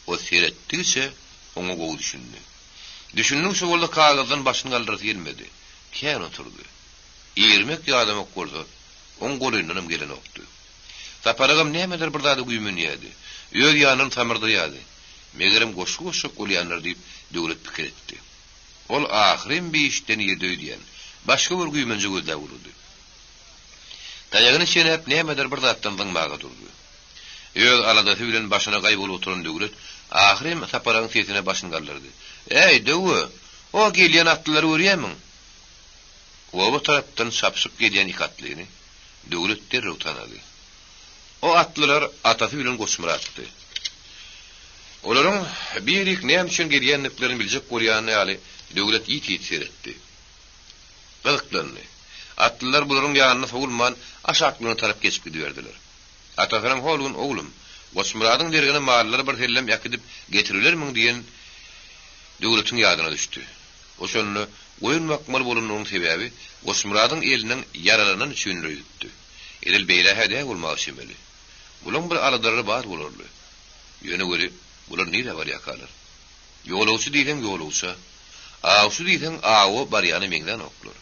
O seretdigiçe oňa gowy düşündi. Düşündigiçe bolsa kagyzdan başyny galdyrasy gelmedi. Kän oturdy. Irmek, ýadamak bolsa, oň golundanam gelenokdy. Saparagam nämedir bir zada güýmenýärdi. Öz ýanyndan samyrdaýardy. Megerem goşgy goşjak bolýandyr diýip, Döwlet pikir etdi. Ol ahyryn bir işden irdi öýdýän. Başga bir güýmenje gözläp ugrady. Taýagyny çenäp nämedir bir zatdan zyňmaga durdy. Öz aladasy bilen başyna gaý bolup oturan Döwlet ahyryn Saparagyň sesine başyny galdyrdy. Äý, Döwe, o gelýän atlylary görýämiň? Oba tarapdan çapyşyp gelýän iki atlyny Döwlet derrew tanady. O atlylar atasy bilen Goçmyratdy. Olaryň birik näme üçin gelýändiklerini biljek bolýan ýaly Döwlet ýit-ýit seretdi. Gyzyklandy. Atlylar bularyň ýanyna sowulman aşaklygyna tarap geçip gidiberdiler. Atasynyň hol gün Oglum, Goçmyradyň dergine mallary bir sellem äkidip getiribilermiň diýen Döwletiň ýadyna düşdi. O şonda goýun bakmaly bolanynyň sebäbi Goçmyradyň eliniň ýaralanany üçindir öýdüpdi. Edil beýle-hä däl bolmaga çemeli. Bulaň bir aladalary bar bolarly. Ýöne weli, bular nirä barýarkalar? Ýolagçy diýseň ýolagça, awçy diýseň awa barýana meňzänoklar.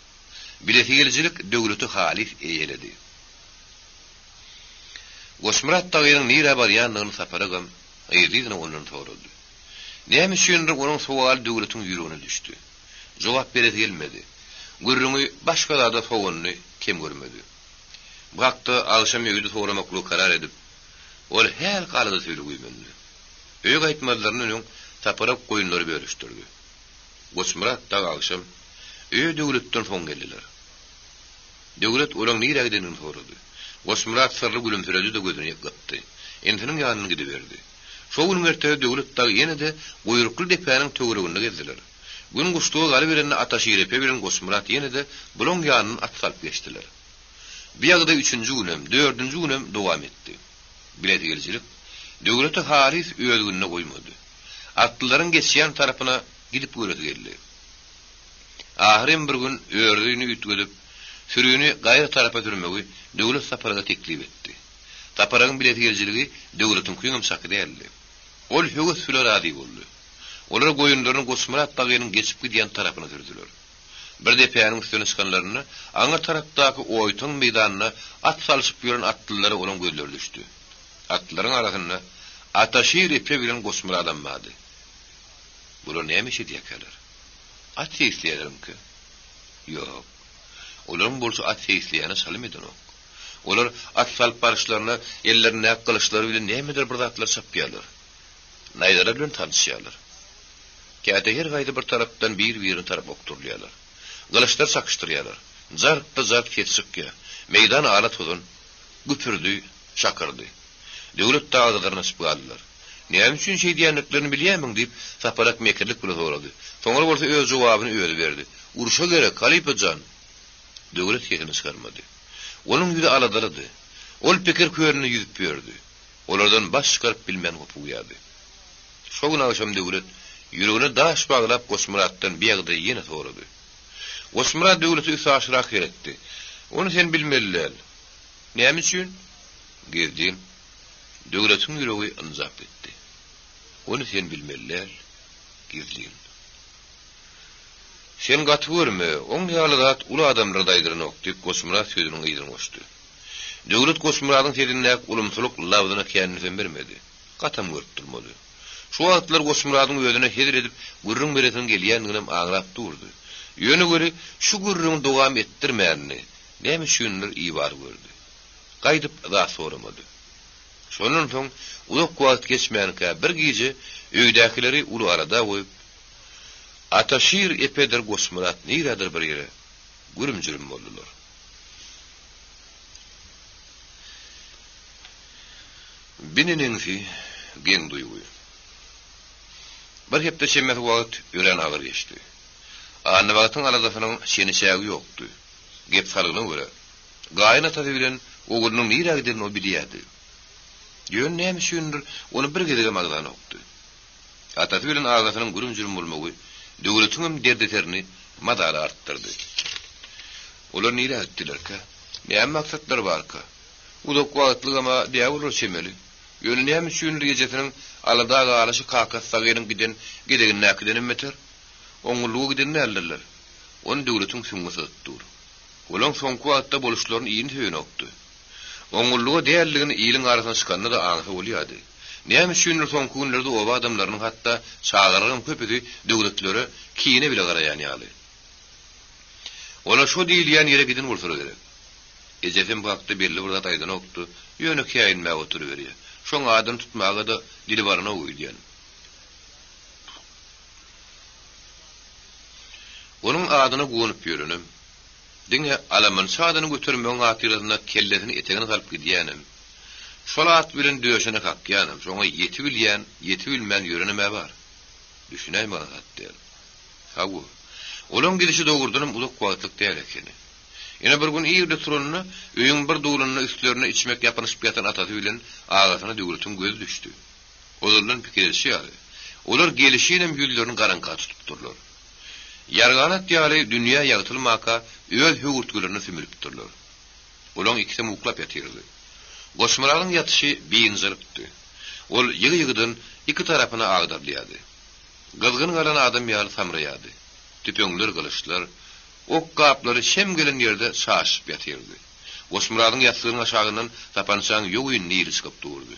Bilesigelijilik döwleti halys eýeledi. Goçmyrat dagynyň nirä barýandygyny Sapar agam yzly-yzyna ondan sorady. Näme üçindir onuň sowaly Döwletiň ýüregine düşdi. Jogap beresi gelmedi. Gürrüňi başga zada sowanyny kem görmedi. Bu hakda agşam öýde soramaklygy karar edip, ol hälki alada söýli güýmendi. Öýe gaýtmazlaryndan öň Saparak goýunlary bölüşdirdi. Goçmyrat dagy agşam öýe Döwletden soň geldiler. Döwlet olaň nirä gidendigini sorady. Goçmyrat syrly gülümsiredi-de gözüni gypdy. Inisiniň ýanyna gidiberdi. Şo günüň ertesi Döwlet dagy ýene-de Guýrukly depäniň töwereginde gezdiler. Gün guşluga galyberende Ataşir epe bilen Goçmyrat ýene-de bulaň ýanyndan at salyp geçdiler. Bu ýagdaý üçünji günem, dördünji günem dowam etdi. Bilesigelijilik Döwleti halys öz gününe goýmady. Atlylaryň geçýän tarapyna gidip göresi geldi. Ahyryn bir gün örüzini üýtgedip, sürini gaýry tarapa sürmegi Döwlet Saparaga teklip etdi. Saparagyň bilesigelijiligi Döwletiňkiňem çaky däldi. Ol höwes bile razy boldy. Olar goýunlaryny Goçmyrat dagynyň geçip gidýän tarapyna sürdüler. Bir depäniň üstüne çykanlarynda, aňry tarapdaky oýtaň meýdanda at salşyp ýören atlylara olaň gözleri düşdi. Atlylaryň arasynda Ataşir epe bilen Goçmyradam bardy. Bular näme iş edýärkäler? At seýisleýärlermikä? Ýok. Olaryň bolşy at seýisleýäne çalym edenok. Olar at salyp baryşlaryna ellerindäki gylyçlary bilen nämedir bir zatlar çapýarlar. Naýzalar bilen tanyşýarlar. Käte her haýsy bir tarapdan bir-birine tarap okdurylýarlar. Gylyçlar çakyşdyrýarlar. Jark-da-jark ses çykýar. Meýdan ala tozan. Güpürdi, şakyrdy. Döwlet dagy gyzarnaşyp galdylar. Näme üçin şeýdýändiklerini bilýärmiň? diýip, Saparak mekirlik bilen sorady. Soňra bolsa öz jogabyny özi berdi. Urşa gerek, halypa jan! Döwlet sesini çykarmady. Onuň ýüzi aladalydy. Ol pikir kölünde ýüzüp ýördi. Olardan baş çykaryp bilmän hopugýardy. Şo gün agşam Döwlet ýüregine daş baglap Goçmyratdan bi ýagdaýy ýene sorady. Goçmyrat Döwlete üstaşyrak seretdi. Ony sen bilmeli däl. Näme üçin? Gizlin. Döwletiň ýüregi ynjap gitdi. Ony sen bilmeli däl. Gizlin. Sen gaty görme, oň ýaly zat uly adamlara-da aýdylanok, diýip, Goçmyrat sözüniň yzyny goşdy. Döwlet Goçmyradyň sesindäki ulumsylyk labzyna kän ünsem bermedi. Gatam görüp durmady. Şu wagtlar Goçmyradyň özüne hezil edip gürrüň beresiniň gelýändiginem aňlap durdy. Ýöne weli şu gürrüňi dowam etdirmänini, näme üçindir, ibar gördi. Gaýdyp zat soramady. Şondan soň uzak wagt geçmänkä bir gije öýdäkileri uly alada goýup, Ataşir epedir Goçmyrat nirädir bir ýere gürüm-jürüm boldular. Bi neneňsi geň duýgy. Bir hepde çemesi wagt örän agyr geçdi. Annabagtyň aladasynyň çeni-çägi ýokdy. Gep salgyna görä, gaýyn atasy bilen oglunyň nirä gidenini o bilýärdi. Ýöne näme üçindir ony bir gezegem agzanokdy. Atasy bilen agasynyň gürüm-jürüm bolmagy Döwletiňem derdeserini mazaly artdyrdy. Olar nirä gitdilerkä? Näme maksatlary barka? Uzak wagtlygam-a däl bolar çemeli. Ýöne näme üçindir ejesiniň alada galyşy kakasy Sagyryň giden gezegindäkidenem beter. Oňňullyga giden däldirler. Ony Döwletiň süňňi syzyp dur. Olaň soňky wagtda boluşlaryny ýyny söýenokdy. Oňňullyga däldigini iliň arasyna çykanda-da aňsa bolýardy. Näme üçindir soňky günlerde oba adamlarynyň hatda çagalaryňam köpüsi Döwletlere kine bile garaýan ýaly. Olar şo diýilýän ýere giden bolsalar gerek. Ejesem bu hakda belli bir zat aýdanokdy, ýöne käýinmäge oturyberýär. Şoň adyny tutmaga-da dili baranok öýdýän. Onuň adyna guwanyp ýörenem, diňe alamançy adyny götermegiň hatyrasynda kellesini etegine salyp gidýänem, şol at bilen döşüne kakýanam, şoňa ýetibilýän, ýetibilmän ýörenem-ä bar. Düşünäýmäge zat däl. Hawa, olaň gidişi dogrudanam uzak wagtlyk däl ekeni. Ine bir gün irde turanda, öýüň bir dulunda üstlerine içmek ýapynyşyp ýatan atasy bilen agasyna Döwletiň gözi düşdi. Ozaldan pikir edişi ýaly, olar gelişinem ýüzlerini garaňka tutupdyrlar. Ýarganat ýaly dünýä ýagtylmaka öz höwürtgelerine sümülipdirler. Olaň ikisem uklap ýatyrdy. Goçmyradyň ýatyşy biynjalykdy. Ol ýygy-ýygydan iki tarapyna agdarylýardy. Gyzgyn galan adam ýaly samraýardy. Tüpeňler, gylyçlar, ok gaplary çem gelen ýerde çaşyp ýatyrdy. Goçmyradyň ýassygynyň aşagyndan sapançaň ýogyn nili çykyp durdy.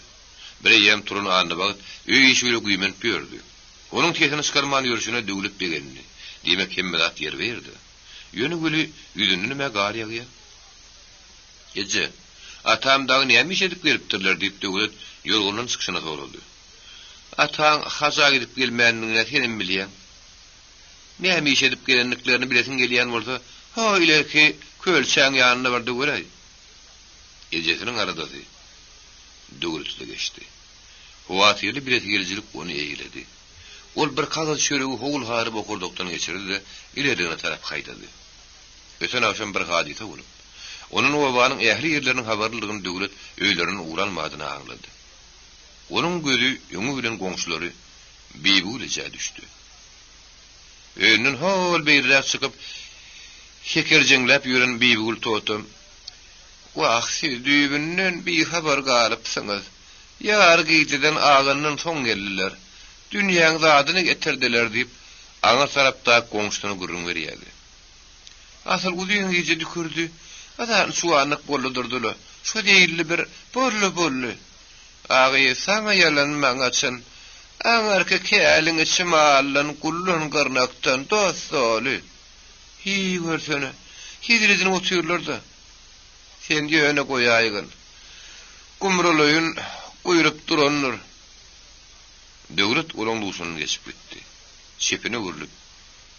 Bireýýäm turan Annabagt öý işi bile güýmenip ýördi. Onuň sesini çykarman ýörşüne Döwlet begendi. Diýmek, hemme zat ýerbe-ýerde. Ýöne weli ýüzündenem-ä gar ýagýar. Eje, atam dagy näme iş edip gelipdirler? diýip, Döwlet ýorgandan çykyşyna sorady. Ataň haja gidip gelmändigini-ä senem bilýäň. Näme iş edip gelendiklerini bilesiň gelýän bolsa, ho ilerki kölçäň ýanyna bar-da göräý. Ejesiniň aladasy Döwletde geçdi. Howatyrly bilesigelijilik ony eýledi. Ol bir kagyz çöregi howul-hara bokurdakdan geçirdi-de, ilerligine tarap haýdady. Öten agşam bir hadysa bolup, ondan obanyň ähli ýerleriniň habarlydygyny Döwlet öýlerinden ugran badyna aňlady. Onuň gözi öňi bilen goňşulary Bibigül ejä düşdi. Öýünden hol beýleräk çykyp, hekerjeňläp ýören Bibigül totam, Wah, siz düýbünden bihabar galypsyňyz. Ýary gijeden agandan soň geldiler. Dünýäň zadyny getirdiler diýip, aňyr tarapdaky goňşusyna gürrüň berýärdi. Asyl uzyn gije dükürdi. Azan çuwanlyk boldy durdy-la. Şo zeýilli bir boldy-boldy. Agy, saňa ýalan, maňa çyn. Aňyrky käliň içi maldan, guldan, gyrnakdan dos-doly. Hiý, görsene, hezil edinip otyrlar-da. Sen ýöne goýaýgyn. Gumrulaýyn guýrup durandyr. Döwlet olaň duşundan geçip gitdi. Çepine öwrülip,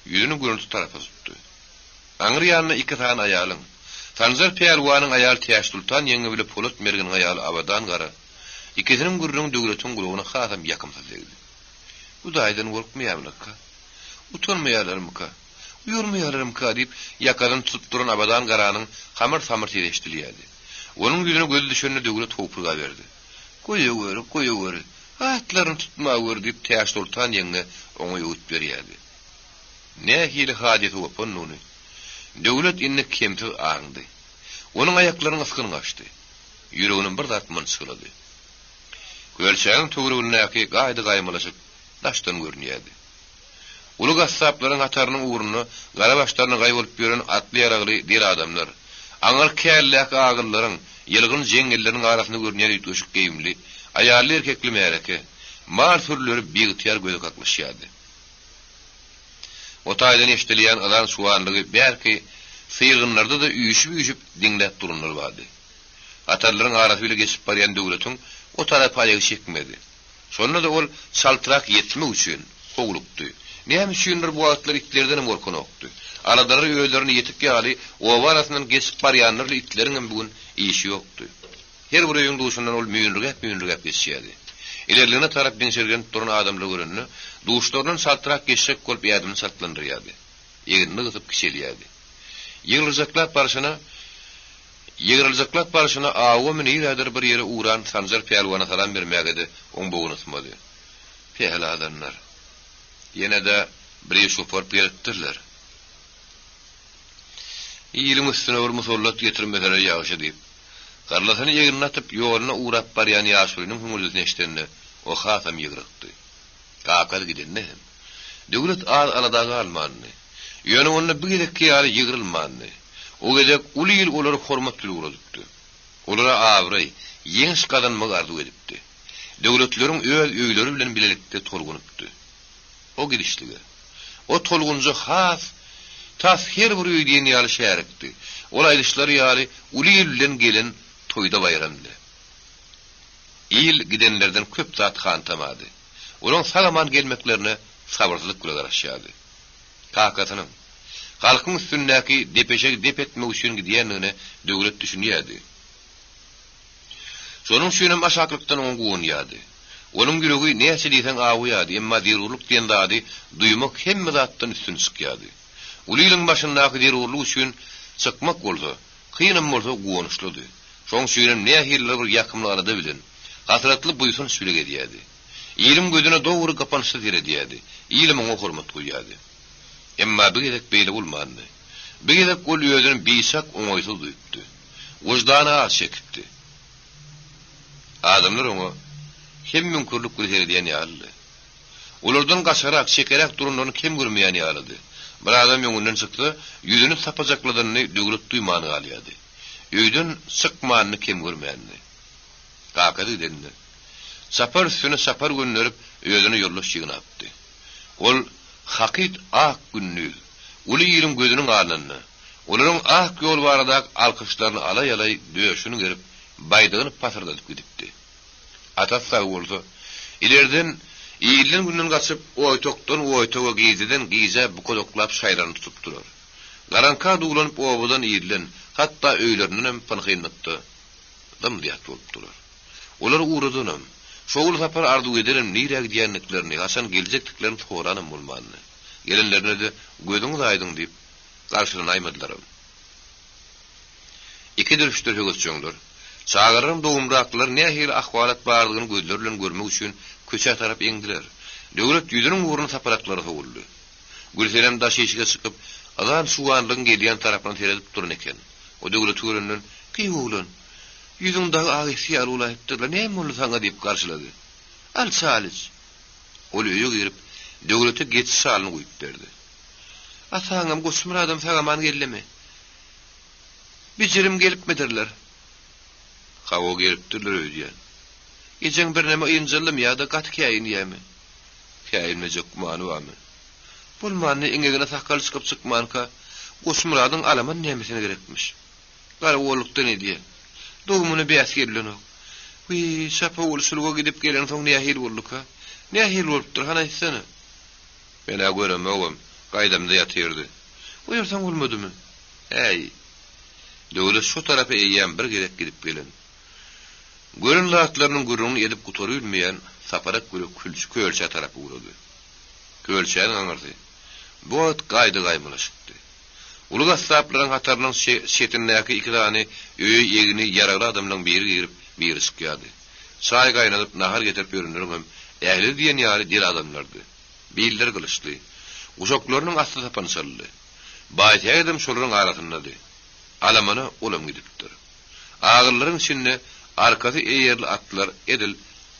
ýüzüni günorta tarapa tutdy. Aňry ýanynda iki sany aýalyň, Sanjar pälwanyň aýaly Täçsultan ýeňňe bile Polat mergeniň aýaly Abadan gara, ikisiniň gürrüňi Döwletiň gulagyna hasam ýakymsyz degdi. Hudaýdan gorkmaýarmylarka? Utanmaýarlarmyka? Uýalmaýarlarmyka? diýip, ýakasyny tutup duran Abadan garanyň hamyr-samyr sesi eşidilýärdi. Onuň ýüzüne gözi düşende Döwlet howpurgaberdi. Goýaweri, goýaweri, atlaryny tutmaweri diýip, Täçsoltan ýeňňe oňa öwüt berýärdi. Nähili hadysa gopandygyny Döwlet indi kemsiz aňdy. Onuň aýaklarynyň ysgyny gaçdy. Ýüregini bir zat mynçgylady. Kölçäniň töweregindäki gaýdy-gaýmalaşyk daşdan görünýärdi. Uly gassaplaryň hatarynyň ugrunda gara başlaryna gaý bolup ýören atly-ýaragly del adamlar, aňyrky käldäki agyllaryň, ýylgyn jeňňelleriniň arasynda görünýän üýtgeşik geýimli, aýally-erkekli märeke, mal sürüleri biygtyýar göze kaklyşýardy. O taýdan eşidilýän yzan-çuwanlygy bärki syrgynlarda-da üýşüp-üýşüp diňläp duranlar bardy. Hatarlaryň arasy bile geçip barýan Döwletiň o tarapa aýagy çekmedi. Şonda-da ol çaltrak ýetmek üçin howlukdy. Näme üçindir bu wagtlar itlerdenem gorkanokdy. Aladalar özlerine ýetik ýaly oba arasyndan geçip barýanlarly itleriňem bu gün işi ýokdy. Her bir öýüň duşundan ol müýnürgäp-müýnürgäp geçýärdi. Ilerligine tarap diňşirgenip duran adamlary görende, duşlaryndan çaltrak geçjek bolup ädimini çaltlandyrýardy. Egnini gysyp kiçelýärdi. Ýygryljaklap barşyna Ýygryljaklap barşyna awamy nirädir bir ýere ugran Sanjar pälwana salam bermäge-de oň bogny ysmady. Pähil adamlar. Ýene-de bir iş goparyp gelipdirler. Iliň üstüne bir musallat getirmeseler ýagşy diýip, garlasyny egnine atyp, ýoluna ugrap barýan ýaşulynyň hüňürdisini eşidende, o hasam ýygrykdy. Kakasy gidende hem, Döwlet az alada galmandy. Ýöne onda bu gezekki ýaly ýygrylmandy. O gezek uly il olary hormat bilen ugradypdy. Olara abraý, ýeňiş gazanmagy arzuw edipdi. Döwletleriň öz öýleri bilen bilelikde tolgunypdy. O gidişlige. O tolgunja has, tas her bir öý diýen ýaly şärikdi. Ol aýdyşlary ýaly uly il bilen gelen toýda baýramdy. Il gidenlerden köp zat hantamady. Olaň sag-aman gelmeklerine sabyrsyzlyk bile garaşýardy. Kakasynyň, halkyň üstündäki depeşegi dep etmek üçin gidýändigine Döwlet düşünýärdi. Şonuň üçinem aşaklykdan oňa guwanýardy. Onuň ýüregi näçe diýseň awuýardy, emma zerurlyk diýen zady duýmak hemme zatdan üstün çykýardy. Uly iliň başyndaky zerurlyk üçin çykmak bolsa, kynam bolsa guwançlydy. Şoň üçinem nähilidir bir ýakymly alada bilen, hasratly buýsanç bile gezýärdi. Iliň gözüne dogry gypynçly seredýärdi, ilem oňa hormat goýýardy. Emma bu gezek beýle bolmandy. Bu gezek ol özüni biçak oňaýsyz duýupdy. Wyždany az çekipdi. Adamlar oňa hem müňkürlik bilen seredýän ýalydy. Olardan gaçarak, çekeräk duranlaryny kem görmeýän ýalydy. Bir adam öňünden çyksa, ýüzüni sapajakladanyny Döwlet duýman galýardy. Öýden çykmanyny kem görmändi. Kakasy gidende, çapar üstüne çapar gönderip, özüne ýoldaş ýygnapdy. Ol hakyt ak gündiz, uly iliň gözüniň alnynda, olaryň ak ýol baradaky alkyşlaryny alaý-alaý döşüni gerip, baýdagyny pasyrdadyp gidipdi. Atasy sag bolsa, ilerden, ilden-günden gaçyp, oýtakdan oýtaga, gijeden gijä bukadaklap şaýlaryny tutupdylar. Garaňka duwlanyp obadan ilden, hatda öýlerindenem pynhynlykda zym-zyýat bolupdylar. Olar ugradanam, şowly sapar arzuw edenem nirä gidýändiklerini, haçan geljekdiklerini soranam bolmandy. Gelenlerine-de gözüňiz aýdyň diýip, garşylanaýmadylaram. Ikidir-üçdür höwesjeňler, çagalaryň dogumraklar nähili ahwalat bardygyny gözleri bilen görmek üçin köçä tarap eňdiler. Döwlet ýüzüniň ugruna saparaklara sowuldy. Gülsenem daş işige çykyp, yzan-çuwanlygyň gelýän tarapyna seredip duran eken. O Döwleti görenden, Gyýw oglan, ýüzüň dagy ak esgi ýaly bolaýypdyr-la, näme boldy saňa diýip garşylady. Al çal iç. Ol öýe girip, Döwlete geçi şalyny guýup berdi. Ataňam, Goçmyradam sag-aman geldimi? Bijirim gelipmidirler? Hawa, gelipdirler öýdýän. Ejeň birneme ynjaldymy ýa-da gaty käýinýämi? Käýinmejek gümany barmy? Bolmanda eňegine sakgal çykyp-çykmanka, Goçmyradyň alaman nämesine gerekmiş? Garagolukdan edýä. Dogumyna bäs gelilenok. Wiý, çapawulçylyga gidip gelensoň nähili bolduka? Nähili bolupdyr, hany aýtsana? Men-ä göremogam, gaýdamda ýatyrdy. Oýarsaň bolmadymy? Äý. Döwlet şo tarapa eýýäm bir gezek gidip gelen. Gören zatlarynyň gürrüňini edip gutarybilmeýän Saparak güle külçi kölçä tarap ugrady. Kölçäniň aňyrsy bu wagt gaýda-gaýmalaşypdy. Uly gassaplaryň hatarynyň çetindäki iki sany öýe egni ýaragly adamlaryň biri girip, biri çykýardy. Çaý gaýnadyp, nahar getirip ýörenleriňem ählisi diýen ýaly del adamlardy. Billeri gylyçly. Guşaklarynyň asty sapançalydy. Baýsähedem şolaryň arasyndady. Alamana olam gidipdir. Agyllaryň içinde arkasy eýerli atlar edil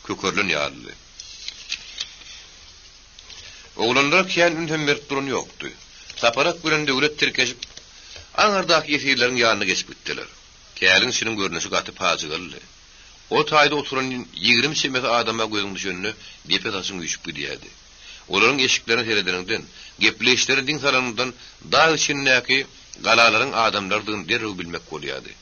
kökerilen ýalydy. Oglanlara kän ünsem berip duran ýokdy. Saparak bilen Döwlet tirkeşip, aňyrdaky ýesirleriň ýanyna geçip gitdiler. Käliň içiniň görnüşi gaty pajygalydy. O taýda oturan 20 çemesi adama gözüň düşende depe saçyň üýşüp gidýärdi. Olaryň eşiklerine seredeniňden, gepleýişlerine diň salanyňdan dag içindäki galalaryň adamlarydygyny derrew bilmek bolýardy.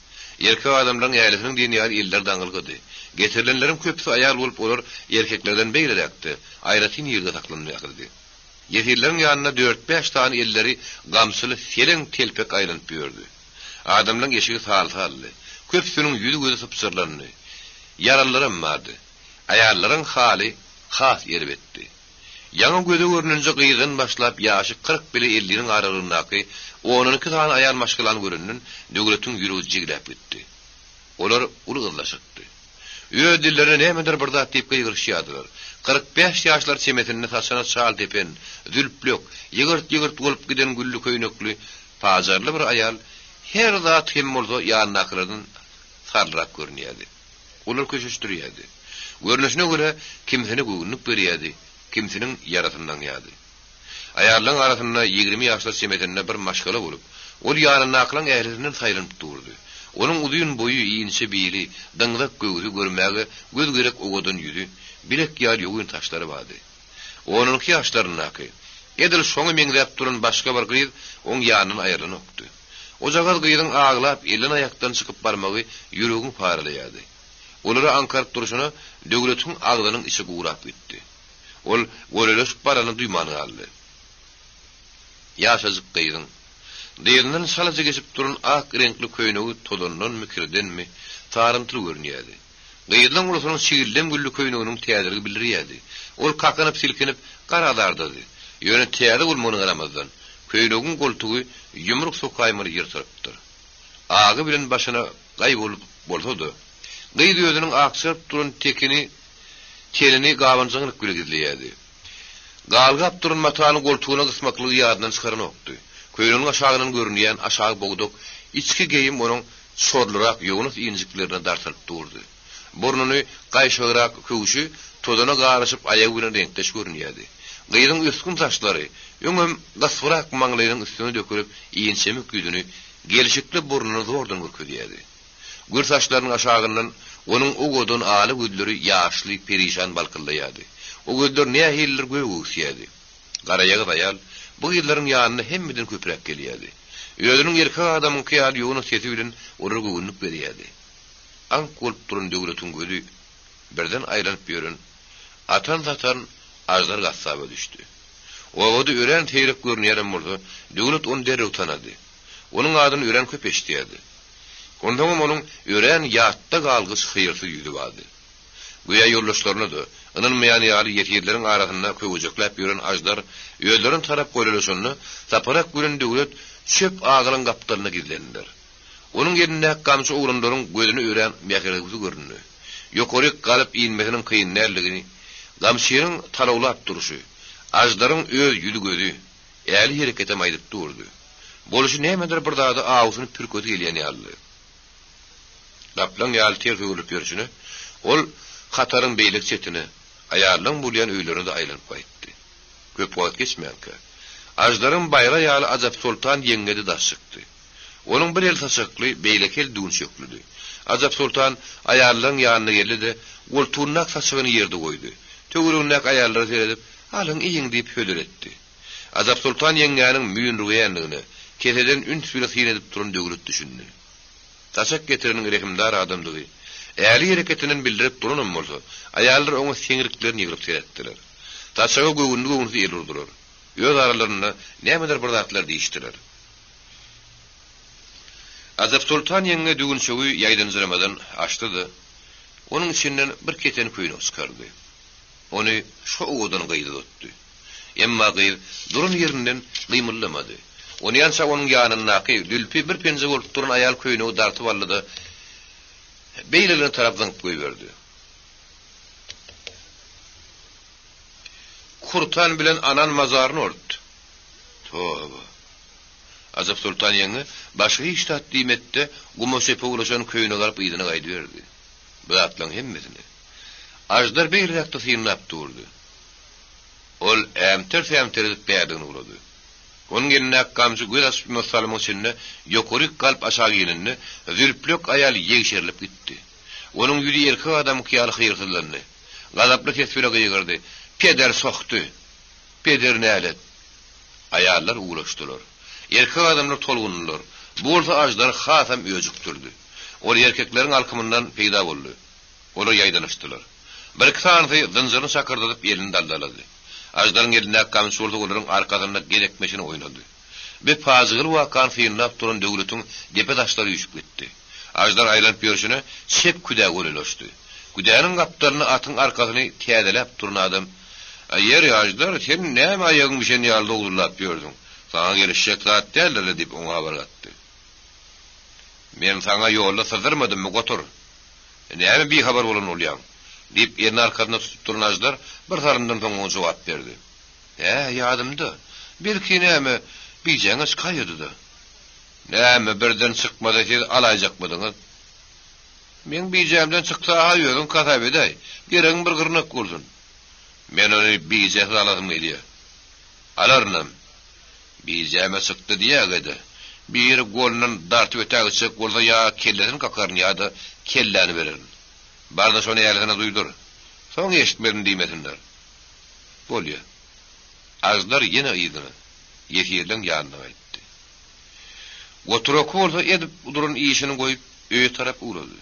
Erkek adamlaryň ählisiniň diýen ýaly elleri daňylgydy. Getirilenleriň köpüsi aýal bolup, olar erkeklerden beýleräkde, aýratyn ýerde saklanýardy. Ýesirleriň ýanynda dört-bäş sany elleri gamçyly seleň telpek aýlanyp ýördi. Adamlaryň eşigi sal-saldy. Köpüsiniň ýüzi-gözi sypjyrlandy. Ýaralylaram bardy. Aýallaryň haly has erbetdi. Ýaňy göze görnenje gyzdan başlap ýaşy 40 bile elliniň aralygyndaky ondan iki sany aýal maşgalany görenden Döwletiň ýüregi jigläp gitdi. Olar uly gyzlaşykdy. Öz dillerine nämedir bir zat diýip gygyryşýardylar. 45 ýaşlar çemesinde saçyna çal depen, zülplek, ýygyrt-ýygyrt bolup giden gülli köýnekli, pajarly bir aýal. Her zat hem bolsa ýanyndakylardan sarlyrak görünýärdi. Olar köşeşdirýärdi. Görnüşine görä, kimsine göwünlik berýärdi, kimsiniň ýarasyny daňýardy. Aýallaryň arasynda 20 ýaşlar çemesinde bir maşgala bolup, ol ýanyndakylaryň ählisinden saýlanyp durdy. Onuň uzyn boýy, inçe bili, dyňzak göwsi, görmäge göz gerek owadan ýüzi, bilek ýaly ýogyn saçlary bardy. Onunky ýaşlaryndaky, edil şoňa meňzäp duran başga bir gyz oň ýanyndan aýrylanokdy. Ojagaz gyzyň aglap elden-aýakdan çykyp barmagy ýüregiňi paralaýardy. Olara aňkaryp durşuna Döwletiň agzynyň içi gurap gitdi. Ol golaýlaşyp baranyny duýman galdy. Ýaşajyk gyzyň, dyzyndan çalaja geçip duran ak reňkli köýnegi tozandanmy, kirdenmi, sarymtyl görünýärdi. Gyzlaň ulusynyň çigildem gülli köýneginiň täzeligi bildirýärdi. Ol kakanyp-silkinip, gara azardady. Ýöne täze bolmagyna garamazdan, köýnegiň goltugy ýumruk sokaýmaly ýyrtylypdyr. Agy bilen başyna gaý bolup bolsa-da, gyz özüniň akjaryp duran tekini, tenini gabanjaňlyk bile gizleýärdi. Galgap duran matany goltugyna gysmaklygy ýadyndan çykaranokdy. Köýneginiň aşagyndan görünýän aşagy bogdak içki geýim onuň çorlurak ýognas injiklerine dartylyp durdy. Burnuny gaýşygrak köwşi tozana garyşyp aýagy bilen reňkdeş görünýärdi. Gyzyň ösgün saçlary öňem gysbyrak maňlaýynyň üstüne dökülip inçemik ýüzüni, gelşikli burnuny zordan görkezýärdi. Gür saçlarynyň aşagyndan onuň owadan ala gözleri ýaşly, perişan balkyldaýardy. O gözler nähilidir gök öwüsýärdi. Garaýagyz aýal bu gyzlaryň ýanyna hemmeden köpräk gelýärdi. Özüniň erkek adamyňky ýaly ýogyn sesi bilen olara göwünlik berýärdi. Aňk bolup duran Döwletiň gözi birden aýlanyp ýören atan-satan Aždar gassaba düşdi. Obada örän seýrek görünýärem bolsa, Döwlet ony derrew tanady. Onuň adyny örän köp eşidýärdi. Onsoňam onuň örän ýatda galgyç hyýrsyz ýüzi bardy. Göýä ýoldaşlaryna-da ynanmaýan ýaly ýesirleriň arasynda köwejekläp ýören Aždar özlerine tarap golaýlaşanda, Saparak bilen Döwlet çöp agylyň gapdalynda gizlendiler. Onuň elindäki gamçy oglanlaryň gözüne örän mähirgüsi göründi. Ýokaryk galyp inmesiniň kyn däldigini, gamçynyň talawlap durşy, Aždaryň öz ýüzi-gözi, äli hereketem aýdyp durdy. Bolşy nämedir bir zada awusyny pürkesi gelýän ýalydy. Gaplaň ýaly ters öwrülip ýörşüne, ol hataryň beýleki çetine, aýallaň bolýan öýlerine-de aýlanyp gaýtdy. Köp wagt geçmänkä, Aždaryň baýra ýaly Ajapsoltan ýeňňe-de daş çykdy. Onuň bir eli saçakly, beýleki eli düwünçeklidi. Ajapsoltan aýallaň ýanyna geldi-de, goltugyndaky saçagyny ýerde goýdy. Töweregindäki aýallara seredip, Alyň, iýiň diýip hödür etdi. Ajapsoltan ýeňňäniň müýnürgeýändigine, keseden üns bile syn edip duran Döwlet düşündi. Saçak getireniň rehimdar adamdygy, äli hereketinden bildirip duranam bolsa, aýallar oňa seňriklerini ýygryp seretdiler. Saçaga göwünli-göwünsiz el urdular. Öz aralarynda nämedir bir zatlar diýişdiler. Ajapsoltan ýeňňe düwünçegi ýaýdanjyramadan açdy-da, onuň içinden bir keteni köýnek çykardy. Ony şo owadan gyza uzatdy. Emma gyz duran ýerinden gymyldamady. Onýança onuň ýanyndaky, zülpi bir penje bolup duran aýal köýnegi dartyp aldy-da, beýlelerine tarap zyňyp goýberdi. Kurtan bilen Anan mazaryny ort. Toba. Ajapsoltan ýeňňe başga hiç zat diýmedi-de, guma çöpe ulaşan köýnegi alyp yzyna gaýdyberdi. Bu zatlaryň hemmesini Aždar beýleräkde synlap durdy. Ol ämter-sämter edip bärligini gurady. Onuň elindäki gamçy göz açyp-ýumasy salymyň içinde ýokaryk galyp aşak inende, zülplek aýal ýegşerilip gitdi. Onuň ýüzi erkek adamyňky ýaly hyýrsyzlandy. Gazaply ses bile gygyrdy, Peder sokdy! Peder nälet! Aýallar uwlaşdylar. Erkek adamlar tolgundylar. Bu bolsa Aždary hasam öjükdirdi. Ol erkekleriň alkymyndan peýda boldy. Olar ýaýdanyşdylar. Birki sanysy zynjyryny şakyrdadyp elini daldalady. Aždaryň elindäki gamçy bolsa olaryň arkasynda gezekmeşini oýnady. Bi pajygaly wakany synlap duran Döwletiň depe daşlary üýşüp gitdi. Aždar aýlanyp ýörşüne çep küdä golaýlaşdy. Küdäniň gapdalynda atyň arkasyny täzeläp duran adam, Ýeri, Aždar, sen näme aýagyň bişen ýaly dowzullap ýörsüň? Saňa gelişjek zat däldir-le diýip, oňa habar gatdy. Men saňa ýolda syzdyrmadymmy, gotur? Näme bihabar bolan bolýaň? diýip, elini arkasynda tutup duran Aždar bir salymdan soň oňa jogap berdi. Hä, ýadymda. Belki, näme, bijäňe çykaýady-da. Näme, birden çykmasa siz alaýjakmydyňyz? Meň bijämden çyksa-ha özüň hasap edäý. Geregiň bir gyrnak bolsun. Men ony bijesiz alasym gelýär. Alarynam. Bijäme çykdy diýäge-de, biri golundan dartyp ötägitjek bolsa ýa kellesini kakaryn ýa-da kelläni bererin. Bar-da şony älisine duýdur. Soň eşitmedim diýmesinler. Bolýa. Aždar ýene yzyna, ýesirleň ýanyna gaýtdy. Goturoky bolsa edip duran işini goýup, öýe tarap ugrady.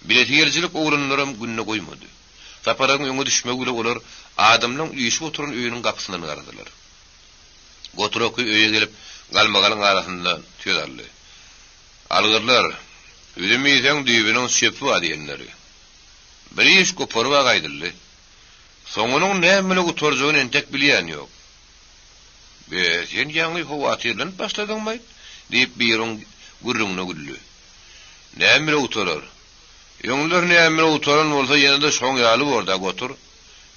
Bilesigelijilik oglanlaram günde goýmady. Saparagyň öňe düşmegi bile olar adamlaň üýşüp oturan öýüniň gapysyndan garadylar. Goturoky öýe gelip, galmagalyň arasynda söz aldy. Algyrlar, üzüm iýseň düýbüniň çöpi bar diýenleri. Bir iş goparyb-a gaýdyldy. Soňunyň näme bile gutarjagyny entek bilýän ýok. Be, sen ýaňy howatyrlanyp başladyňmaýt? diýip, biri oň gürrüňine güldi. Näme bile gutarar? Öňler näme bile gutaran bolsa, ýene-de şoň ýaly bor-da, Gotur.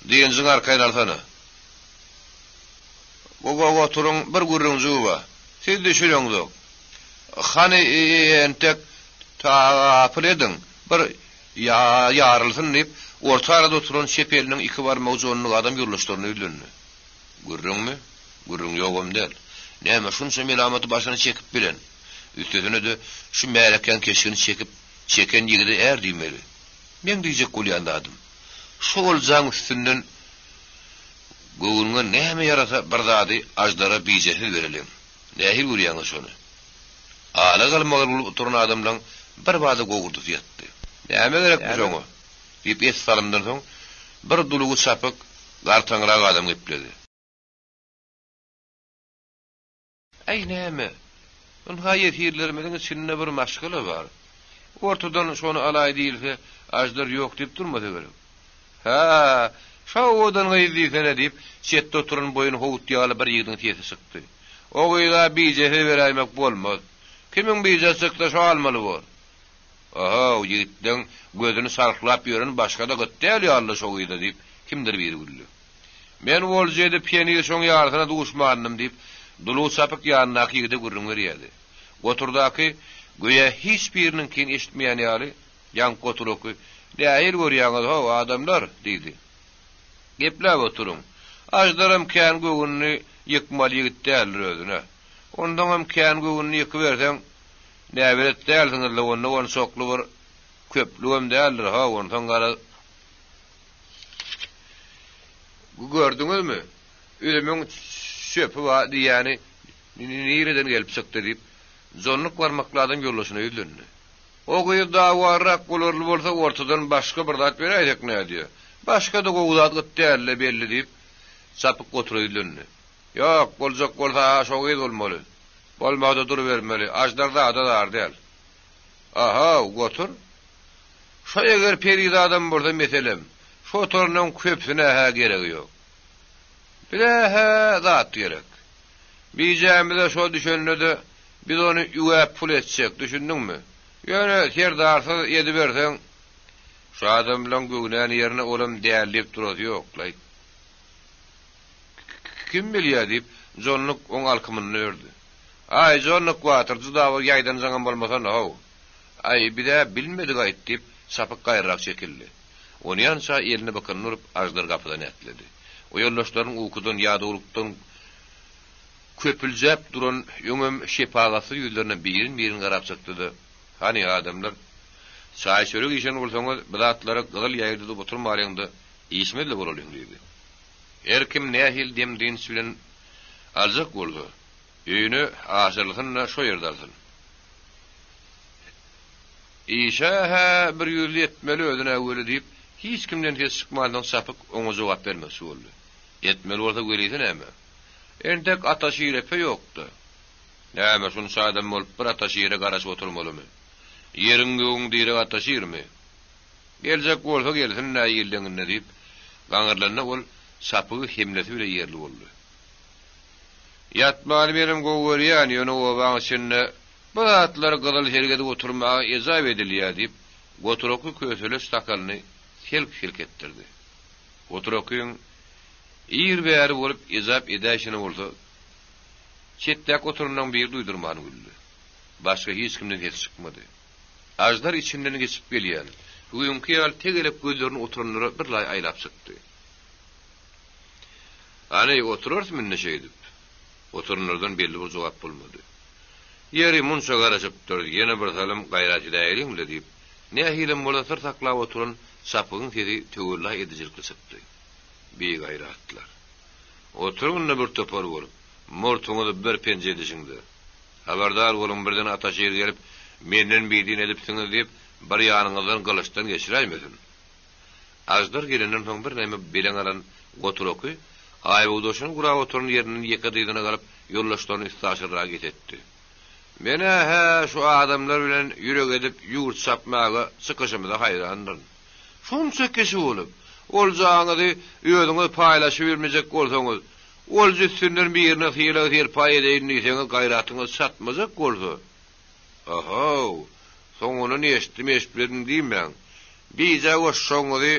Dynjyňy arkaýyn alsana. Go-go-Goturyň bir gürrüňjigi bar. Siz düşüneňzok. Hany, entek tagapyl ediň, bir ýarylsyn diýip, orta arada oturan çep eliniň iki barmagy jonnuk adam ýoldaşlaryna ýüzlendi. Gürrüňmi? Gürrüň ýogam däl. Näme, şunça melamaty başyna çekip bilen, üstesine-de şu märekäň keşigini çekip, çeken ýigide är diýmeli. Meň diýjek bolýan zadym, şu oljaň üstünden göwnüňe näme ýarasa bir zady aždara bijesiz bereliň. Nähili görýäňiz şony? Ala-galmagal bolup oturan adamlaň birbada gowurdysy ýatdy. Näme gerekmiş oňa? Diýip, es salymdan soň, bir dulugy çapyk, gartaňrak adam gepledi. Äý, näme? Ynha, ýesirlerimiziň içinde bir maşgala bar. Ortadan şony alaý diýilse, Aždar ýok diýip durmasa gerek. Hä, şo owadan gyz diýsene, diýip, çetde oturan boýun howut ýaly bir ýigidiň sesi çykdy. O gyza bijesiz beräýmek bolmaz. Kimiň bijesi çyksa, şo almaly bor. Ohow, ýigitleň gözüni salklap ýören başga-da gyt däl ýaly-la şo gyza, diýip, kimdir biri güldi. Men olja edip heniz şoň ýarysyna duşmandym, diýip, Duluw çapyk ýanyndaky ýigide gürrüň berýärdi. Goturdaky, göýä hiç biriniňkini eşitmeýän ýaly, ýaňky goturoky, Nähili görýäňiz-how, adamlar? diýdi. Gepläp oturyň. Aždaram kän göwnüni ýykmaly ýigit däldir özüne. Onsoňam kän göwnüni ýykyberseň, Näbelet dälsiňiz-le, onda onçakly bir köplügem däldir-haw, onsoň garaz. Gördüňizmi, üzümiň çöpi bar diýýäni nireden gelip çykdy, diýip, jonnuk barmakly adam ýoldaşyna ýüzlendi. O gyz dawarrak bolarly bolsa, ortadan başga bir zat beräýsek nädýä? Başga-da gowy zat gyt däl-le belli, diýip, çapyk gotura ýüzlendi. Ýok, boljak bolsa-ha şo gyz bolmaly. Bolmasa durubermeli, aždar zada zar däl. A-haw, gotur. Şo eger perizadam bolsa meselem, şo oturanyň köpüsine-hä geregi ýok. Bize-hä zat gerek. Bijämize şo düşende-de biz ony üwäp pul etjek, düşündiňmi? Ýöne serdarsyz ediberseň, şu adamlaň göwnän ýerine olam däl diýip durasy ýok-laý. Kim bilýä, diýip, Jonnuk oň alkymyny ördi. Aý, Jonnuk batyr, juda bir ýaýdanjaňam bolmasana-how. Aý, biz-ä bilmedik-aýt, diýip, çapyk gaýrarak çekildi. Onýança elini bykynyna urup, Aždar gapydan ätledi. O ýoldaşlarynyň ukudan, ýadawlykdan köpüljäp duran öňem şepagatsyz ýüzlerine birin-birin garap çykdy-da, Hany, adamlar, çaý-çörek iýşen bolsaňyz, bi zatlary gyzyl ýaýyrdydyp oturmalyň-da, işimizle bolalyň, diýdi. Her kim nähili dem-dynç bilen aljak bolsa, öýüne aşyrylsyn-da, şo ýerde alsyn. Işe-hä bir ýüzli etmeli özün-ä weli diýip, hiç kimden ses çykmansoň çapyk oňa jogap bermekçi boldy. Etmeli bolsa welisi näme? Entek Ataşirepe ýok-da. Näme, şunça adam bolup bir Ataşire garaşyp oturmalymy? Ýeriň-gögüň diregi Ataşirmi? Geljek bolsa gelsin-dä ýeldeňinde diýip, gaňyrlanda ol çapygy hemlesi bile ýerli boldy. Ýatmany menem gowy görýän, ýöne obaň içinde bu zatlary gyzyl hergi edip oturmaga ejap edilýär diýip, Goturoky köseleç sakalyny selk-selk etdirdi. Goturokyň ir bäri bolup ejap edäýşini bolsa, çetdäki oturanlaryň biri duýdurman güldi. Başga hiç kimden ses çykmady. Aždar içinden geçip gelýän, güýüňki ýaly tegelek gözlerini oturanlara birlaý aýlap çykdy. Hany, oturarysmy indi şeýdip? Oturanlardan belli bir jogap bolmady. Ýeri, munça garaşypdyrys, ýene bir salym gaýrat edäýeliň-le, diýip, nähilem bolsa syr saklap oturan çapygyň sesi töwella edijilikli çykdy. Bigaýratlar. Oturyň indi bir topar bolup, murtuňyzy bir penje edişiňde. Habardar boluň, birden Ataşir gelip, menden bidin edipsiňiz diýip, bir ýanyňyzdan gylyçdan geçiräýmesin. Aždar gelenden soň birneme beleň alan Gotur oky aýbogdaşyny gurap oturan ýerinden ýeke dyzyna galyp, ýoldaşlaryny üstaşyrraga getetdi. Men-ä hä şu adamlar bilen ýürek edip ýurt çapmaga çykyşymyza haýrandyryn. Şunça kişi bolup, oljaňyzy özüňiz paýlaşybilmejek bolsaňyz, olja üstünden birine sylag-serpaý edeýin diýseňiz gaýratyňyz çatmajak bolsa, Ohow, soňundan eşitdim-eşitmedim diýmäň. Bije goşjagyňyzy,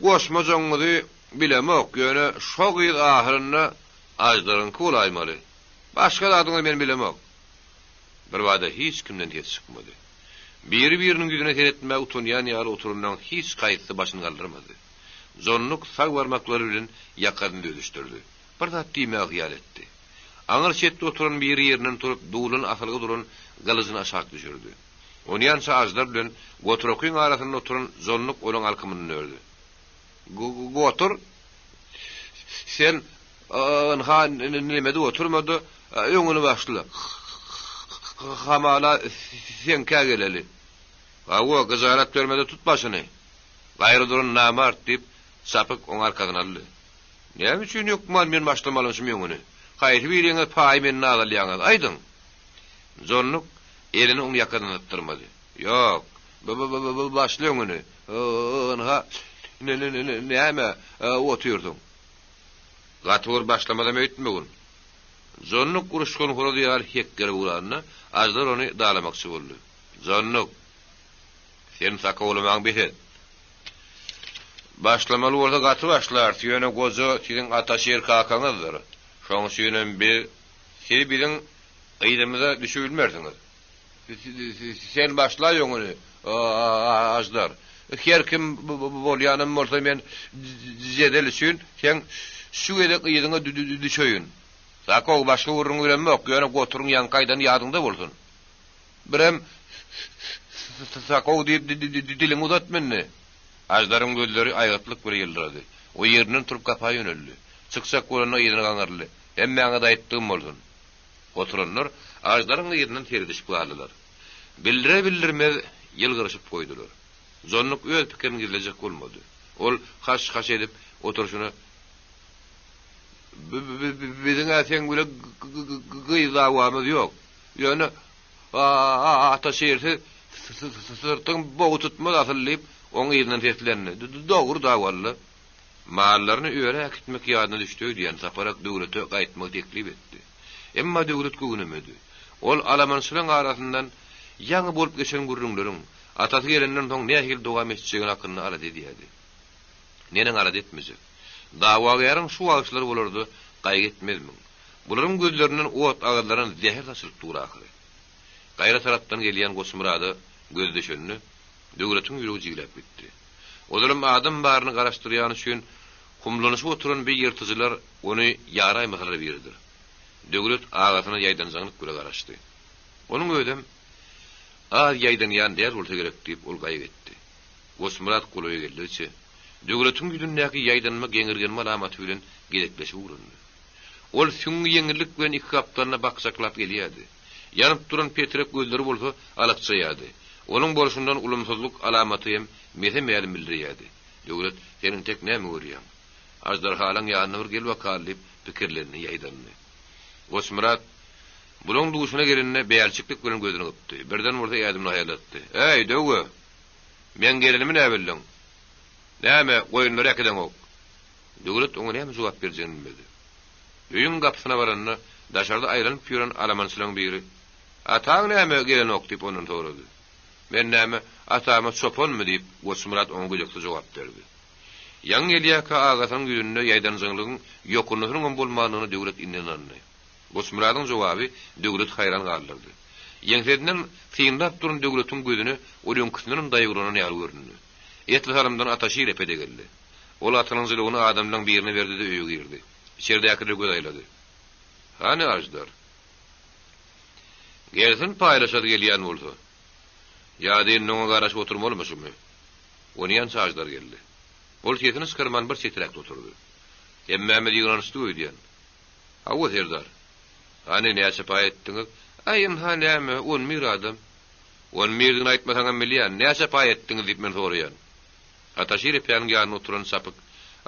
goşmajagyňyzy bilemok, ýöne şo gyz ahyrynda Aždaryňky bolaýmaly. Başga zadyňyzy men bilemok. Birbada hiç kimden ses çykmady. Biri-biriniň ýüzüne seretmäge utanýan ýaly oturanlaryň hiç haýsysy başyny galdyrmady. Jonnuk sag barmaklary bilen ýakasyny düzüşdirdi. Bir zat diýmäge hyýal etdi. Aňyr çetde oturan biri ýerinden turup, duwlan asylgy duran gylyjyny aşak düşürdi. Onýança Aždar bilen Goturokyň arasynda oturan Jonnuk onuň alkymyndan ördi. Gotur, sen, ynha, neme edip oturma-da, öňüni başla. Hamala seňkä geleli. Hawa, gyjalat berme-de tut başyny. Gaýry duran namart, diýip, Çapyk oň arkasyny aldy. Näme üçin hökman men başlamalymyşym öňüni? Haýsy biriňiz paýy menden az alýaňyz, aýdyň? Jonnuk elini oň ýakasyna sypdyrmady. Ýok, b-b-b-başla öňüni. Ynha, n-n-n-näme otyrsyň? Gaty bir başlamazam öýtmegin. Jonnuk uruşgan horaz ýaly hekgerip ugranda, Aždar ony dalamakçy boldy. Jonnuk, sen sakawlamaňy bes et. Başlamaly bolsa gaty başlarys, ýöne goja siziň Ataşir kakaňyzdyr. Şoň üçinem biz siz biziň yzymyza düşübilmersiňiz. Sen başlaý öňüni, Aždar. Her kim bolýanam bolsa men jedel üçin seň şu gezek yzyňa düşeýin. Sakow, başga gürrüň bilemok, ýöne Goturyň ýaňky aýdany ýadyňda bolsun. Birem Sakow diýip diliňi uzatma indi. Aždaryň gözleri aýgytlyk bilen ýyldyrady. O ýerinden turup gapa ýöneldi. Çykjak bolanda yzyna gaňyryldy. Hemmäňe-de aýtdygym bolsun. Oturanlar Aždaryň yzyndan seredişip galdylar. Bildirer-bildirmez ýylgyryşyp goýdular. Jonnuk öz pikirini gizlejek bolmady. Ol haş-haş edip oturyşyna, Biziň-ä seň bilen gyz dawamyz ýok. Ýöne Ata şirsiz syrtyň bogy tutmaz asyl diýip, oň yzyndan seslendi. Dogry-da walla. Mallaryny öre äkitmek ýadyna düşdi öýdýän, Saparak Döwlete gaýtmagy teklip etdi. Emma Döwlet göwnemedi. Ol alamançylaryň arasyndan ýaňy bolup geçen gürrüňleriň, atasy gelenden soň nähili dowam etjegini hakynda alada edýärdi. Neneň alada etmejek? Dawagäriň şu wagşylary bolarda gaýgy etmezmiň? Bularyň gözlerinden ot agyzlaran zäher saçylyp dur ahyry. Gaýra tarapdan gelýän Goçmyrada gözi düşende, Döwletiň ýüregi jigläp gitdi. Ozalam adam baryny garaşdyrýany üçin humlanyşyp oturan bi ýyrtyjylar ony ýaraýmasalar biridir. Döwlet agasyna ýaýdanjaňlyk bile garaşdy. Onuň özem az ýaýdanýan däl bolsa gerek diýip, ol gaýgy etdi. Goçmyrat golaýa geldigiçe, Döwletiň ýüzündäki ýaýdanma geňirgenme alamaty bilen gezekleşip ugrandy. Ol süňňi ýeňillik bilen iki gapdalyna bakjaklap gelýärdi. Ýanyp duran petrek gözleri bolsa alakjaýardy. Onuň bolşundan ulumsyzlyk alamaty hem mese-mälim bildirýärdi. Döwlet, sen entek näme görýäň? Aždarhalaň ýanyna bir gel bakaly diýip, pikirlendi, ýaýdandy. Goçmyrat bulaň duşuna gelende bälçiklik bilen gözüni gypdy. Birden bolsa ädimini haýallatdy. Äý, döwwe! Meň gelenimi näbildiň? Näme, goýunlary äkideňok? Döwlet oňa näme jogap berjegini bilmedi. Öýüň gapysyna baranda, daşarda aýlanyp ýören alamançylaryň biri, Ataň näme gelenok diýip ondan sorady. Men näme, atama çopanmy diýip, Goçmyrat oňa gödeksi jogap berdi. Ýaňy gelýärkä agasynyň ýüzünde ýaýdanjaňlygyň ýokundysynyňam bolmandygyna Döwlet indi ynandy. Goçmyradyň jogaby Döwleti haýran galdyrdy. Ýeňsesinden synlap duran Döwletiň gözüne ol öňküsindenem daýawlanan ýaly göründi. Esli salymdan Ataşir epe-de geldi. Ol atynyň jylawyny adamlaň birine berdi-de öýe girdi. Içerdäkilere göz aýlady. Hany Aždar? Gelsin paýlaşasy gelýän bolsa. Ýa-da indi oňa garaşyp oturmalymyşymy? Onýança Aždar geldi. Ol sesini çykarman bir çeträkde oturdy. Hemmämiz ýygnanyşdyk öýdýän. Hawa, serdar. Hany, näçe paý etdiňiz? Aý, ynha, näme, on bir adam. On birdigini aýtmasaňam bilýän. Näçe paý etdiňiz diýip men soraýan. Ataşir epäniň ýanynda oturan çapyk,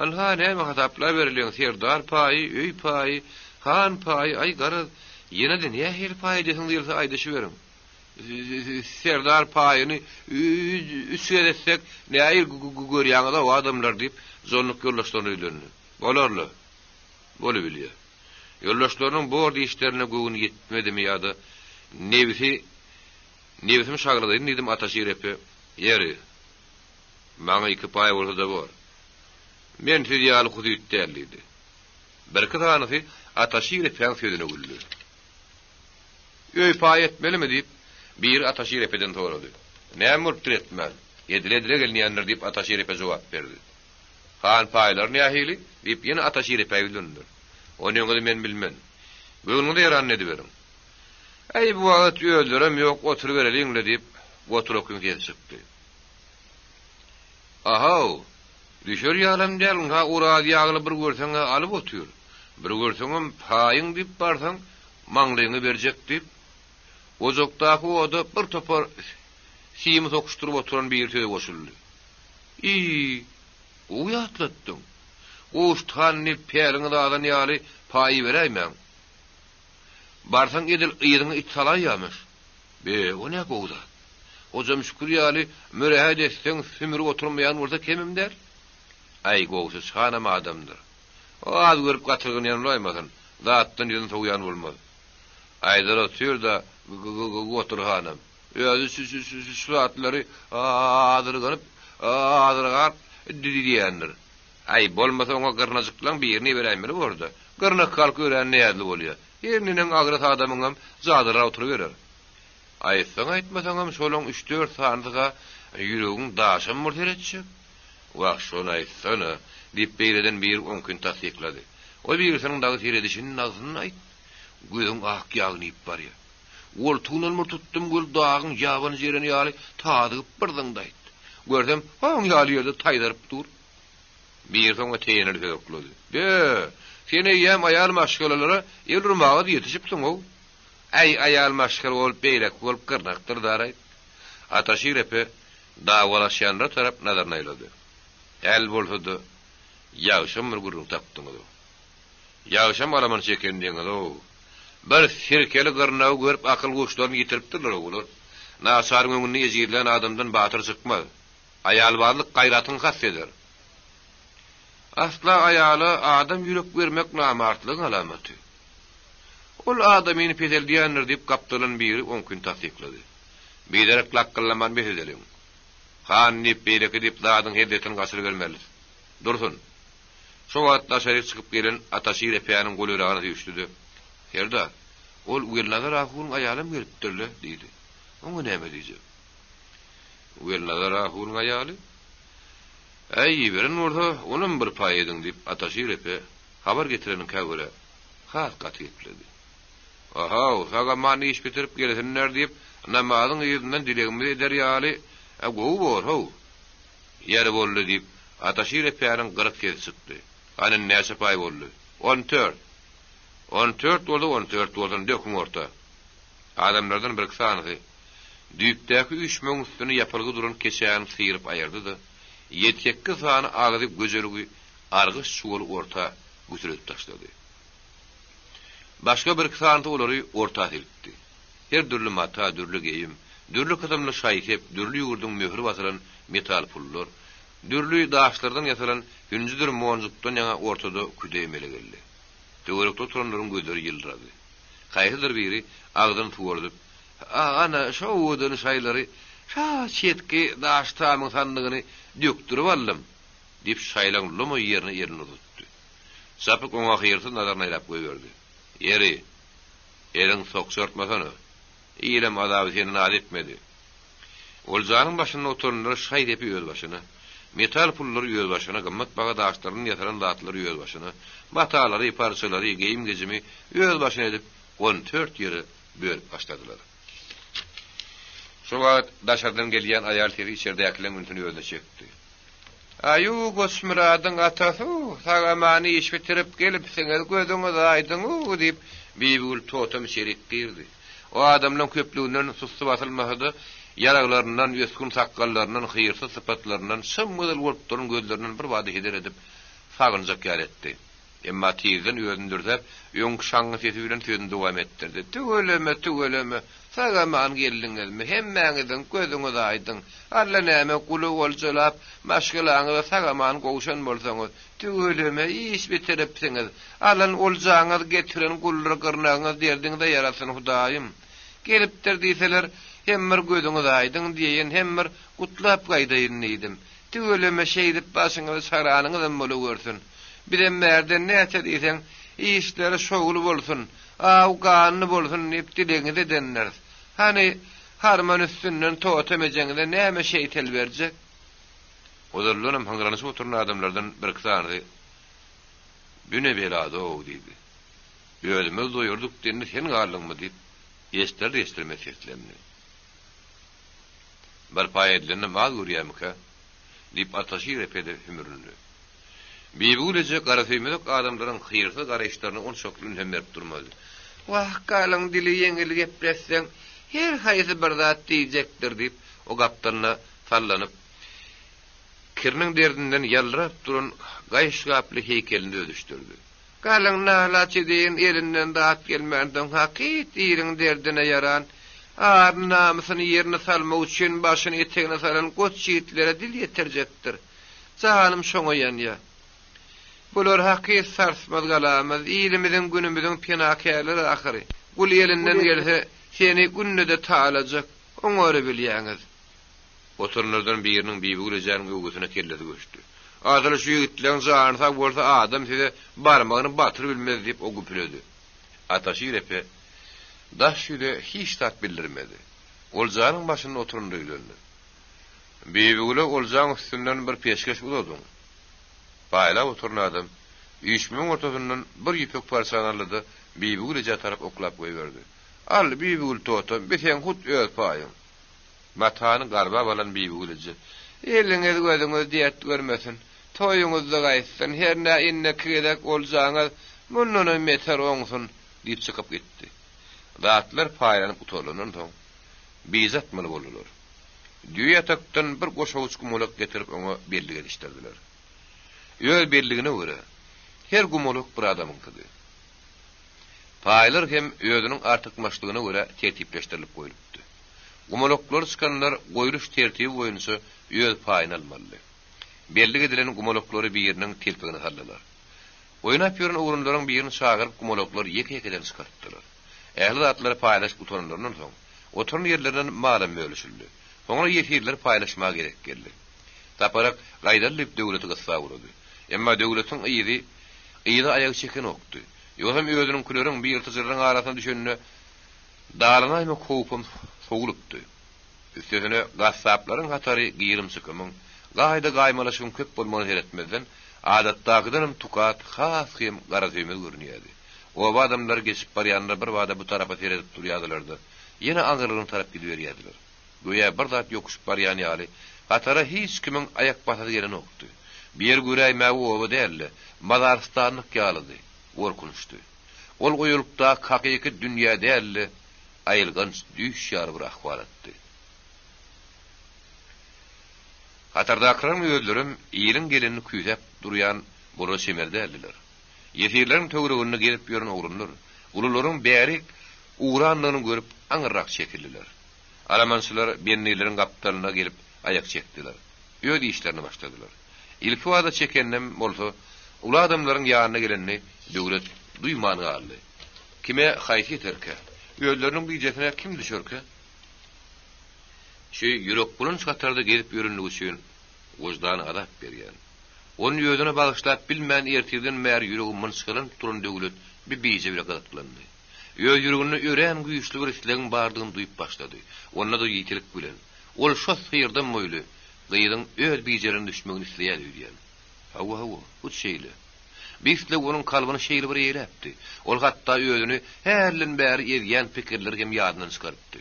Ynha, näme hasaplabereliň, serdar paýy, öý paýy, han paýy, aý, garaz, ýene-de nähili paý edesiňiz gelse aýdyşyberiň. Serdar paýyny üç gezek etsek, nähili görýäňiz-ow, adamlar, diýip, jonnuk ýoldaşlaryna ýüzlendi. Bolar-la. Bolubilýär. Ýoldaşlarynyň bor diýişlerine göwni ýetmedimi ýa-da nebsi, Nebsim şagladaýyn diýdim Ataşir epe, Ýeri, maňa iki paý bolsa-da bor. Men siz ýaly husyt däl diýdi. Birki sanysy Ataşir epäň sözüne güldi. Öý paý etmelimi? diýip, biri Ataşir epeden sorady. Näme bolupdyr etmän? Edile-edile gelinýändir diýip Ataşir epe jogap berdi. Han paýlary nähili? diýip, ýene Ataşir epä ýüzlendiler. Onyňyzy men bilmen. Göwnüňize ýaranyny ediberiň. Äý, bu wagt özlerem ýok, oturybereliň-le, diýip, Gotur okyň sesi çykdy. A-how, düşer ýalam däl, ynha, Oraz ýagly bir görseň-ä alyp otyr, bir görseňem paýyň diýip barsaň, maňlaýyňy berjek, diýip, ojakdaky oda bir topar simi sokuşdyryp oturan biri söze goşuldy. Iý, gowy ýatlatdyň. Gowşut han diýip päliňiz azan ýaly paý beräýmäň. Barsaň edil yzyňa it salaýýamyş. Be, o nä gowy zat. Hojam Şükür ýaly mürehet etseň sümürip oturmaýan bolsa kemem däl. Aý, Gowşut hanam adamdyr. O az görüp gatyrganýan bolaýmasyn, zatdan ýüzüni sowýan bolmaz. Aýdar otyr-da Gotur hanam. Özi şu zatlary azyrganyp, azyrgap diýýändir. Aý, bolmasa oňa gyrnajyklaň birini iberäýmeli bor-da. Gyrnak halk örän näzli bolýar. Her neneň agras adamyňam jadyrap oturyberer. Aýtsaň-aýtmasaňam şolaň üç-dört sanysy-ha ýüregiň daşam bor seretjek. Wah, şony aýtsana, diýip, beýleden biri oňkyny tassyklady. O birisiniň dagy seredişini nagsyny aýt. Gözüň ak ýagyny iýip barýar. Goltugyndan bir tutdum göl dagyň ýabany jereni ýaly tazygyp bir zyňdy-aýt. Görsem, haň ýaly ýerde taýzaryp dur. Birisi oňa teýeneli söz oklady. Be, sen eýýäm aýal maşgalalara el urmaga-da ýetişipsiň-ow. Äý, aýal maşgala bolup beýleki bolup gyrnakdyr daraýt. Ataşir epe dawalaşýanlara tarap nazaryny aýlady. Äl bolsa-da, ýagşam bir gürrüň tapdyňyz-ow. Ýagşam alaman çeken diýeňiz-ow. Bir sirkeli gyrnagy görüp akyl huşlaryny ýitiripdirler-ow bular. Naçaryň öňünde ejizlän adamdan batyr çykmaz. Aýalbazlyk gaýratyňy kast eder. Asla aýala adam ýürek bermek namartlygyň alamaty. Ol adamyny peseldýändir diýip gapdalan biri oňkyny tassyklady. Biderek lakgyllaman bes edeliň. Han diýip beýleki diýip zadyň hezzetini gaçyrybermelis. Dursun. Şo wagt daşaryk çykyp gelen Ataşir epäniň golaýragyna süýşdi-de, Serdar, ol Welnazar ahunyň aýalam gelipdir-le, diýdi. Oňa näme diýjek? Welnazar ahunyň aýaly? Äý, iberen bolsa, onam bir paý ediň, diýip, Ataşir epe habar getireniňkä görä, has gaty gepledi. A-haw, sag-aman iş bitirip gelsinler diýip, namazyň yzyndan dilegimizi eder ýaly, gowy bor-how. Ýeri boldy, diýip, Ataşir epäniň gyryk sesi çykdy. Hany, näçe paý boldy? On tört. On tört bolsa, on tört bolsun, döküň orta. Adamlardan birki sanysy, düýpdäki üýşmegiň üstünde ýapylgy duran keçäni syryp aýyrdy-da, ýedi-sekiz sany agzy gözelgi argyş çuwaly orta gütüredip taşlady. Başga birki sanysy olary orta silkdi. Her dürli mata, dürli geýim, dürli kysymly şaý-sep, dürli ýurduň möhri basylan metal pullar, dürli daşlardan ýasalan hünjüdir monjukdan ýaňa ortada küde emele geldi. Töwerekde oturanlaryň gözleri ýyldyrady. Haýsydyr biri agzyny suwardyp, A-ana, şo owadan şaýlary şa çetki daş tamyň sandygyny dökdürip aldym! diýip, şaýlaň lomaý ýerine elini uzatdy. Çapyk oňa hyrsyz nazaryny aýlap goýberdi. Ýeri, Eliň sokjartmasana. Ilem azaby seni naz etmedi. Oljanyň başynda oturanlar şaý-sepi özbaşyna, metal pullary özbaşyna, gymmat baha daşlardan ýasalan zatlary özbaşyna, matalary, parçalary, geýim-gejimi özbaşyna edip, on tört ýere bölüp başladylar. Şo wagt daşardan gelýän aýal sesi içerdäkileriň ünsüni özüne çekdi. Aýu, Goçmyradyň atasy-u, sag-aman iş bitirip gelipsiňiz, gözüňiz aýdyň-u, diýip, Bibigül totam içerik girdi. O adamlaň köplüginden sussy basylmasa-da, ýaraglaryndan, ösgün sakgallaryndan, hyýrsyz sypatlaryndan, çym-gyzyl bolup duran gözlerinden birbada heder edip, sagynjak ýaly etdi. Emma tizden özüni dürsäp, öňki şaňňy sesi bilen sözüni dowam etdirdi, Tüweleme, tüweleme, sag-aman geldiňizmi, hemmäňiziň gözüňiz aýdyň. Allanäme guly oljalap, maşgalaňyza sag-aman gowşan bolsaňyz, tüweleme, iş bitiripsiňiz. Alan oljaňyz, getiren guldur gyrnagyňyz derdiňize ýarasyn, Hudaýym. Gelipdir diýseler, hem bir gözüňiz aýdyň diýeýin, hem bir gutlap gaýdaýyn diýdim. Tüweleme şeýdip başyňyzy çaranyňyzam bolawersin. Bizem bärden näçe diýseň, işleri şowly bolsun, aw ganly bolsun diýip dilegiňizi edendiris. Hany, harman üstünden totem ejeňize näme şeýtel berjek? Ozaldanam hyňranyşyp oturan adamlardan birki sanysy, Bü ne bela-dow diýdi. Özümiz doýurdyk indi sen galdyňmy diýip, eşdirer-eşdirmez seslendi. Bir paý edileninem az görýärmikä? diýip, Ataşir epede hümürindi. Bibigül eje garasöýmezek adamlaryň hyýrsyz garaýyşlaryna onçakly ünsem berip durmady. Wah, galyň dili ýeňil gepletseň, her haýsy bir zat diýjekdir, diýip, o gapdalyna sallanyp, kiriniň derdinden ýaldyrap duran gaýyş gaply heýkelini düzedişdirdi. Galyň nalaç edeýin, elinden zat gelmänsoň, hakyt iliň derdine ýaran, ar-namysyny ýerine salmak üçin başyny etegine salan goç ýigitlere dil ýetirjekdir. Janym şoňa ýanýa. Bular hakyt sarsmaz galamyz, ilimiziň-günümiziň penakärleri ahyry. Gul elinden gelse, seni günde-de talajak, oňarybilýäňiz. Oturanlardan biriniň Bibigül ejäniň öwgüsine kellesi göçdi. Asyl şu ýigitleň jany sag bolsa adam size barmagyny batyrybilmez diýip o güpüledi. Ataşir epe daş ýüze hiç zat bildirmedi. Oljanyň başynda oturan öýlendi. Bibigüle oljaň üstünden bir peşgeş uzadyň. Paýlap oturan adam üýşmegiň ortasyndan bir ýüpek parçany aldy-da Bibigül ejä tarap oklap goýberdi. Al, Bibigül totam, bi seň hut öz paýyň. Matany garbap alan Bibigül eje, Eliňiz gözüňiz dert görmesin, toýuňyzda gaýtsyn, hernä indiki gezek oljaňyz mundanam beter oňsun, diýip çykyp gitdi. Zatlar paýlanyp gutarylandan soň, bije atmaly boldular. Düýe ýatakdan bir goşawuç gumalak getirip oňa bellik edişdirdiler. Öz belligine görä, her gumalak bir adamyňkydy. Paýlar hem özüniň artykmaçlygyna görä tertipleşdirilip goýlupdy. Gumalaklary çykanlar goýluş tertibi boýunça öz paýyny almalydy. Bellik edilen gumalaklary biriniň telpegine saldylar. Oýnap ýören oglanlaryň birini çagyryp gumalaklary ýeke-ýekeden çykartdylar. Ähli zatlary paýlaşyp gutaranlaryndan soň, oturan ýerlerinden malam bölüşildi. Soňra ýesirleri paýlaşmaga gezek geldi. Saparak gaýdaly diýip Döwleti gyssap ugrady. Emma Döwletiň yzy yza aýagy çekenokdy. Ýogsam özüniňkileriň, bir ýyrtyjylaryň arasyna düşende dalanaýmak howpam sowulypdy. Üstesine gassaplaryň hatary girim-çykymyň, gaýda-gaýmalaşygyň köp bolmagyna seretmezden, adatdakydanam tukat, has hem garasöýmez görünýärdi. Oba adamlary geçip barýanlar birbada bu tarapa seredip durýardylar-da, ýene aňyrlygyna tarap gidiberýärdiler. Göýä bir zat ýokuşyp barýan ýaly, hatara hiç kimiň aýak basasy gelenokdy. Bu ýer göräýmäge oba däl-de, mazarystanlyk ýalydy, gorkunçdy. Ol goýulykdaky hakyky dünýä däl-de, aýylganç düýş ýaly bir ahwalatdy. Hatardakylaryň özlerem iliň gelenini küýsäp durýan bolara çemeli däldiler. Ýesirleriň töwereginde gezip ýören oglanlar ulularyň bärik ugrandygyny görüp aňyrrak çekildiler. Alamançylar bendileriň gapdalyna gelip aýak çekdiler. Öz işlerine başladylar. Ilkibada çekenem bolsa, uly adamlaryň ýanyna gelenini Döwlet duýman galdy. Kime haýsy ýeterkä? Özleriniň bijesine kim düşerkä? Şu ýürekbulanç hatarda gezip ýörenligi üçin wyždany azap berýän, ony özüne bagyşlap bilmän ertirden bäri ýüregi mynçgalanyp duran Döwlet bi bije bile gyzyklandy. Öz ýüreginde örän güýçli bir islegiň bardygyny duýup başlady. Onda-da ýitilik bilen. Ol şo syrdam boýly gyzyň öz bijerine düşmegini isleýär öýdýän. Hawa, hawa, hut şeýle. Bu isleg onuň kalbyny şeýle bir eýläpdi. Ol hatda özüni hälden bäri ezýän pikirleri hem ýadyndan çykarypdy.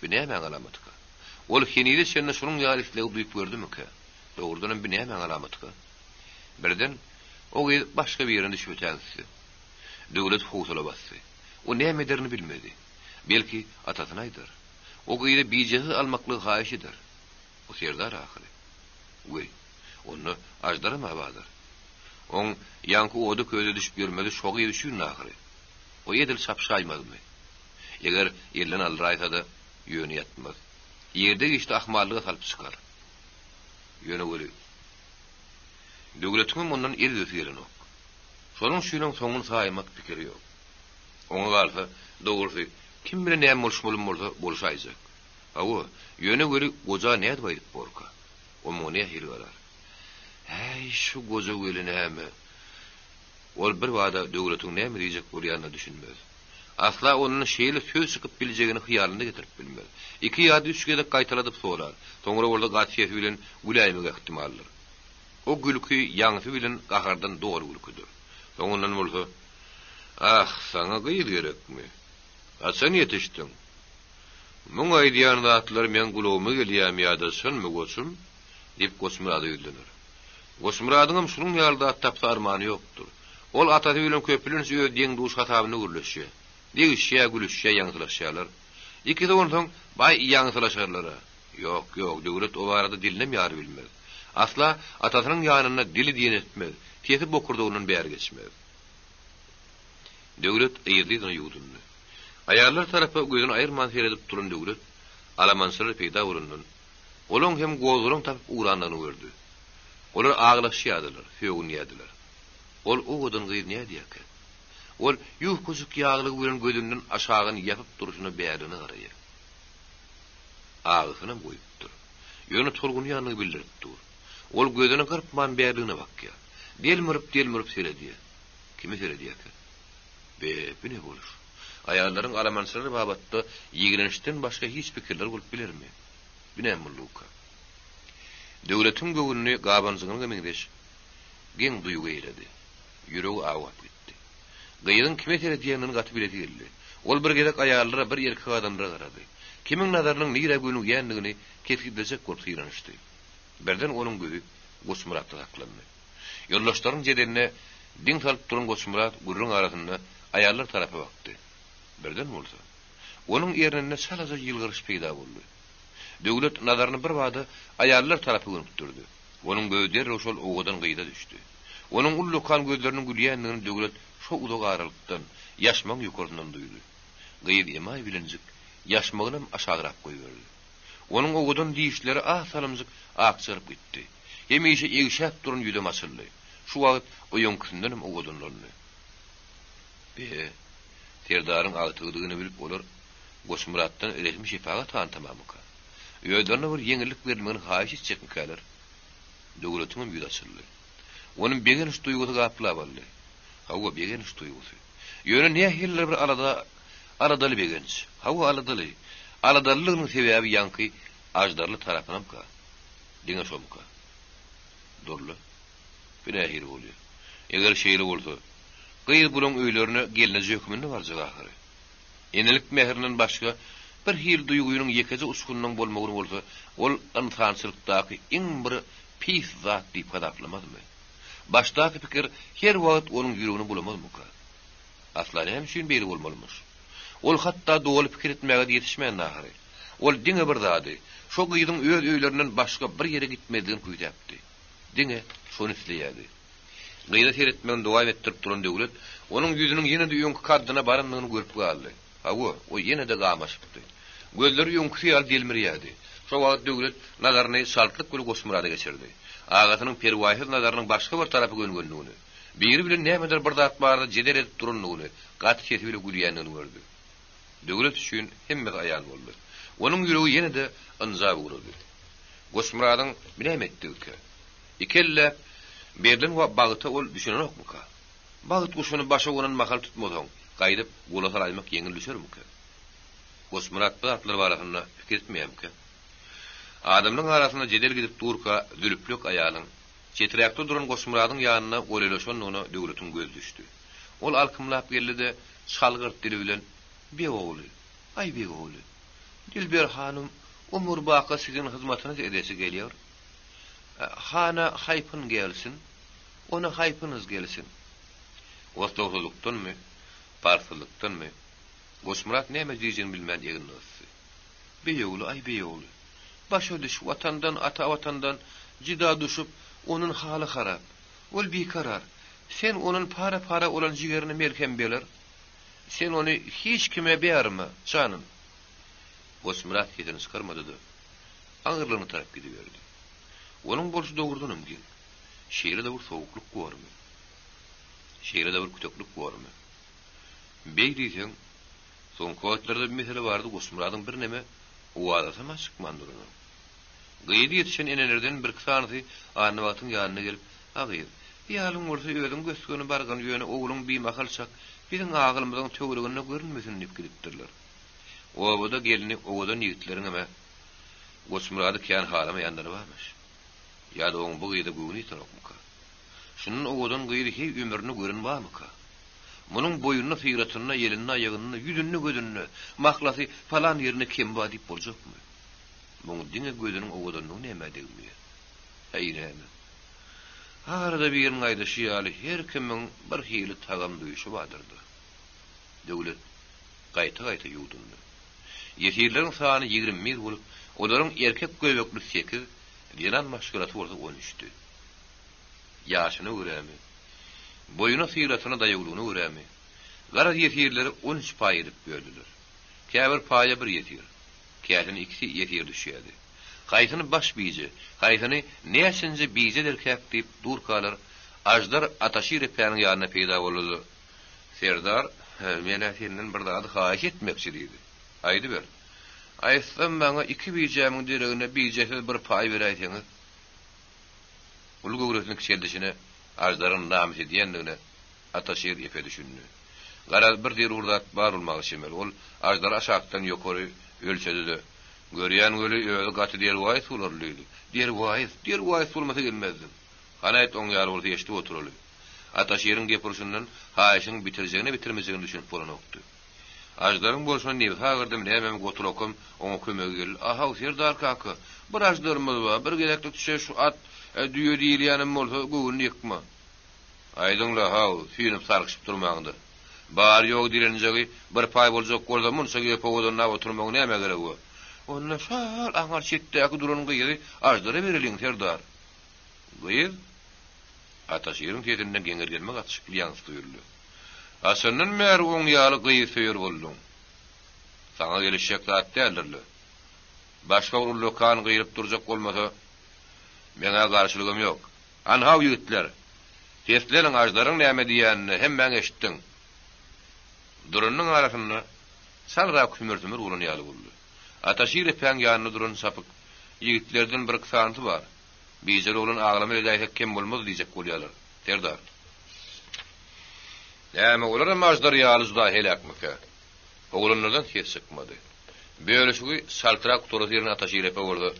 Bu nämäň alamatyka? Ol henize çenli şunuň ýaly islegi duýup gördümikä? Dogrudanam bu nämäň alamatyka? Birden, o gyz başga birine düşüp ötägitse. Döwlet howsala basdy. O näme ederini bilmedi. Belki, atasyna aýdar. O gyzy bijesiz almaklygy haýyş eder. O serdar ahyry. Weý, onda Aždaram-a bazar. Oň ýaňky oda-köze düşüp ýörmegi şo gyz üçindi ahyry. O edil çapyşaýmazmy? Eger elden aldyraýsa-da, ýöne ýatmaz. Irde-giçde ahmallyga salyp çykar. Ýöne weli, Döwletiňem ondan el üzesi gelenok. Şonuň üçinem soňuny saýmak pikiri ýok. Oňa galsa, dogrusy, kim bilen näme boluşmalym bolsa, boluşaýjak. Hawa, ýöne weli goja nädip aýdyp borka? O muňa nähili garar? Häý, şu goja weli näme? Ol birbada Döwletiň näme diýjek bolýanyna düşünmez. Asla ondan şeýle söz çykyp biljegini hyýalynda getirip bilmez. Iki ýa-da üç gezek gaýtaladyp sorar. Soňra bolsa gaty sesi bilen güläýmegi ähtimaldyr. O gülki ýaňsy bilen gahardan doly gülküdir. Soňundan bolsa, Ah, saňa gyz gerekmi? Haçan ýetişdiň? Muň aýdýan zatlary meň gulagyma gelýämi ýa-da çynmy, goçum? diýip Goçmyrada ýüzlener. Goçmyradyňam şunuň ýaly zat tapsa armany ýokdur. Ol atasy bilen köplenç öz deň-duş hasabynda gürleşýär. Degişýär, gülüşýär, ýaňsylaşýarlar. Ikisi onsoň baý ýaňsylaşarlar-a. Ýok, ýok, Döwlet o barada dilinem ýarybilmez. Asla atasynyň ýanynda dili diýen etmez, sesi bokurdagyndan bäri geçmez. Döwlet yzly-yzyna ýuwdundy. Aýallar tarapa gözüni aýyrman seredip duran Döwlet alamançylar peýda bolandan, olaň hem gozgalaň tapyp ugrandygyny gördi. Olar aglaşýardylar, sögünýärdiler. Ol owadan gyz nädýärkä? Ol ýukajyk ýaglygy bilen gözünden aşagyny ýapyp durşuna bärligine garaýar. Agysynam goýupdyr. Ýöne tolgunýandygy bildirip dur. Ol gözüni gyrpman bärligine bakýar. Delmirip-delmirip seredýär. Kime seredýärkä? Be, bu ne boluş? Aýallaryň alamançylar babatda ýigrençden başga hiç pikirleri bolup bilermi? Bu näme boldugyka? Döwletiň göwnüni gabanjygyňa meňzeş geň duýgy eýledi. Ýüregi awap gitdi. Gyzyň kime seredýändigini gaty bilesi geldi. Ol bir gezek aýallara, bir erkek adamlara garady. Kimiň nazarynyň nirä gönügýändigini kesgitlejek bolup synanyşdy. Birden onuň gözi Goçmyratda saklandy. Ýoldaşlaryň jedeline diň salyp duran Goçmyrat gürrüň arasynda aýallar tarapa bakdy. Birden bolsa, onuň erninde çalaja ýylgyryş peýda boldy. Döwlet nazaryny birbada aýallar tarapa gönükdirdi. Onuň gözi derrew şol owadan gyza düşdi. Onuň ullakan gözleriniň gülýändigini Döwlet şo uzak aralykdan, ýaşmagyň ýokarsyndan duýdy. Gyz emaý bilenjik ýaşmagynam aşagrak goýberdi. Onuň owadan dişleri az salymjyk akjaryp gitdi. Hemişe egşäp duran ýüzem açyldy. Şu wagt o öňküsindenem owadanlandy. Be, Serdaryň agtygydygyny bilip olar Goçmyratdan rehim-şepagat hantamamyka? Özlerine bir ýeňillik berilmegini haýyş etjekmikäler? Döwletiňem ýüzi açyldy. Ony begenç duýgusy gaplap aldy. Hawa, begenç duýgusy. Ýöne nähilidir bir alada, aladaly begenç. Hawa, aladaly. Aladalylygynyň sebäbi ýaňky aždarly tarapynamyka? Diňe şomyka? Durla. Bu nähili bolýar? Eger şeýle bolsa, gyz bulaň öýlerine gelneje hökmünde barjak ahyry. Enelik mährinden başga bir hili duýgynyň ýekeje uçgunynyň bolmagyny bolsa ol ynsançylykdaky iň bir pis zat diýip hasaplamazmy? Başdaky pikir her wagt onuň ýüregini bulamazmyka? Asla näme üçin beýle bolmalymyş? Ol hatda doly pikir etmäge-de ýetişmändi ahyry. Ol diňe bir zady, şo gyzyň öz öýlerinden başga bir ýere gitmezligini küýsäpdi. Diňe şony isleýärdi. Gyza seretmegini dowam etdirip duran Döwlet onuň ýüzüniň ýene-de öňki kaddyna barandygyny görüp galdy. Hawa, o ýene-de gamaşypdy. Gözleri öňküsi ýaly delmirýärdi. Şo wagt Döwlet nazaryny çaltlyk bilen Goçmyrada geçirdi. Agasynyň perwaýsyz nazarynyň başga bir tarapa gönügendigini, biri bilen nämedir bir zat barada jedel edip durandygyny, gaty sesi bile gülýändigini gördi. Döwlet üçin hemmesi aýan boldy. Onuň ýüregi ýene-de ynjap ugrady. Goçmyradyň bu näme etdigikä? Ikelläp berlen bagta ol düşünenokmyka? Bagt guşuny başa gonan mahal tutmasaň, Gaýdyp gola salaýmak ýeňil düşermikä? Goçmyrat bu zatlar barasynda pikir etmeýärmikä? Adamlaryň arasynda jedel gidip durka zülplek aýalyň, çeträkde duran Goçmyradyň ýanyna golaýlaşandygyna Döwletiň gözi düşdi. Ol alkymlap geldi-de, çalgyrt dili bilen, Beg ogly, aý beg ogly, Dilber hanym ömür-baky siziň hyzmatyňyzy edesi gelýär. Hana haýpyn gelsin, ona haýpyňyz gelsin. Oslagsyzlykdanmy, parhsyzlykdanmy, Goçmyrat näme diýjegini bilmän egnini gysdy. Beýogly, aý beýogly. Başa düş, watandan, ata watandan jyda düşüp, onun haly harap. Ol bikarar. Sen onun para-para olan jigerine melhem beler. Sen ony hiç kime berme, janym. Goçmyrat sesini çykarmady-da, aňyrlygyna tarap gidiberdi. Onuň bolşy dogrudanam geň. Şeýle-de bir sowuklyk bormy? Şeýle-de bir küteklik bormy? Beý diýseň, soňky wagtlarda bir mesele bardy, Goçmyradyň birneme owazasam-a çykman duranok. Gyzy ýetişen enelerden birki sanysy Annabagtyň ýanyna gelip, A gyz, ýalyň bolsa özüň gös-göni bargyn, ýöne ogluň bimahal çak biziň agylymyzyň töwereginde görünmesin diýip gidipdirler. Obada gelni owadan ýigitleriňem-ä Goçmyrady kän halamaýanlary barmyş. Ýa-da oň bu gyza göwni ýetenokmyka? Şundan owadan gyzy heý ömründe gören barmyka? Munuň boýunda, syratynda, elinde, aýagynda, ýüzünde, gözünde, mahlasy, palan ýerinde kem bar diýip boljakmy? Muň diňe gözüniň owadanlygy nämä degmeýär? Häý, näme? Arada biriniň aýdyşy ýaly, her kimiň bir hili tagam duýşy bardyr-da. Döwlet gaýta-gaýta ýuwdundy. Ýesirleriň sany 21 bolup, olaryň erkek göbekli sekiz, zenan maşgalasy bolsa on üçdi. Ýaşyna görämi, boýuna, syratyna, daýawlygyna görämi, garaz ýesirleri on üç paý edip böldüler. Käbir paýa bir ýesir, käsine ikisi ýesir düşýärdi. Haýsyny baş bije, haýsyny näçinji bije ederkäk diýip durkalar, Aždar Ataşir epäniň ýanynda peýda boldy-da, Serdar, men-ä senden bir zady haýyş etmekçi diýdi. Aýdyber. Aýtsam, maňa iki bijämiň deregine bijesiz bir paý beräýseňiz. Uly göwresini kiçeldişine Aždaryň namys edýändigine Ataşir epe düşündi. Garaz, bir zerur zat bar bolmaga çemeli. Ol Aždary aşakdan ýokary ölçedi-de, Görýän weli, özi gaty derwaýys bolarly diýdi. Derwaýys? Derwaýys bolmasa gelmezdim. Hany aýt, oň ýaly bolsa eşidip oturaly. Ataşiriň gep urşundan haýyşyň bitirjegine-bitirmejegine düşünip bolanokdy. Aždaryň bolşuna nebsi agyrdymy nämemi Goturokam oňa kömege geldi. A-haw, serdar kaka, bir aždarymyz bar, bir gezeklik düşe şu at, düýe diýilýänem bolsa göwnüni ýykma. Aýdyň-la, haw, süýnüp-sarkyşyp durmaň-da. Bary-ýogy direnjegi bir paý boljak bolsa munça gep owadanlap oturmagyň nämä geregi bar? Onda şol aňar çetdäki duran gyzy aždara bereliň, serdar. Gyz? Ataşiriň sesinde geňirgenme gatyşykly ýaňsy duýuldy. Haçandan bäri oň ýaly gyz söýer bolduň? Saňa gelişjek zat däldir-le. Başga bir ullakan gyýylyp durjak bolmasa, meň-ä garşylygym ýok. Anhaw ýigitler! Sesleniň, Aždaryň näme diýýänini hemmäň eşitdiň. Duranynyň arasynda çalrak hümür-sümür bolan ýaly boldy. Ataşir epäň ýanynda duran çapyk ýigitlerden birki sanysy bar. Bijel oglan aglama edäýsek kem bolmaz diýjek bolýalar, serdar. Näme, olaram aždar ýaly juda heläkmikä? Oglanlardan ses çykmady. Bölüşigi çaltrak gutarasy gelen Ataşir epe bolsa,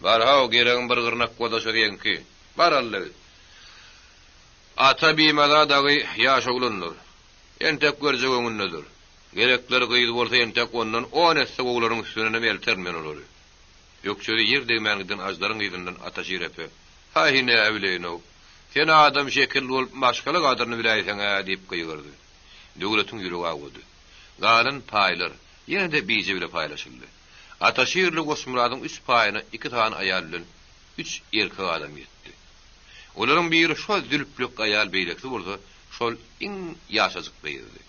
Bar-haw, geregiň bir gyrnak bolsa şo seňki. Bar alla git. Ata bimaza dagy ýaş oglandyr. Entek görjek öňündedir. Gerekleri gyz bolsa entek ondan on esse gowularyň üstündenem elterin men olary. Ökjesi ýer degmän giden Aždaryň yzyndan Ataşir epe, Haý, näbileýin-ow, sen adam şekilli bolup maşgala gadyryny biläýseň-ä diýip gygyrdy. Döwletiň ýüregi awady. Galan paýlar ýene-de bije bile paýlaşyldy. Ataşirli Goçmyradyň üç paýyna iki sany aýal bilen üç erkek adam ýetdi. Olaryň biri şo zülplük aýal beýlekisi bolsa şol iň ýaşajyk gyzdy.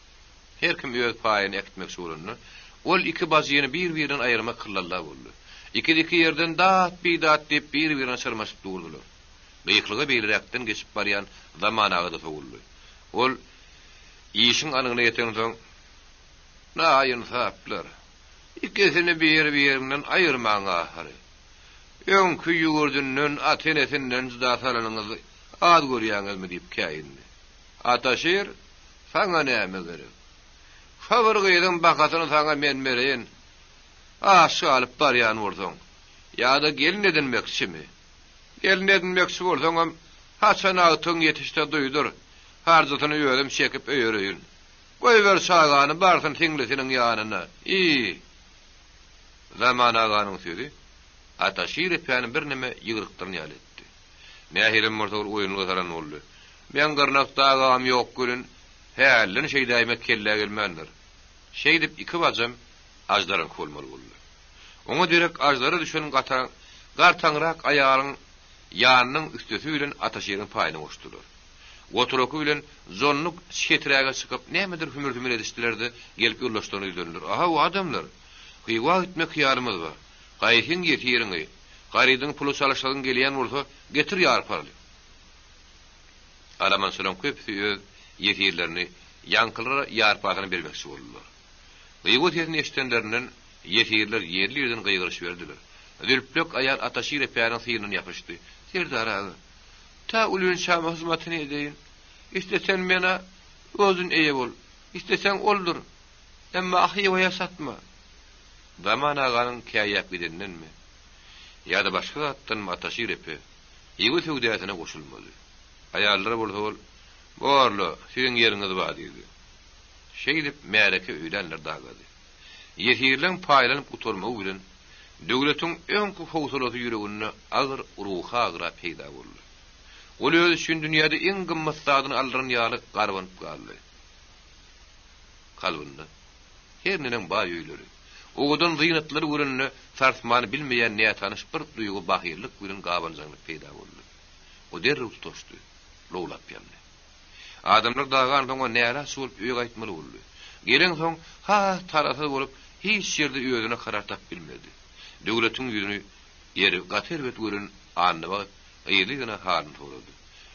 Her kim öz paýyny äkitmekçi bolanda, ol iki bajyny bir-birinden aýyrmak hyllalla boldy. Ikisi iki ýerden dat-bidat diýip bir-birine çyrmaşyp durdular. Gykylyga beýleräkden geçip barýan Zaman aga-da sowuldy. Ol işiň anygyna ýetensoň, Naýynsaplar, ikisini bir-birinden aýyrmaň ahyry. Öňki ýüwürdinden, ata-enesinden jyda salanyňyzy az görýäňizmi diýip käýindi. Ataşir, Saňa näme gerek? Şo bir gyzyň bahasyny saňa men bereýin. Aç galyp barýan bolsaň, ýa-da gelin edinmekçimi? Gelin edinmekçi bolsaňam, haçan agtygyň ýetişse duýdur, harjysyny özüm çekip öýereýin. Goýber çagany, barsyn siňlisiniň ýanyna. I. Zaman aganyň sözi Ataşir epäni birneme ýygrykdyran ýaly etdi. Nähilem bolsa ol oýunlyga salan boldy. Meň gyrnak dagam ýok welin, hälden şeýdäýmek kellä gelmändir. Şeýdip iki bajam aždaryňky bolmaly boldy. Oňa derek aždara düşen gartaňrak aýalyň ýanynyň üstesi bilen Ataşiriň paýyna goşdular. Gotur-oky bilen Jonnuk çeträge çykyp, nämedir hümür-sümür edişdiler-de, gelip ýoldaşlaryna ýüzlendiler, Ahaw, adamlar! Hywa gitmek hyýalymyz bar. Gaýsyň ýesiriňi, harydyňy pula çalyşasyň gelýän bolsa, getir ýarpaly. Alamançylaryň köpüsi öz ýesirlerini ýaňkylara ýarpasyna bermekçi boldular. Gyýwa sesini eşidenlerinden ýesirler ýerli-ýerden gygyryşyberdiler. Zülplek aýal Ataşir epäniň synyndan ýapyşdy, Serdar aga, ta ulynçama hyzmatyny edeýin. Isleseň mena özün eýe bol, isleseň oldur. Emma Hywaýa satma. Zaman aganyň käýäp gidenindenmi, ýa-da başga zatdanmy Ataşir epe Hywa söwdäsine goşulmady. Aýallara bolsa ol, Borla, siziň ýeriňiz bar diýdi. Şeýdip märeke öýlänler dagady. Ýesirleň paýlanyp gutarmagy bilen Döwletiň öňki howsalasy ýüreginde agyr ruhy agyra peýda boldy. Ol özi üçin dünýäde iň gymmat zadyny aldyran ýaly garbanyp galdy. Kalbynda her neneň baý öýleri, owadan zynatlary görende sarsmany bilmeýän nätanyş bir duýgy bahyllyk bilen gabanjaňlyk peýda boldy. O derrew tutaşdy, lowlap ýandy. Adamlar dagansoň o nälaç bolup öýe gaýtmaly boldy. Gelensoň has tarasyz bolup, hiç ýerde özüne karar tapyp bilmedi. Döwletiň ýüzüni ýeri gaty erbet gören Annabagt yzly-yzyna halyny sorady.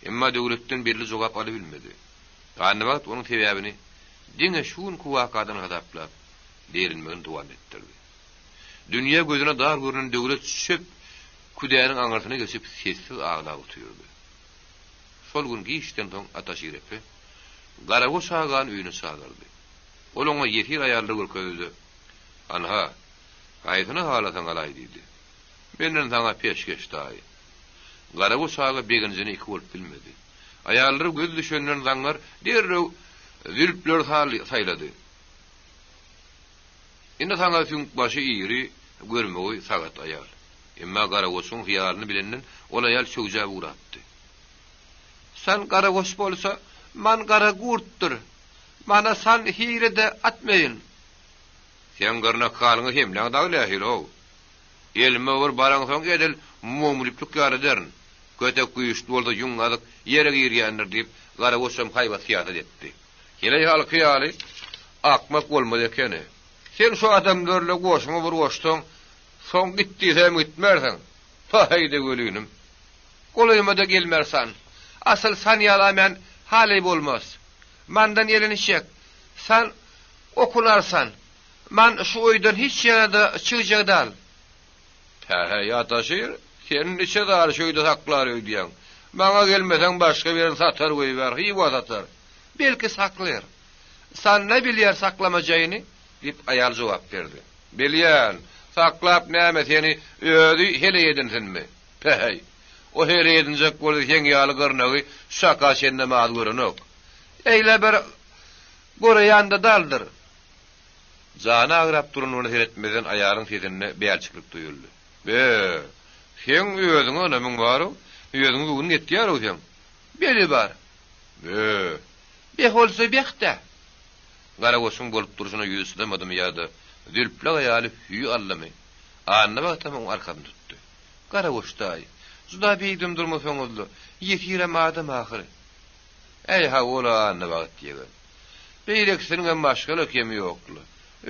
Emma Döwletden belli jogap alybilmedi. Annabagt onuň sebäbini diňe şu günki wakadan hasaplap, derinmegini dowam etdirdi. Dünýe gözüne dar görnen Döwlet çöp küdäniň aňyrsyna geçip sessiz aglap otyrdy. Şol gün giçden soň Ataşir epe Garagoç agany öýüne çagyrdy. Ol oňa ýesir aýallary görkezdi-de, Hanha, haýsyny halasaň alaý diýdi. Menden saňa peşgeş daýy. Garagoç aga begenjine iki bolup bilmedi. Aýallara gözi düşenden zaňňar derrew zülpleri saýlady. Indi saňa süňkbaşy iri, görmegi sagat aýal. Emma Garagoçuň hyýalyny bilenden ol aýal çöwjäp ugrapdy. San Garagoç bolsa, man Garagurtdyr. Mana san hile-de atmaýyn. Seň gyrnak halyňa hemläň dagy nähili-ow? Elime bir baraňsoň edil mumluplyk ýaly ederin. Kötek güýçli bolsa ýüň gazyk ýere girýändir diýip, Garagoçam haýbat syýasat etdi. Heleý halky ýaly akmak bolmaz ekeni. Sen şu adamlar bilen goşuňy bir goşsaň, soň git diýsem gitmersiň. Paheý-de welinim. Golaýyma-da gelmersan. Asyl san ýala men haleý bolmaz. Mandan elini çek. San okunarsan. Man şu öýden hiç ýere-de çygjak dal. Päheý, Ataşir, seni niçe zary şu öýde saklar öýdýäň? Maňa gelmeseň başga birini satar goýbär, Hywa satar. Belki saklar. San nä bilýär saklamajaýyny? diýip, aýal jogap berdi. Bilýän. Saklap näme seni özi heleý edinsinmi? Päheý. O heleý edinjek bolsa seň ýaly gyrnagy şaka çenlem az görenok. Eýle bir göreýän-de daldyr. Jany agyrap duranlygyna seretmezden aýalyň sesinde bälçiklik duýuldy. Be, seň özüňe ynamyň bar-ow. Özüňe göwnüň ýetýär-ow seň. Beli bar. Be, beh bolsa beh-dä. Garagoçuň bolup durşuna ýüzi çydamadymy ýa-da zülpli aýaly hüý aldymy, Annabagtam oň arkasyny tutdy. Garagoç daýy, juda beýdem durmasaňyz-la, ýesirem adam ahyry. Äý, hawa-la, Annabagt ýegen. Beýlekisiniňem maşgala kemi ýok-la.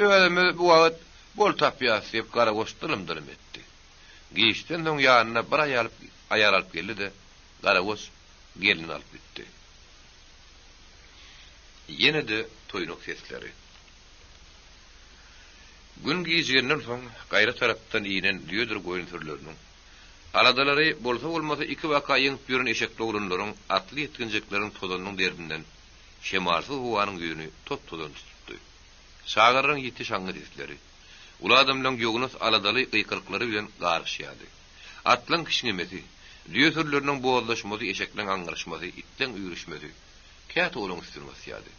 Özümiz bu wagt bol tapýas, diýip, Garagoç dylym-dylym etdi. Giçden soň ýanyna bir aýal aýal alyp geldi-de, Garagoç gelnini alyp gitdi. Ýene-de toýnak sesleri. Gün gijigenden soň gaýra tarapdan inen düýedir goýun sürüleriniň, aladalary bolsa-bolmasa iki-baka ýeňip ýören eşekli oglanlaryň, atly ýetginjekleriň tozanynyň derdinden şemalsyz howanyň ýüzüni tot-tozan tutupdy. Çagalaryň ýiti şaňňy sesleri, uly adamlaryň ýognas aladaly gykylyklary bilen garyşýardy. Atlaň kişňemesi, düýe sürüleriniň bozlaşmasy, eşekleň aňňyryşmasy, itleň üýrüşmesi käte olaň üstüni basýardy.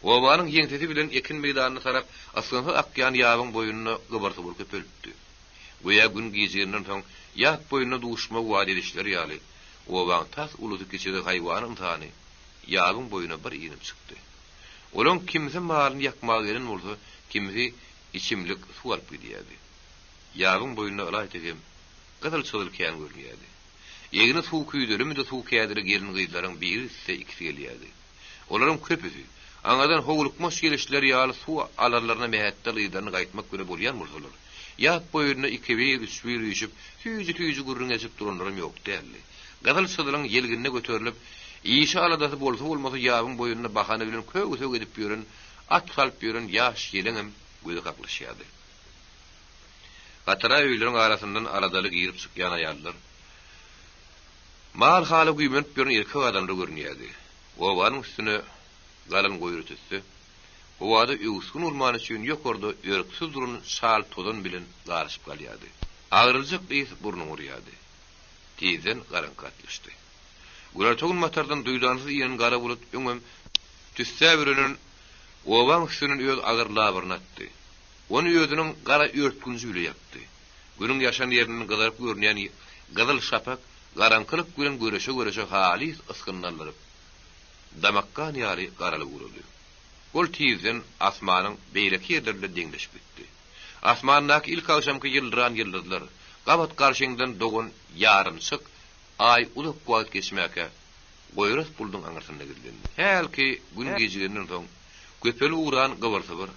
Obanyň ýeňsesi bilen ekin meýdanyna tarap ysgynsyz akýan ýabyň boýunda gybyr-sybyr köpelipdi. Göýä gün gijigenden soň ýap boýunda duşmagy wada edişleri ýaly, obaň tas ulusy-kiçisi haýwany-ynsany ýabyň boýuna bir inip çykdy. Olaň kimsi malyny ýakmaga gelen bolsa, kimsi içimlik suw alyp gidýärdi. Ýabyň boýunda ylaýta hem gyzyl-çyzyl kän görünýärdi. Egni suw küýzelimidi suw kädili gelin-gyzlaryň biri gitse ikisi gelýärdi. Olaryň köpüsi, aňyrdan howlukmaç gelişleri ýaly suw alarlaryna mähetdel yzlaryna gaýtmak bile bolýan bolsalar, ýap boýunda ikibir, üçbir üýşüp, süýji-süýji gürrüň edişip duranlaram ýok däldi. Gyzyl-çyzylyň ýelginine göterilip, işi-aladasy bolsa-bolmasa ýabyň boýunda bahana bilen köw-söw edip ýören, at salyp ýören ýaş ýeleňem gözi kaklyşýardy. Hatara öýleriň arasyndan aladaly girip-çykýan aýallar, mal-hala güýmenip ýören erkek adamlar görünýärdi. Obanyň üstüne galan goýry tüsse, howada öwüsgin urmany üçin ýokarda örksüz duran çal tozan bilen garyşyp galýardy. Agyryljak ys burnuňy urýardy. Tizden garaňky gatlyşdy. Günorta-günbatardan duýdansyz inen gara bulut öňem tüssä bürenen obaň üstünden öz agyr labyryny atdy. Ony özüniň gara örtgünji bile ýapdy. Günüň ýaşan ýerinden gyzaryp görünýän gyzyl şapak garaňkylyk bilen göreşe-göreşe halys ysgynyny aldyryp, damakgan ýaly garalyp ugrady. Ol tizden asmanyň beýleki ýerleri bilen deňleşip gitdi. Asmandaky ilkagşamky ýyldyran ýyldyzlar, gabat garşyňdan dogan ýarymçyk Aý uzak wagt geçmäkä, goýras buludyň aňyrsynda gizlendi. Hälki gün gijigenden soň, köpelip ugran gybyr-sybyr,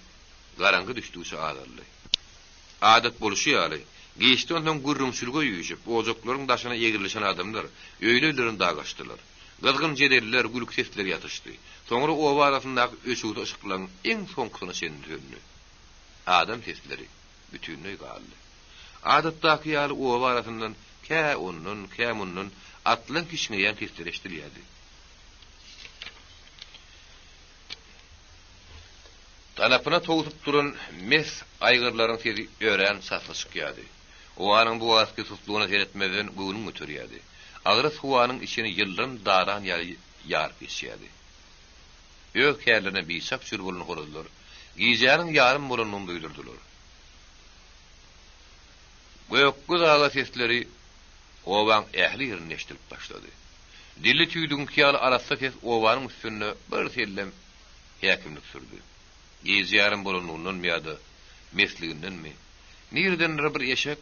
garaňky düşdügiçe azaldy. Adat bolşy ýaly, giçden soň gürrüňçilige üýşüp, ojaklaryň daşyna egrilişen adamlar öýli-öýlerine dagaşdylar. Gyzgyn jedeller, gülki sesleri ýatyşdy. Soňra oba arasyndaky öçügsi yşyklaryň iň soňkusyna çenli söndi. Adam sesleri bütinleý galdy. Adatdaky ýaly oba arasyndan kä ondan, kä mundan atlaň kişňeýän sesleri eşidilýärdi. Tanapyna towsup duran mes aýgyrlaryň sesi örän çasly çykýardy. Howanyň bu wagtky suslugyna seretmezden göwnüň göterýärdi. Agras howanyň içini ýyldyrym daran ýaly ýaryp geçýärdi. Öz kärlerine biçak jür bolan horazlar gijäniň ýarym bolanyny duýdurdylar. Gökgöz aga sesleri obaň ähli ýerinde eşidilip başlady. Dilli tüýdügiňki ýaly arassa ses obanyň üstünde bir sellem häkimlik sürdi. Gije ýarym bolanlygyndanmy ýa-da mesligindenmi, niredendir bir eşek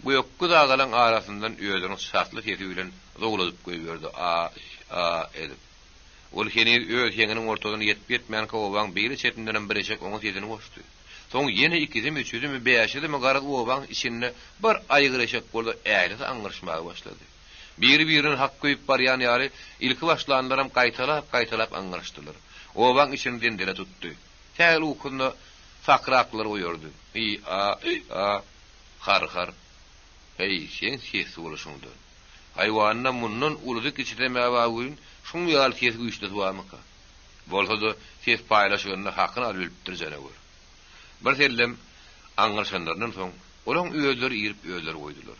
Gökgöz agalaň arasyndan özüniň çasly sesi bilen zowladyp goýberdi, A, a edip. Ol heniz öz heňiniň ortasyna ýetip-ýetmänkä obaň beýle çetindenem bir eşek oňa sesini goşdy. Soň ýene ikisimi, üçüsimi, bäşisimi garaz obaň içinde bir aýgyr eşek bolsa ählisi aňňyryşmaga başlady. Biri-birinden hak köýüp barýan ýaly ilki başlanlaram gaýtalap-gaýtalap aňňyryşdylar. Obaň içini zenzele tutdy. Sähel ukusynda sakraklar oýardy. Hy-a, hy-a, har-har. Heý, seň sesli boluşyňdan. Haýwanda mundan ulusy kiçisem-ä bar welin, şuň ýaly sesi güýçlüsi barmyka? Bolsa-da, ses paýlaşygynda hakyny alybilipdir janawer. Bir sellem aňňyrşanlaryndan soň, olaň özleri irip özleri goýdular.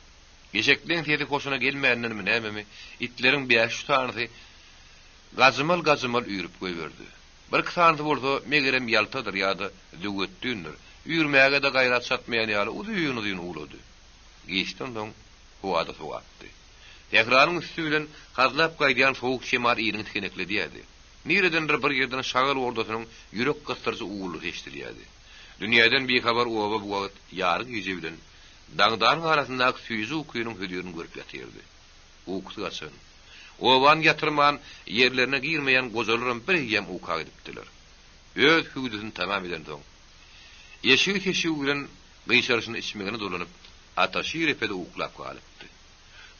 Eşekleň sesi hoşuna gelmändenmi nämemi, itleriň bäş-üç sanysy gajymal-gajymal üýrüp goýberdi. Birki sanysy bolsa, megerem ýaltadyr ýa-da zöwwetdindir, üýrmäge-de gaýrat çatmaýan ýaly uzyn-uzyn uwlady. Giçden soň howa-da sowapdy. Sähranyň üsti bilen hazlap gaýdýan sowuk şemal iliňi tikenekledýärdi. Niredendir bir ýerden şagal ordasynyň ýürek gysdyryjy uwuldysy eşidilýärdi. Dünýäden bihabar oba bu wagt ýary gije bilen daňdanyň arasyndaky süýji ukynyň hözirini görüp ýatyrdy. Ukusy gaçan, obany ýatyrman ýerlerine girmeýän gojalaram bireýýäm uka gidipdiler. Öz hüwdüsini tamam edensoň, eşigi-teşigi bilen gyşaryşyny içmegine dolanyp, Ataşir epede uklap galypdy.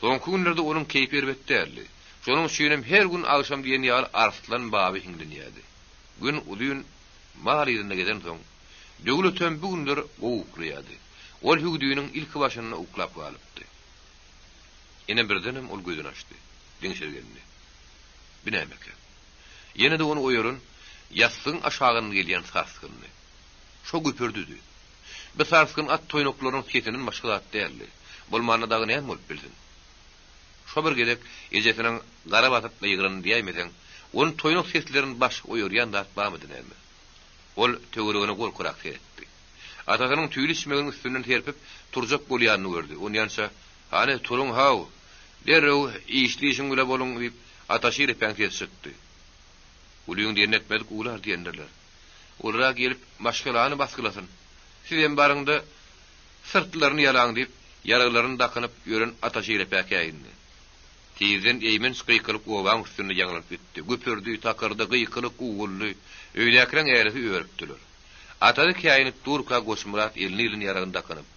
Soňky günlerde onuň keýpi erbet däldi. Şonuň üçinem her gün agşam diýen ýaly Arslan baba hiňlenýärdi. Gün uzyn mal yzynda gezensoň, Döwletem bu günler gowy uklaýardy. Ol hüwdüniň ilki başynda uklap galypdy. Ine birdenem ol gözüni açdy. Diňşirgendi. Bu nämekä? Ýene-de ony oýaran ýassygyň aşagyndan gelýän sarsgyndy. Şo güpürdidi. Bu sarsgyn at toýnaklarynyň sesinden başga zat däldi. Bolmanda dagy näme bolup bilsin? Şo bir gezek ejesiniň gara basyp gygyranyny diýäýmeseň, ony toýnak seslerini başga oýarýan zat barmydy näme? Ol töweregine gorkurak seretdi. Atasynyň tüýli içmeginiň üstünden serpip, turjak bolýanyny gördi. Onýança, Hany, turuň haw! Derrew işli işiň bile boluň! diýip, Ataşir epäň sesi çykdy. Ulyň diýenini etmedik uwlar diýendirler. Olar-a gelip maşgalany basgylasyn. Sizem baryň-da, syrtlaryny ýalaň diýip, ýaraglaryny dakynyp ýören Ataşir epä käýindi. Tizden eýmenç gykylyk obaň üstünde ýaňlanyp gitdi. Güpürdi, takyrdy, gykylyk uwwuldy. Öýdäkileň ärisi örüpdiler. Atasy käýinip durka Goçmyrat eline ilin ýaragyny dakynyp,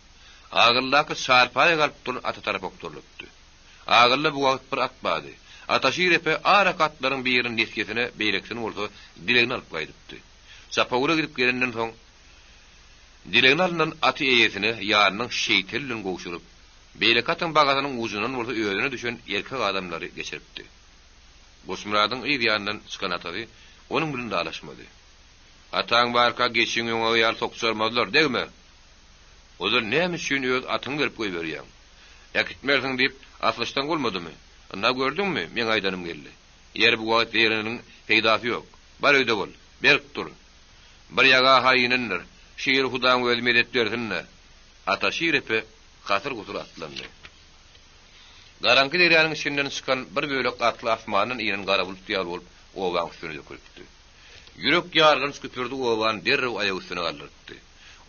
agyldaky çarpaýa galyp duran ata tarap okdurylypdy. Agylda bu wagt bir at bardy. Ataşir epe araky atlaryň birini nesýesine, beýlekisini bolsa dilegine alyp gaýdypdy. Çapawula gidip gelenden soň, dilegine alnan aty eýesine ýanynyň şeýtel bilen gowşuryp, beýleki atyň bagasynyň ujundan bolsa özüne düşen erkek adamlary geçiripdi. Goçmyradyň yz ýanyndan çykan atasy onuň bilen dalaşmady. Ataň barka geçiň öňegi ýaly sokjarmazlar, degme! Ozal näme üçin öz atyňy berip goýberýäň? Äkitmersiň diýip, aslyşdan bolmadymy? Ynha gördüňmi, meň aýdanym geldi. Ýeri bu wagt zeýreneniň peýdasy ýok. Bar öýde bol. Berk dur. Bir ýaga-ha inendir. Şir Hudaň özi medet bersin-dä. Ataşir epe hasyr-husur atlandy. Garaňky derýanyň içinden çykan bir bölek atly asmandan inen gara bulut ýaly bolup obaň üstüne dökülipdi. Ýürek ýargynç güpürdi obany derrew aýak üstüne galdyrypdy.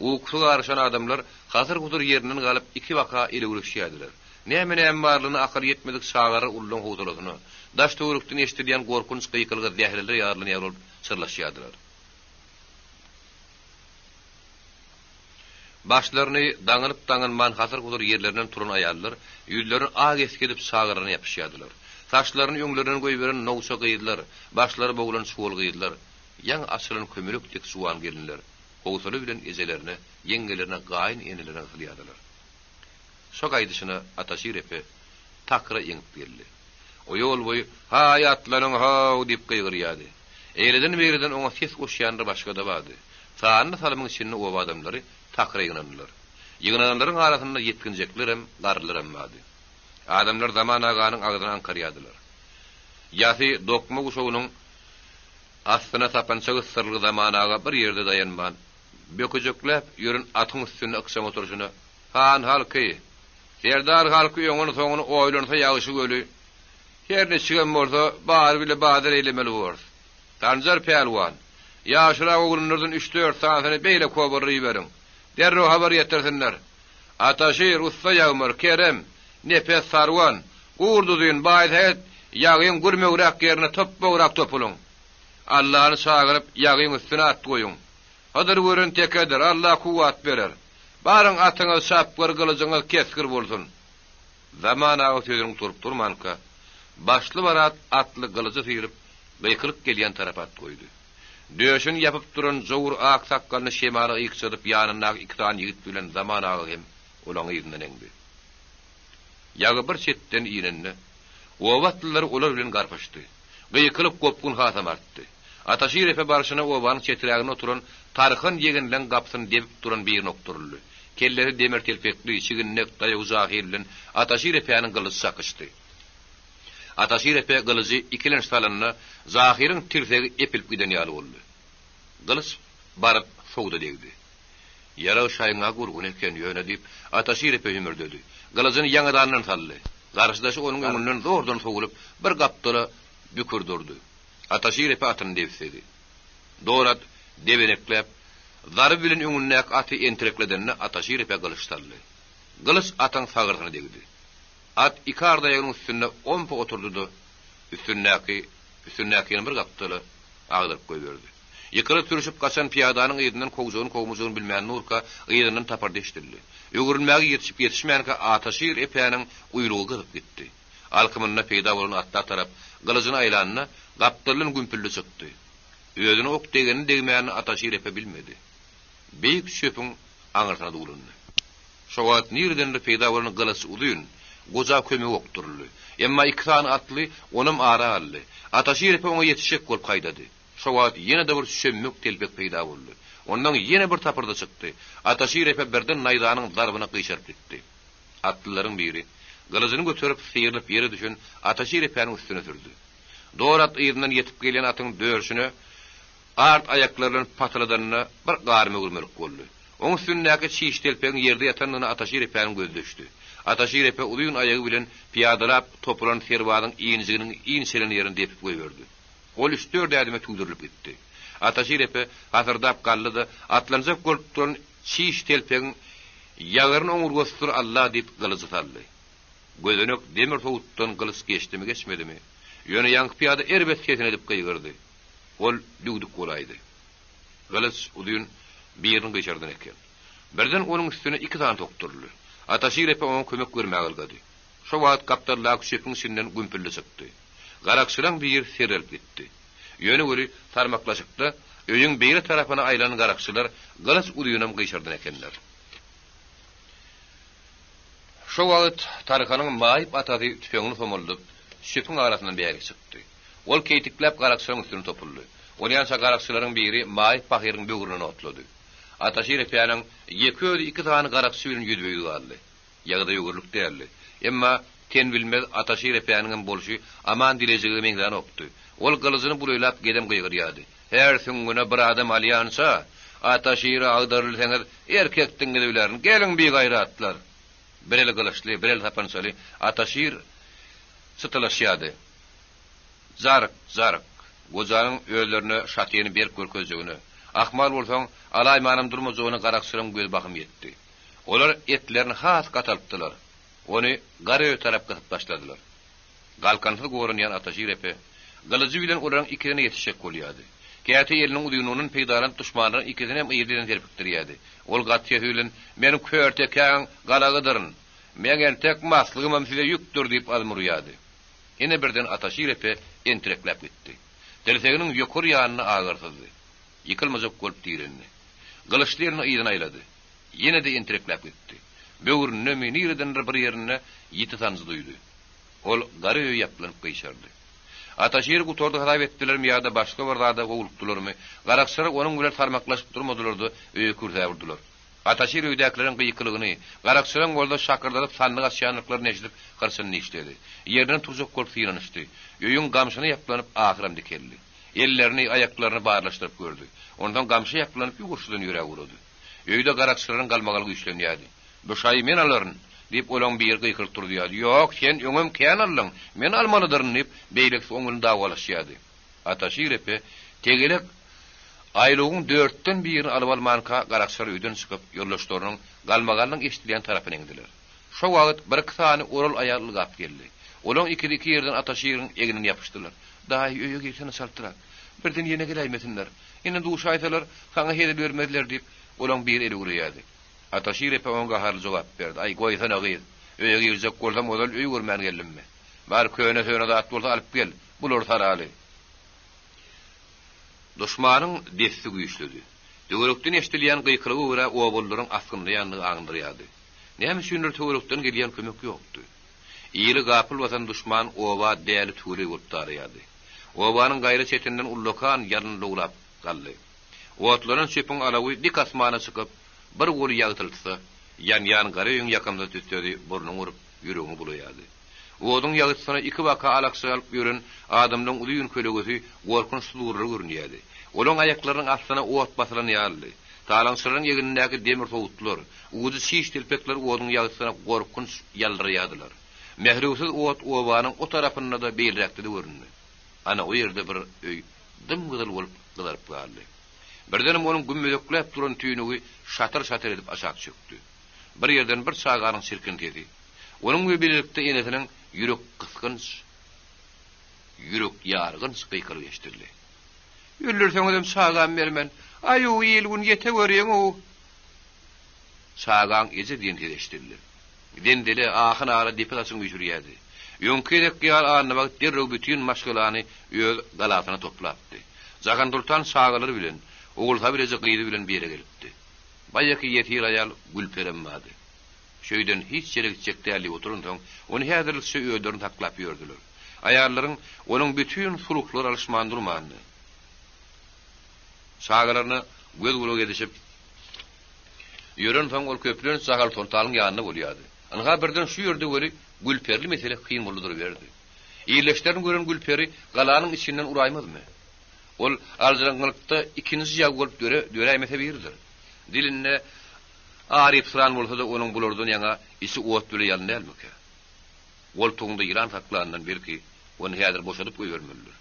Ukusy garyşan adamlar hasyr-husur ýerinden galyp ikibaka elewreşýärdiler. Näme-näme barlygyna akyly ýetmedik çagalar ulularyň howsalasyna, daş-töwerekden eşidilýän gorkunç gykylyga zähreleri ýarylan ýaly bolup çyrlaşýardylar. Başlaryny daňynyp-daňynman hasyr-husur ýerlerinden turan aýallar ýüzlerini ak esgi edip çagalaryna ýapyşýardylar. Saçlaryny öňlerinden goýberen nowça gyzlar, başlary boglan çuwal gyzlar, ýaňy açylan kömelek dek juwan gelinler howsala bilen ejelerine, ýeňňelerine, gaýyn enelerine gysylýardylar. Şo gaýdyşyna Ataşir epe takyra eňip geldi. O ýol boýy, Haý, atlanyň, how! diýip gygyrýardy. Eýleden-beýleden oňa ses goşýanlar başga-da bardy. Sanly salymyň içinde oba adamlary takyra ýygnandylar. Ýygnananlaryň arasynda ýetginjeklerem, garrylaram bardy. Adamlar Zaman aganyň agzyny aňkarýardylar. Ýasy dokma guşagynyň astyna sapança gysdyrylgy Zaman aga bir ýerde daýanman, bökejekläp ýören atyň üstünde ykjam oturyşyna, Han halky, serdar halky öňüni-soňuny oýlansa ýagşy göli, her niçigem bolsa, bary bile bazar eýlemeli borus. Sanjar pälwan, ýaşrak oglanlardan üç-dört sanysyny beýleki obalara iberiň. Derrew habar ýetirsinler. Ataşir, Ussa Ýagmyr, Kerem, Nepes Sarwan, Gurduzyn, Baýsähet ýagyň gürmegräk ýerine topbagrak topulyň. Allany çagyryp, ýagyň üstüne at goýuň. Hydyr gören tekedir, Alla kuwwat berer. Baryň atyňyz çapgyr, gylyjyňyz kesgir bolsun. Zaman aga sözüni gutaryp durmanka, başly-barat atly gylyjy syryp, gykylyk gelýän tarapa at goýdy. Döşüni ýapyp duran jowur ak sakgalyny şemala ykjadyp ýanyndaky iki sany ýigit bilen Zaman aga hem olaň yzyndan eňdi. Ýagy bir çetden inende, oba atlylary olar bilen garpyşdy. Gykylyk gopgun hasam artdy. Ataşir epe barşyna obanyň çeträginde oturan Tarhan ýegenleň gapysyny debip duran birine okduryldy. Kellesi demir telpekli, çiginnek, daýaw jahyl bilen Ataşir epäniň gylyjy çakyşdy. Ataşir epe gylyjy ikilenç salanda, jahylyň tirsegi epilip giden ýaly boldy. Gylyç baryp sowuda degdi. Ýarag şaýyň-a gurgun eken ýöne diýip, Ataşir epe hümürdedi. Gylyjyny ýaňadandan saldy. Garşydaşy onuň öňünden zordan sowulyp, bir gapdala bükür durdy. Ataşir epe atyny debsedi. Dorat debenekläp, zarby bilen öňündäki aty entirekledende Ataşir epe gylyç saldy. Gylyç atyň sagyrsyna degdi. At iki ardaýagynyň üstünde ompa oturdy-da, üstündäki üstündäkini bir gapdala agdaryp goýberdi. Ýykylyp-sürşüp gaçan pyýadanyň yzyndan kowjagyny-kowmajagyny bilmän durka, yzyndan tapyrdy eşidildi. Öwrülmäge ýetişip-ýetişmänkä Ataşir epäniň guýrugy gyzyp gitdi. Alkymynda peýda bolan atla tarap gylyjyny aýlanda, gapdaldan gümpüldi çykdy. Özüne ok degenini-degmänini Ataşir epe bilmedi. Beýik çöpüň aňyrsyna duwlandy. Şo wagt niredendir peýda bolan gylyç uzyn goja kömege okduryldy. Emma iki sany atly onam ara aldy. Ataşir epe oňa ýetişjek bolup haýdady. Şo wagt ýene-de bir çömmek telpek peýda boldy. Ondan ýene bir tapyrdy çykdy. Ataşir epe birden naýzanyň zarbyna gyşaryp gitdi. Atlylaryň biri, gylyjyny göterip, syrylyp ýere düşen Ataşir epäniň üstüne sürdi. Dor at yzyndan ýetip gelýän atyň döşüne art aýaklary bilen patyladanda bir garym öwürmelik boldy. Oň üstündäki çiş telpegiň ýerde ýatandygyna Ataşir epäniň gözi düşdi. Ataşir epe uzyn aýagy bilen pyýadalap topulan serbazyň injiginiň inçelen ýerini depip goýberdi. Ol üç-dört ädime tüwdürilip gitdi. Ataşir epe hasyrdap galdy-da, atlanjak bolup duran çiş telpegiň ýagyryn oňurgasydyr Alla diýip gylyjy saldy. Gözenek demir sowutdan gylyç geçdimi-geçmedimi, ýöne ýaňky pyýada erbet sesini edip gygyrdy. Ol düwdük bolaýdy. Gylyç uzyn birini gyşardan eken. Birden onuň üstüne iki sany sokduryldy. Ataşir epe oňa kömek bermäge ylgady. Şo wagt gapdaldaky çöpüň içinden gümpüldi çykdy. Garakçylaň biri serrelip gitdi. Ýöne weli sarmaklaşykda öýüň beýle tarapyna aýlanan garakçylar gylyç uzynam gyşardan ekenler. Şo wagt Tarhanyň maýyp atasy tüpeňini somuldyp, çöpüň arasyndan bärik çykdy. Ol keýtikläp garakçylaryň üstüne topuldy. Onýança garakçylaryň biri maýyp pahyryň böwründen otlady. Ataşir epäniň ýeke özi iki sany garakçy bilen ýüzbe-ýüz galdy. Ýagdaý öwerlik däldi. Emma tenbilmez Ataşir epäniňem bolşy aman dilejige meňzänokdy. Ol gylyjyny bulaýlap gedem gygyrýardy. Her süňňüne bir adam alýança, Ataşiri agdarylseňiz, erkekdigiňizi bilerin. Geliň bigaýratlar! Bir eli gylyçly, bir eli sapançaly Ataşir çytylaşýardy. Jark, jark! Gojanyň özlerine şatyny berk görkezjegine, ahmal bolsaň, alaýmanam durmajagyna garakçylaryň gözi bahym ýetdi. Olar etlerini has gataltdylar. Ony gara öýe tarap gysyp başladylar. Galkansyz goranýan Ataşir epe, gylyjy bilen olaryň ikisine ýetişjek bolýardy. Käte eliniň uzynlygyndan peýdalanyp duşmanlaryň ikisini hem yzly-yzyna serpikdirýärdi. Ol gaty sesi bilen, Men körtekäň galagydyryn! Meň entek maslygymam size ýükdür diýip azm urýardy. Ine birden Ataşir epe entirekläp gitdi. Tirseginiň ýokary ýanyna agyrsyzdy. Ýykylmajak bolup direndi. Gylyçly elini yzyna aýlady. Ýene-de entirekläp gitdi. Böwründemi, niredendir bir ýerinde ýiti sanjy duýdy. Ol gara öýe ýaplanyp gyşardy. Ataşiri gutardy hasap etdilermi ýa-da başga bir zada howlukdylarmy, garakçylar onuň bilen sarmaklaşyp durmadylar-da, öýe kürsäp urdular. Ataşir öýdäkileriň gykylygyny, garakçylaryň bolsa şakyrdadyp sandyk açýandyklaryny eşidip, hyrçyny dişledi. Ýerinden turjak bolup synanyşdy. Öýüň gamşyna ýaplanyp, ahyram dikeldi. Ellerini, aýaklaryny barlaşdyryp gördi. Onsoň gamşa ýaplanyp, ýuwaşjadan ýöräp ugrady. Öýde garakçylaryň galmagaly güýçlenýärdi. Bu şaýy men alaryn! diýip, olaň biri gykylyk turuzýardy. Ýok, sen öňem kän aldyň, men almalydyryn! diýip, beýlekisi oň bilen dawalaşýardy. Ataşir epe tegelek aýlygyň dörtden birini alyp-almanka garakçylar öýden çykyp, ýoldaşlarynyň galmagalynyň eşidilýän tarapyna eňdiler. Şo wagt birki sany oral aýal ylgap geldi. Olaň ikisi iki ýerden Ataşiriň egninden ýapyşdylar. Daýy, öýe girsene çaltrak. Birden ýene geläýmesinler. Indi duşaýsalar, saňa hezil bermezler diýip, olaň biri el üwreýärdi. Ataşir epe oňa gaharly jogap berdi. Aý, goýsana gyz. Öýe girjek bolsam, ozal öý görmän geldimmi? Bar, köne-söne zat bolsa alyp gel. Bulary saraly. Duşmanyň desti güýçlüdi. Töwerekden eşidilýän gykylyga görä obalylaryň asgynlaýandygy aňdyrýardy. Näme üçindir töwerekden gelýän kömek ýokdy. Ili gapyl basan duşman oba däli tüweleý bolup daraýardy. Obanyň gaýra çetinden ullakan ýalyn lowlap galdy. Otlanan çöpüň alawy dik asmana çykyp, bir goly ýagtyltsa, ýanýan gara öýüň ýakymsyz tüssesi burnuňy urup, ýüregiňi bulaýardy. Oduň ýagtysyna ikibaka alakja alyp ýören adamlaryň uzyn kölegesi gorkunç sudurlar görünýärdi. Olaryň aýaklarynyň astyna ot basylan ýalydy. Talaňçylaryň egnindäki demir sowutlar, ujy çiş telpekler oduň ýagtysyna gorkunç ýaldyraýardylar. Mährewsiz ot obanyň o tarapynda-da, beýleräkde-de göründi. Ana, o ýerde bir öý dym-gyzyl bolup gyzaryp galdy. Birdenem onuň gümmezekläp duran tüýnügi şatyr-şatyr edip aşak çökdi. Bir ýerden bir çaganyň çirkin sesi, onuň bilen bilelikde enesiniň ýürek gysgynç, ýürek ýargynç gykylygy eşidildi. Öldürseňizem çagamy bermen. Aý-uw, il-gün ýeteweriň-uw! Çagaň eje diýen sesi eşidildi. Zenzele, ahy-nala depe saçyňy üýşürýärdi. Öňki gezekki ýaly Annabagt derrew bütin maşgalany öz galasyna toplapdy. Jahansoltan çagalary bilen, Ogulsabir eje gyzy bilen bir ýere gelipdi. Baýaky ýesir aýal Gülperem bardy. Şöýden hiç ýere gitjek däl diýip oturansoň, ony häzirlikçe özlerini saklap ýördüler. Aýallaryň onuň bütin suluklary alyşman durmandy. Çagalaryna göz-gulak edişip ýörensoň ol köplenç Jahalsoltanyň ýanynda bolýardy. Ynha birden şu ýerde weli Gülperili mesele kyn boldy duruberdi. Illeşlerini gören Gülperi galanyň içinden uraýmazmy? Ol aljyraňňylykda ikinji ýagy bolup döre, döräýmese biridir. Dilinde arypsyran bolsa-da onuň bulardan ýaňa içi ot bile ýalyn dälmikä? Goltugynda ýylan saklanyndan belki, ony häzir boşadyp goýbermelidir.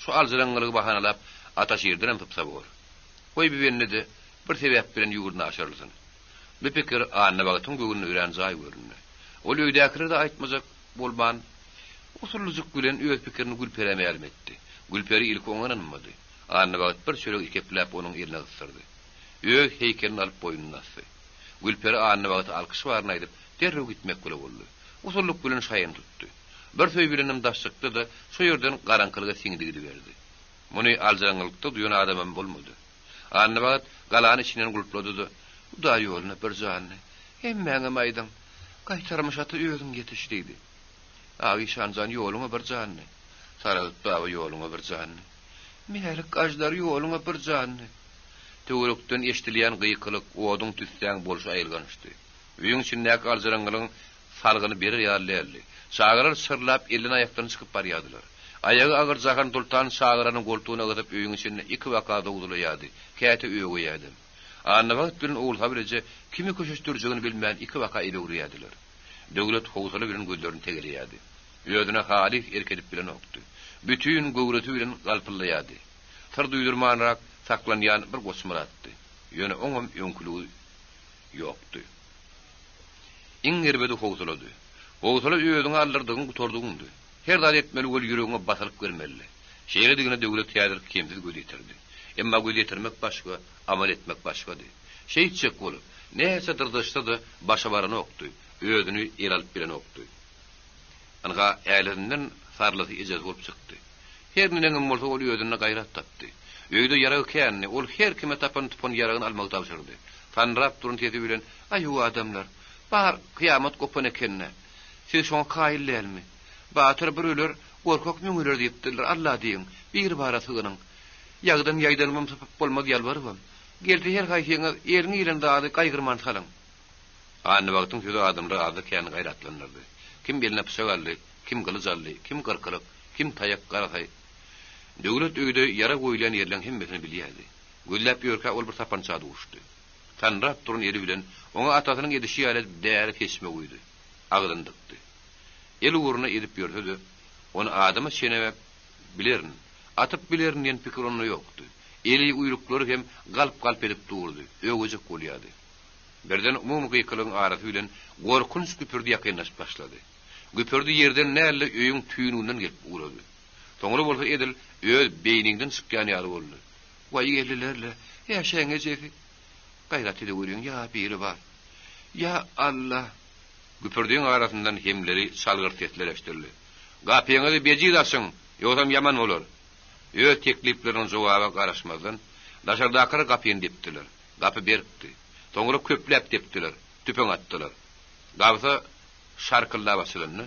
Şu aljyraňňylygy bahanalap Ataşirdenem sypsa bor. Goý bu bende-de bir sebäp bilen ýüwrüne aşyrylsyn. Bu pikir Annabagtyň göwnüne örän jaý göründi. Ol öýdäkilere-de aýtmajak bolman, usullyjyk bilen öz pikirini Gülperä mälim etdi. Gülperi ilki oňa ynanmady. Annabagt bir çörek ikepläp onuň eline gysdyrdy. Öz heýkelini alyp boýnuna asdy. Gülperi Annabagta alkyş baryny aýdyp, derrew gitmek bile boldy. Usullyk bilen şaýyny tutdy. Bir söý bilenem daş çykdy-da, şo ýerden garaňkylyga siňdi gidiberdi. Muny aljyraňňylykda duýan adamam bolmady. Annabagt galany içinden gulplady-da, Hudaý ýoluna bir janyny, hemmäňem aýdyň, Gaýtarmyş ata özüň ýetiş diýdi. Ak işan jan ýoluňa bir janyny, Saragt baba ýoluňa bir janyny, Mälik aždar ýoluňa bir janyny. Töwerekden eşidilýän gykylyk, oduň tüssäň bolşy aýylgançdy. Öýüň içindäki aljyraňňylygyň salgyny berer ýaly däldi. Çagalar çyrlap elden-aýakdan çykyp barýardylar. Aýagy agyr Jahan Soltan çagalaryny goltugyna gysyp öýüň içinde ikibaka zowzulaýardy, käte ögeýärdem. Annabagt bilen Ogulsabyr eje kimi köşeşdirjegini bilmän ikibaka elewreýärdiler. Döwlet howsala bilen gözlerini tegeleýärdi. Özüne halys erk edip bilenokdy. Bütin göwresi bilen galpyldaýardy. Syr duýdurmanrak saklanýan bir Goçmyratdy. Ýöne oňam öňküligi ýokdy. Iň erbedi howsalady. Howsala özüňi aldyrdygyň gutardygyňdy. Her zat etmeli weli ýüregiňe basalyk bermelidi. Şeýledigine Döwlet häzir kemsiz göz ýetirdi. Emma göz ýetirmek başga, amal etmek başgady. Şeýtjek bolup, näçe dyrjaşsa-da başa baranokdy, özüni ele alyp bilenokdy. Ynha, älesinden sarlysy ejesi bolup çykdy. Her neneňem bolsa ol özünde gaýrat tapdy. Öýde ýarag kändi, ol her kime tapan-tupan ýaragyny almagy tabşyrdy. Sanrap duran sesi bilen, Aý-ow adamlar, bar, kyýamat gopan eken-dä. Siz şoňa kaýyl dälmi? Batyr bir öler, gorkak müň öler diýipdirler, Alla diýiň, Biribara sygynyň. Ýagdan ýaýdanybam sypyp bolmaz ýalbarybam. Gelse her haýsyňyz eliňe ilen zady gaýgyrman salyň. Annabagtyň sözi adamlary azda-kän gaýratlandyrdy. Kim eline pyçak aldy, kim gylyç aldy, kim gyrkylyk, kim taýak, garasaý. Döwlet öýde ýarag goýulýan ýerleň hemmesini bilýärdi. Gözläp ýörkä ol bir sapança duşdy. Sanrap duran eli bilen oňa atasynyň edişi ýaly edip däri seçme guýdy. Agzyny dykdy. El ugruna edip ýörse-de, ony adama çenäp bilerin, atyp bilerin diýen pikir onda ýokdy. Eli uýruklary hem galp-galp edip durdy, ögejek bolýardy. Birden umumy gykylygyň arasy bilen gorkunç güpürdi ýakynlaşyp başlady. Güpürdi ýerden däl-de öýüň tüýnüginden gelip ugrady. Soňra bolsa edil öz beýniňden çykýan ýaly boldy. Waý geldiler-le, Äşäň ejesi! Gaýrat edeweriň, ýa biri bar. Ýa Alla! Güpürdiň arasyndan hemleli çalgyrt sesler eşidildi. Gapyňyzy bejiz açyň, ýogsam ýaman bolar! Öz teklipleriniň jogaba garaşmazdan, daşardakylar gapyny depdiler. Gapy berkdi. Soňra köpläp depdiler, tüpeň atdylar. Gabsa şarkyldap açylanda,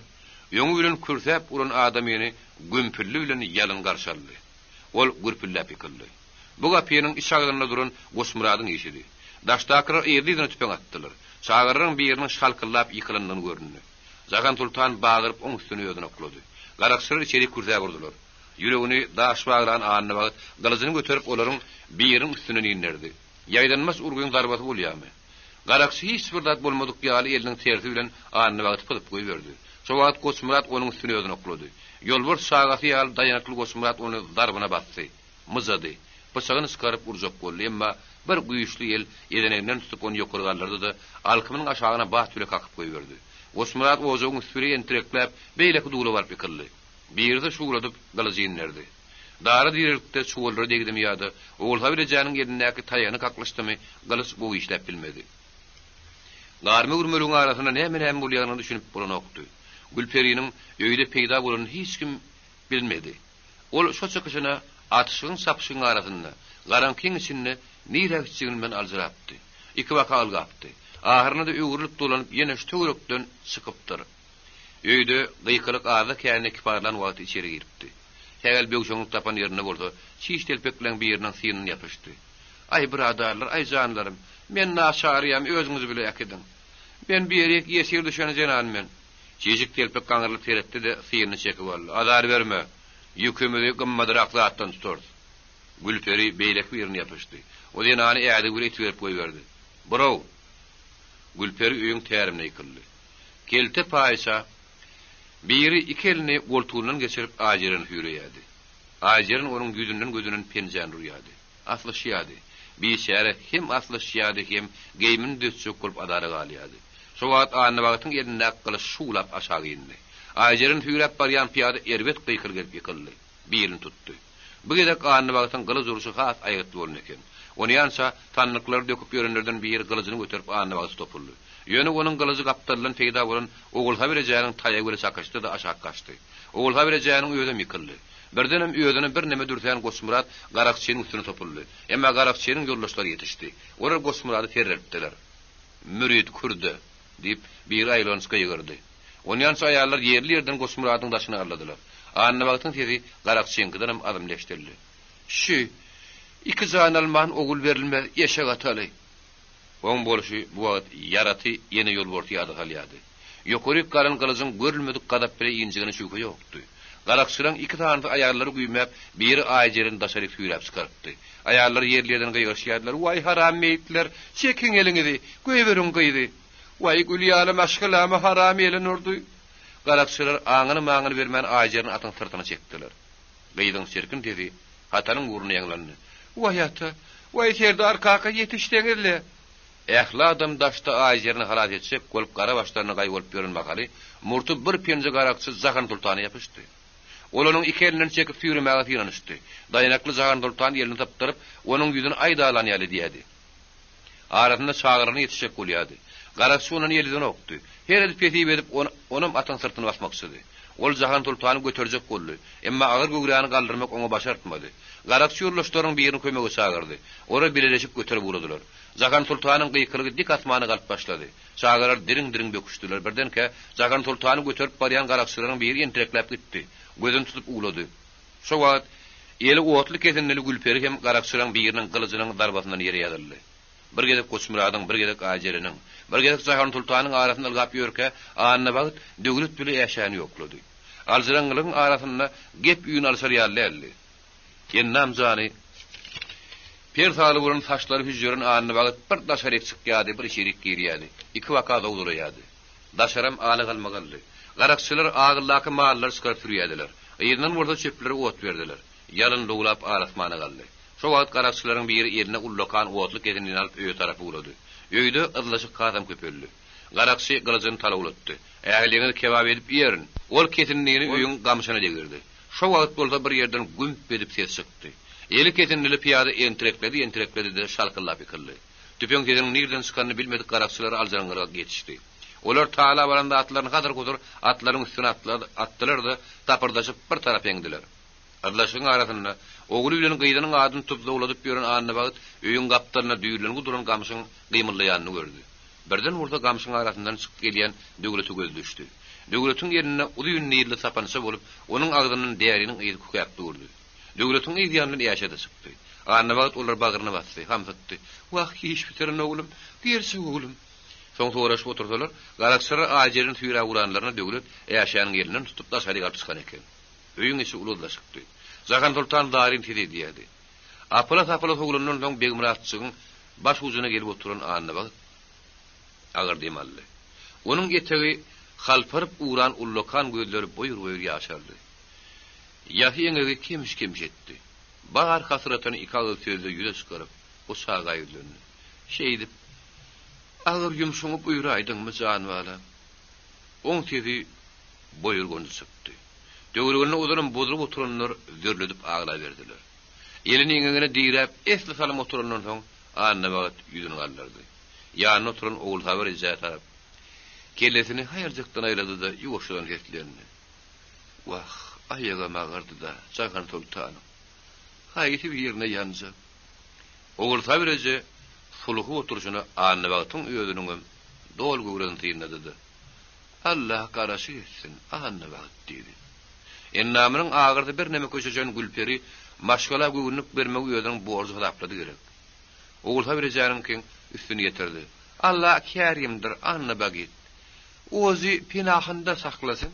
öňi bilen kürsäp uran adamyny gümpüldi bilen ýalyn garşy aldy. Ol gürpüldäp ýykyldy. Bu gapynyň iç agzynda duran Goçmyradyň işidi. Daşdakylar yzly-yzyna tüpeň atdylar. Çagalaryň biriniň şalkyldap ýykylandygyny göründi. Jahan Soltan bagyryp oň üstüne özüni oklady. Garakçylar içerik kürsäp urdular. Ýüregini daş baglan Annabagt gylyjyny göterip olaryň biriniň üstünden inderdi. Ýaýdanmaç urgyň zarbasy bolýamy? Garakçy hiç bir zat bolmadyk ýaly eliniň tersi bilen Annabagty pyzyp goýberdi. Şo wagt Goçmyrat onuň üstüne özüni oklady. Ýolbars çagasy ýaly daýanykly Goçmyrat ony zarbyna basdy. Myjady. Pyçagyny çykaryp urjak boldy, emma bir güýçli el ezeneginden tutup ony ýokary galdyrdy-da, alkymynyň aşagyna bat bile kakyp goýberdi. Goçmyrat ojagyň üsti bile entirekläp, beýleki dula baryp ýykyldy. Birisi şuwladyp gylyjy inderdi. Dara direlikde çuwallara degdimi ýa-da Ogulsabyr ejäniň elindäki taýagyny kaklyşdymy, gylyç gowy işläp bilmedi. Garma-gürmeligiň arasynda näme-näme bolýanyna düşünip bolanokdy. Gülperiniň öýde peýda bolanyny hiç kim bilmedi. Ol şo çykyşyna atyşygyň-çapyşygyň arasynda, garaňkyň içinde nirä gitjegini bilmän aljyrapdy. Ikibaka ylgapdy. Ahyrynda-da öwrülip-dolanyp ýene şu töwerekden çykypdyr. Öýde gykylyk azda-kände kiparlan wagty içeri giripdi. Sähel böwşeňlik tapan ýerinde bolsa, çiş telpekleň biriniň synyndan ýapyşdy. Aý, byradarlar, aý, janlarym, men naçaryýam, özüňiz bile äkidiň. Men bir ýerik ýesir düşen jenan men. Çişik telpek gaňrylyp seretdi-de, synyny çekip aldy. Azar berme! Ýükümizi gymmadrak zatdan tutarys. Gülperi beýleki birine ýapyşdy. O zenany ädigi bile itiberip goýberdi. Buraw! Gülperi öýüň tärimine ýykyldy. Kelte paýça biri iki elini goltugyndan geçirip Aýjereni süýreýärdi. Aýjeren onuň ýüzünden-gözünden penjäni urýardy. Aslyşýardy. Biçäre hem aslyşýardy, hem geýmini düzetjek bolup azara galýardy. Şo wagt Annabagtyň elindäki gylyç şuwlap aşak indi. Aýjeren süýräp barýan pyýada erbet gykylyk edip ýykyldy. Bilini tutdy. Bu gezek Annabagtyň gylyç urşy has aýgytly bolan eken. Onýança sandyklary döküp ýörenlerden biri gylyjyny göterip Annabagta topuldy. Ýöne onuň gylyjy gapdaldan peýda bolan Ogulsabir ejäniň taýagy bilen çakyşdy-da aşak gaçdy. Ogulsabir ejäniň özem ýykyldy. Birdenem özüne birneme dürsän Goçmyrat garakçynyň üstüne topuldy. Emma garakçynyň ýoldaşlary ýetişdi. Olar Goçmyrady serreltdiler. Mürit kürde! diýip, biri aýylganç gygyrdy. Onýança aýallar ýerli-ýerden Goçmyradyň daşyny alladylar. Annabagtyň sesi garakçyňkydanam azmly eşidildi. Şü, iki jan alman ogul berilmez, eşek ataly! Oň bolşy bu wagt ýaraty ýene ýolbarsy ýada salýardy. Ýokaryk galan gylyjyň görülmedik gazap bile injigine şübhe ýokdy. Garakçylaryň iki sanysy aýallary güýmäp, biri Aýjereni daşaryk süýräp çykarypdy. Aýallar ýerli-ýerden gygyryşýardylar, Waý, haram meýitler! Çekiň eliňizi! Goýberiň gyzy! Waý, gül ýaly maşgalamy haram elin urdy! Garakçylar aňyny-maňyny bermän Aýjereni atyň syrtyna çekdiler. Gyzyň çirkin sesi hataryň ugruna ýaňlandy. Waý, ata! Waý, serdar kaka, ýetişseňiz-le! Ähli adam daşda Aýjerini halas etjek bolup gara başlaryna gaý bolup ýören mahaly, murty bir penje garakçy Jahansoltana ýapyşdy. Ol onuň iki elinden çekip süýremäge synanyşdy. Daýanakly Jahansoltan elini sypdyryp, onuň ýüzüni aý dalan ýaly edýärdi. Arasynda çagalaryna ýetişjek bolýardy. Garakçy ondan el üzenokdy. Her edip hesip edip, onam atyň syrtyna basmakçydy. Ol Jahansoltany göterjek boldy. Emma agyr göwräni galdyrmak oňa başartmady. Garakçy ýoldaşlarynyň birini kömege çagyrdy. Olar bileleşip göterip ugradylar. Jahansoltanyň gykylygy dik asmana galyp başlady. Çagalar diriň-diriň böküşdiler. Birdenkä, Jahansoltany göterip barýan garakçylaryň biri entirekläp gitdi. Gözüni tutup uwlady. Şo wagt, eli otly kesindili Gülperi hem garakçylaryň biriniň gylyjynyň zarbasyndan ýere ýazyldy. Bir gezek Goçmyradyň, bir gezek Aýjereniň, bir gezek Jahansoltanyň arasynda ylgap ýörkä, Annabagt Döwlet bile Äşäni ýoklady. Aljyraňňylygyň arasynda gep-üýn alyşar ýaly däldi. Ennam jany per saly bolan saçlary hüžžeren Annabagt bir daşaryk çykýardy, bir içerik girýärdi. Ikibaka zowzalaýardy. Daşaram ala-galmagaldy. Garakçylar agyldaky mallary çykaryp sürýärdiler. Yzyndan bolsa çöplere ot berdiler. Ýalyn lowlap al-asmana galdy. Şo wagt garakçylaryň biri eline ullakan otly kesindini alyp öýe tarap ugrady. Öýde yzlaşyk hasam köpeldi. Garakçy gylyjyny talawlatdy. Ähliňizi kebap edip iýerin! Ol kesindini öýüň gamşyna degirdi. Şo wagt bolsa bir ýerden gümp edip ses çykdy. Eli kesindili pyýada entirekledi-entirekledi-de şalkyldap ýykyldy. Tüpeň sesiniň nirden çykanyny bilmedik garakçylar aljyraňňylyga ýetişdi. Olar talap alan zatlaryny hasyr-husur atlaryň üstüne atdylar-da, tapyrdaşyp bir tarapa eňdiler. Yzlaşygyň arasynda, ogly bilen gyzynyň adyny tutup zowladyp ýören Annabagt öýüň gapdalynda düýrlengi duran gamşyň gymyldaýanyny gördi. Birden bolsa gamşyň arasyndan çykyp gelýän Döwlete gözi düşdi. Döwletiň elinde uzyn nilli sapança bolup, onuň agzyndan däriniň yzy kükäp durdy. Döwletiň yz ýanyndan Äşe-de çykdy. Annabagt olary bagryna basdy, hamsykdy. Wah, iş bitiren oglum, gerçek oglum! Soň soraşyp otursalar, garakçylar Aýjereni süýräp ugranlarynda Döwlet Äşäniň elinden tutup daşaryk alyp çykan eken. Öýüň içi uluzlaşykdy. Jahansoltan zaryn ses edýärdi. Apyla-sapyla sowlandan soň Begmyratjygyň baş ujuna gelip oturan Annabagt agyr dem aldy. Onuň etegi halparyp ugran ullakan gözleri boýur-boýur ýaşardy. Ýasy eňegi kemiş-kemiş etdi. Bar hasratyny iki agyz sözde ýüze çykaryp, bu çaga ýüzlendi. Şeýdip, agyr ýumşuňy buýraýdyňmy, jan balam? Oň sesi boýurganjy çykdy. Töwereginde ozalam bozulyp oturanlar zörledip aglaberdiler. Elini eňegine diräp, esli salym oturandan soň, Annabagt ýüzüni galdyrdy. Ýanynda oturan Ogulsabyr ejä tarap kellesini haýaljakdan aýlady-da, ýuwaşjadan seslendi. Wah, aýagam agyrdy-da, Jahan soltanym. Haýsy birine ýanjak? Ogulsabyr eje sulhy oturyşyna Annabagtyň özüniňem doly göwresini synlady-da, Allah garaşyk etsin, Annabagt, diýdi. Endamynyň agyrysy birneme köşeşen Gülperi maşgala göwünlik bermegi özüniň borjy hasaplady gerek. Ogulsabir ejäniňkiň üstüni ýetirdi. Alla kärimdir, Annabagit. Ozi penahynda saklasyn.